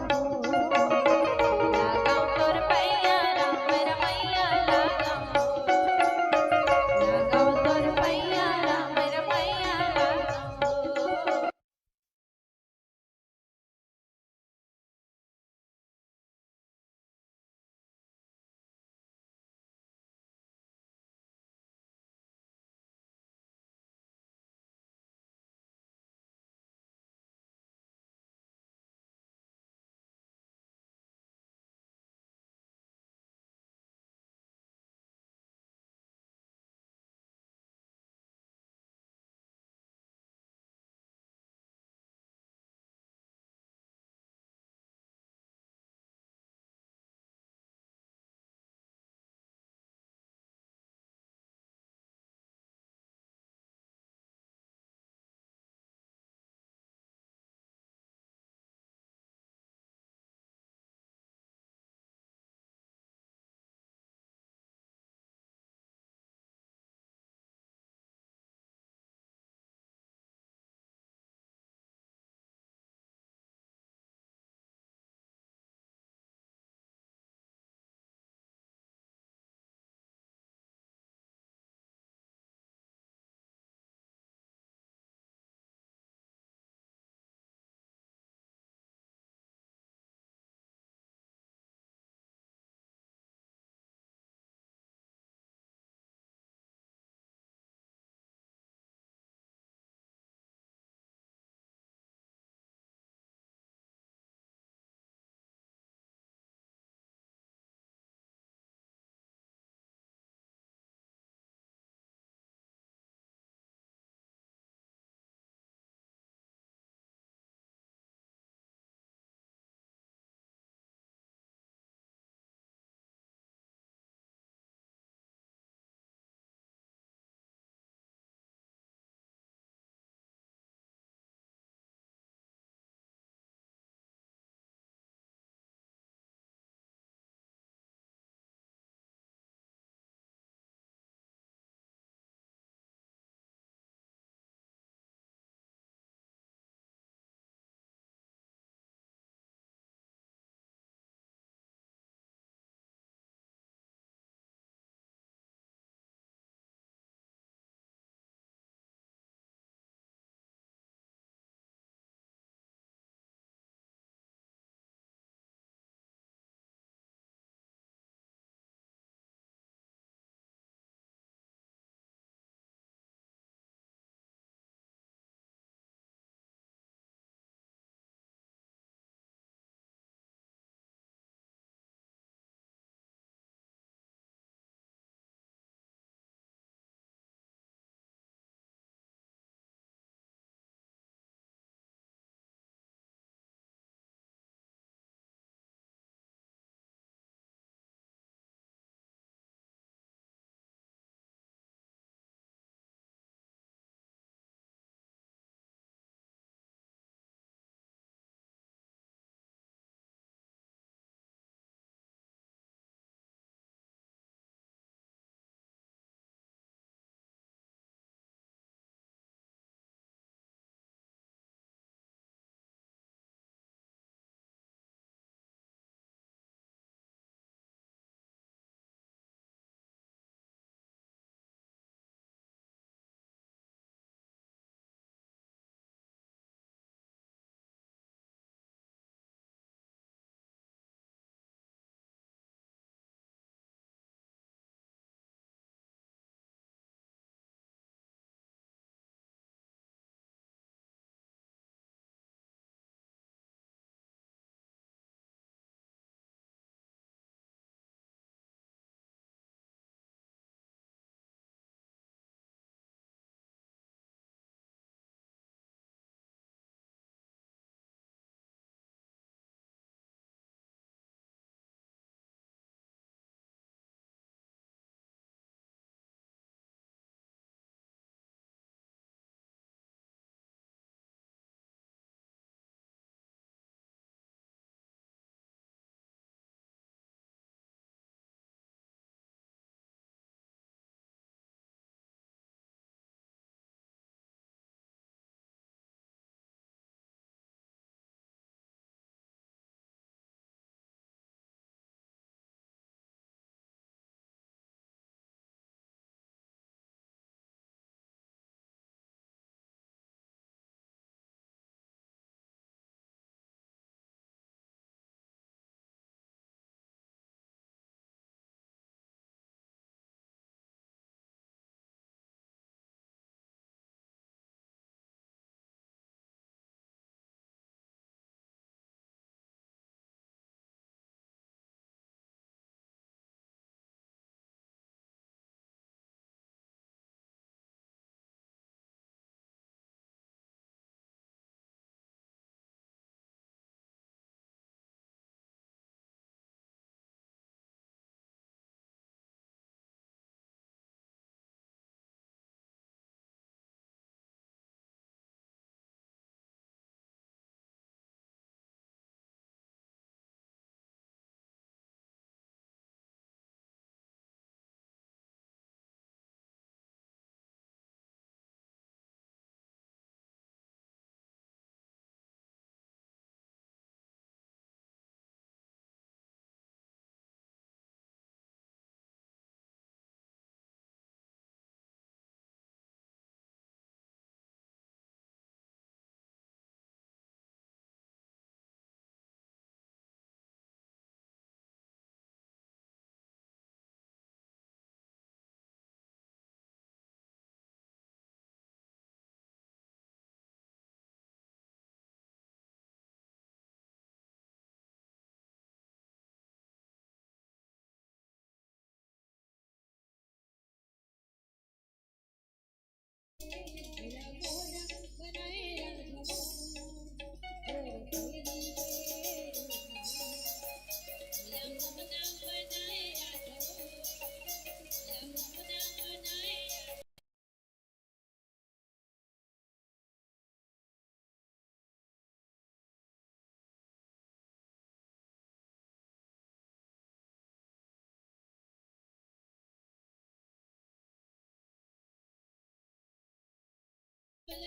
लगाओ तोर पैया राम रमैया लगाओ। लगाओ तोर पैया राम रमैया लगाओ।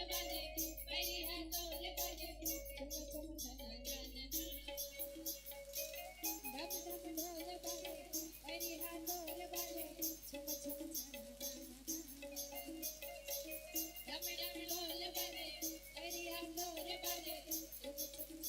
डम डम ढोल बाजे, बैरी हा ढोल बाजे, छम छम छम। डम डम ढोल बाजे, बैरी हा ढोल बाजे, छम छम छम।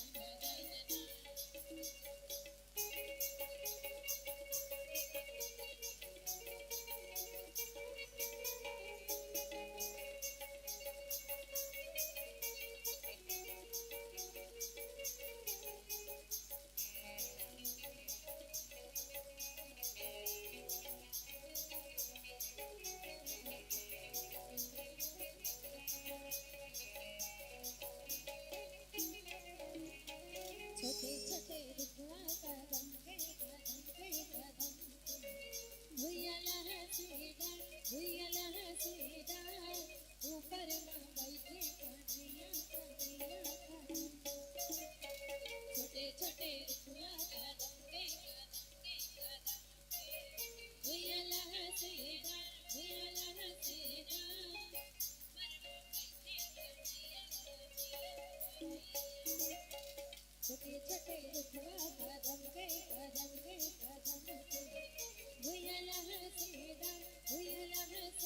छोटे छोटे रुखवा कदम के, कदम के, कदम के। भुइया लहसे डार, भुइया लहसे डार, ऊपर मा बैठे कन्हैया, कन्हैया, कन्हैया। छोटे छोटे रुखवा कदम के, कदम के, कदम के। भुइया लहसे डार, भुइया लहसे डार। छोटे छोटे रुखवा कदम के, कदम के, कदम के। भुइया लहसे डार, भुइया लहसे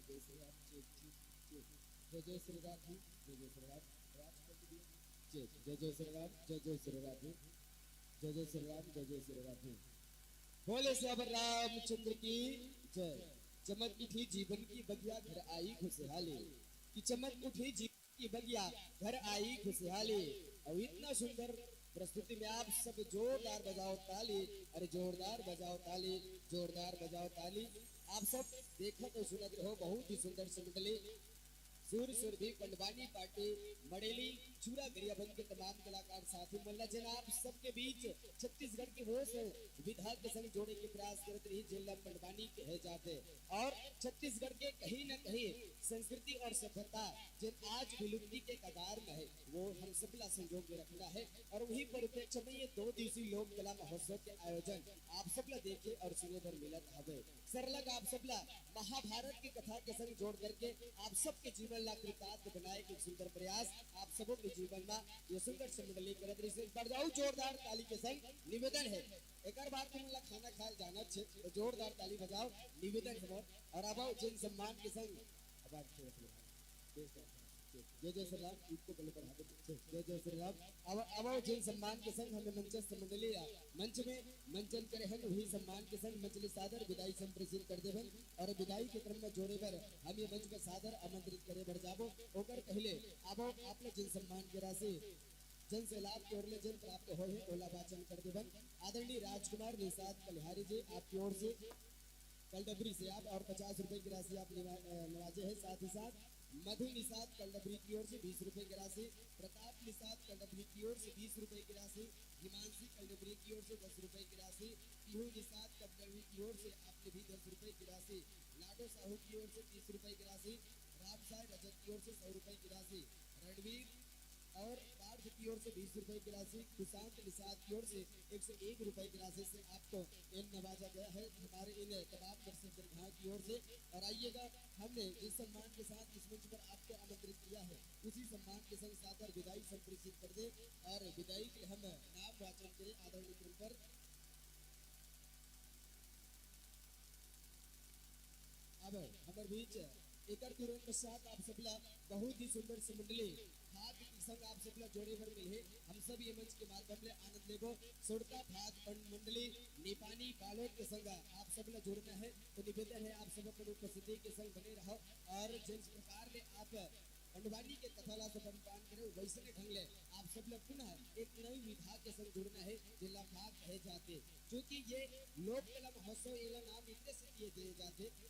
जय श्री राम, जय, जय, जय, जय, जय श्री राम, जय, जय श्री राम, राज कर दिया। जय, जय, जय श्री राम, जय, जय श्री राधे, जय, जय श्री राम, जय, जय श्री राधे। बोले सियावर रामचंद्र की जय। चमक उठी जीवन की बगिया घर आई खुशहाली, कि चमक उठी जीवन की बगिया घर आई खुशहाली। और इतना सुंदर प्रस्तुति में आप सब जोरदार बजाओ ताली, अरे जोरदार बजाओ ताली, जोरदार बजाओ ताली। आप सब देखत और सुनत रहो, बहुत ही सुंदर से मंडली। सुर सुरभि पंडवानी पार्टी मड़ेली चूरा गरियाबंद के तमाम कलाकार साथी मन ला, जेन आप सबके बीच छत्तीसगढ़ के वो से विधा के संग जोड़े के प्रयास करत रही, जेन ला पंडवानी कहे जाथे। और छत्तीसगढ़ के कहीं ना कहीं संस्कृति और सभ्यता जेन आज विलुप्ति के कगार में है, वो हम सब ला संजो के रखना है। और वही परिप्रेक्ष्य में ये दो दिवसीय लोक कला महोत्सव के आयोजन आप सब ला देखे और सुने बर मिलत हवे। सरलग आप सब ला महाभारत की कथा के संग जोड़ करके आप सबके जीवन ला कृतार्थ बनाए के सुंदर प्रयास आप सबों के जीवन में ये सुंदर से मंडली करत रही। एक बार जाओ जोरदार ताली के संग निवेदन है, एक बार तुम ला खाना खाए जाना छे, तो जोरदार ताली बजाओ, निवेदन है मोर। और अब आओ जिन सम्मान के संग, अब आज खेल खेल। जय जय श्री राम, गीत को पहले बढ़ा दो। जय जय श्री राम। अब, अब जिन सम्मान के संग हमें मंचस्थ मंडली या मंच में मंचन करे हैं, वही सम्मान के संग मंच ले सादर विदाई संप्रेषित कर देवन। और विदाई के क्रम में जोड़े बर हम ये मंच में सादर आमंत्रित करे बर जाबो। ओकर पहले अब आप लोग जिन सम्मान के राशि जन सैलाब के ओर ले जन प्राप्त होए हे, ओला वाचन कर देवन। आदरणीय राजकुमार निषाद कलिहारी जी, आपकी ओर से कलडबरी से आप और पचास रुपए की राशि आप निवा-, अ, नवाजे हैं। साथ ही साथ मधु निषाद कलडबरी की ओर से बीस रुपए की राशि, प्रताप निषाद कलडबरी की ओर से बीस रुपए की राशि, हिमांशी कलडबरी की ओर से दस रुपए की राशि, पीहू निषाद कलडबरी की ओर से आपने भी दस रुपए की राशि, लाडो साहू की ओर से तीस रुपए की राशि, रामसाय रजक की ओर से सौ रुपए की राशि, रणवीर और पार्थ की ओर से बीस रुपए की राशि, कुशांत निषाद की ओर से एक सौ एक रुपए की राशि से आपको इन नवाजा गया है हमारे इन तमाम दर्शक दरगाह की ओर से। और आइएगा, हमने जिस सम्मान के साथ इस मंच पर आपको आमंत्रित किया है, उसी सम्मान के संग सादर विदाई संप्रेषित कर दे और विदाई के हम नाम वाचन करें आदरणीय क्रम पर। अब हमर बीच एकर तुरंत पश्चात आप सबला बहुत ही सुंदर से मंडली भाग के संग आप सबला जोड़े बर मिलहे। हम सब ये मंच के माध्यम ले आनंद लेबो। सुरता भाग मंडली नेपानी बालोद के संग आप सबला जुड़ना है, तो निवेदन है आप सब अपन उपस्थिति के संग बने रहो और जिस प्रकार ले आप पंडवानी के कथा ला सब अनुपान करे, वैसने ढंग ले आप सब ला पुनः एक नई विधा के संग जुड़ना है, जेला फाग कहे जाथे। क्योंकि ये लोक कला महोत्सव, एला नाम इतने से दिए दिए जाथे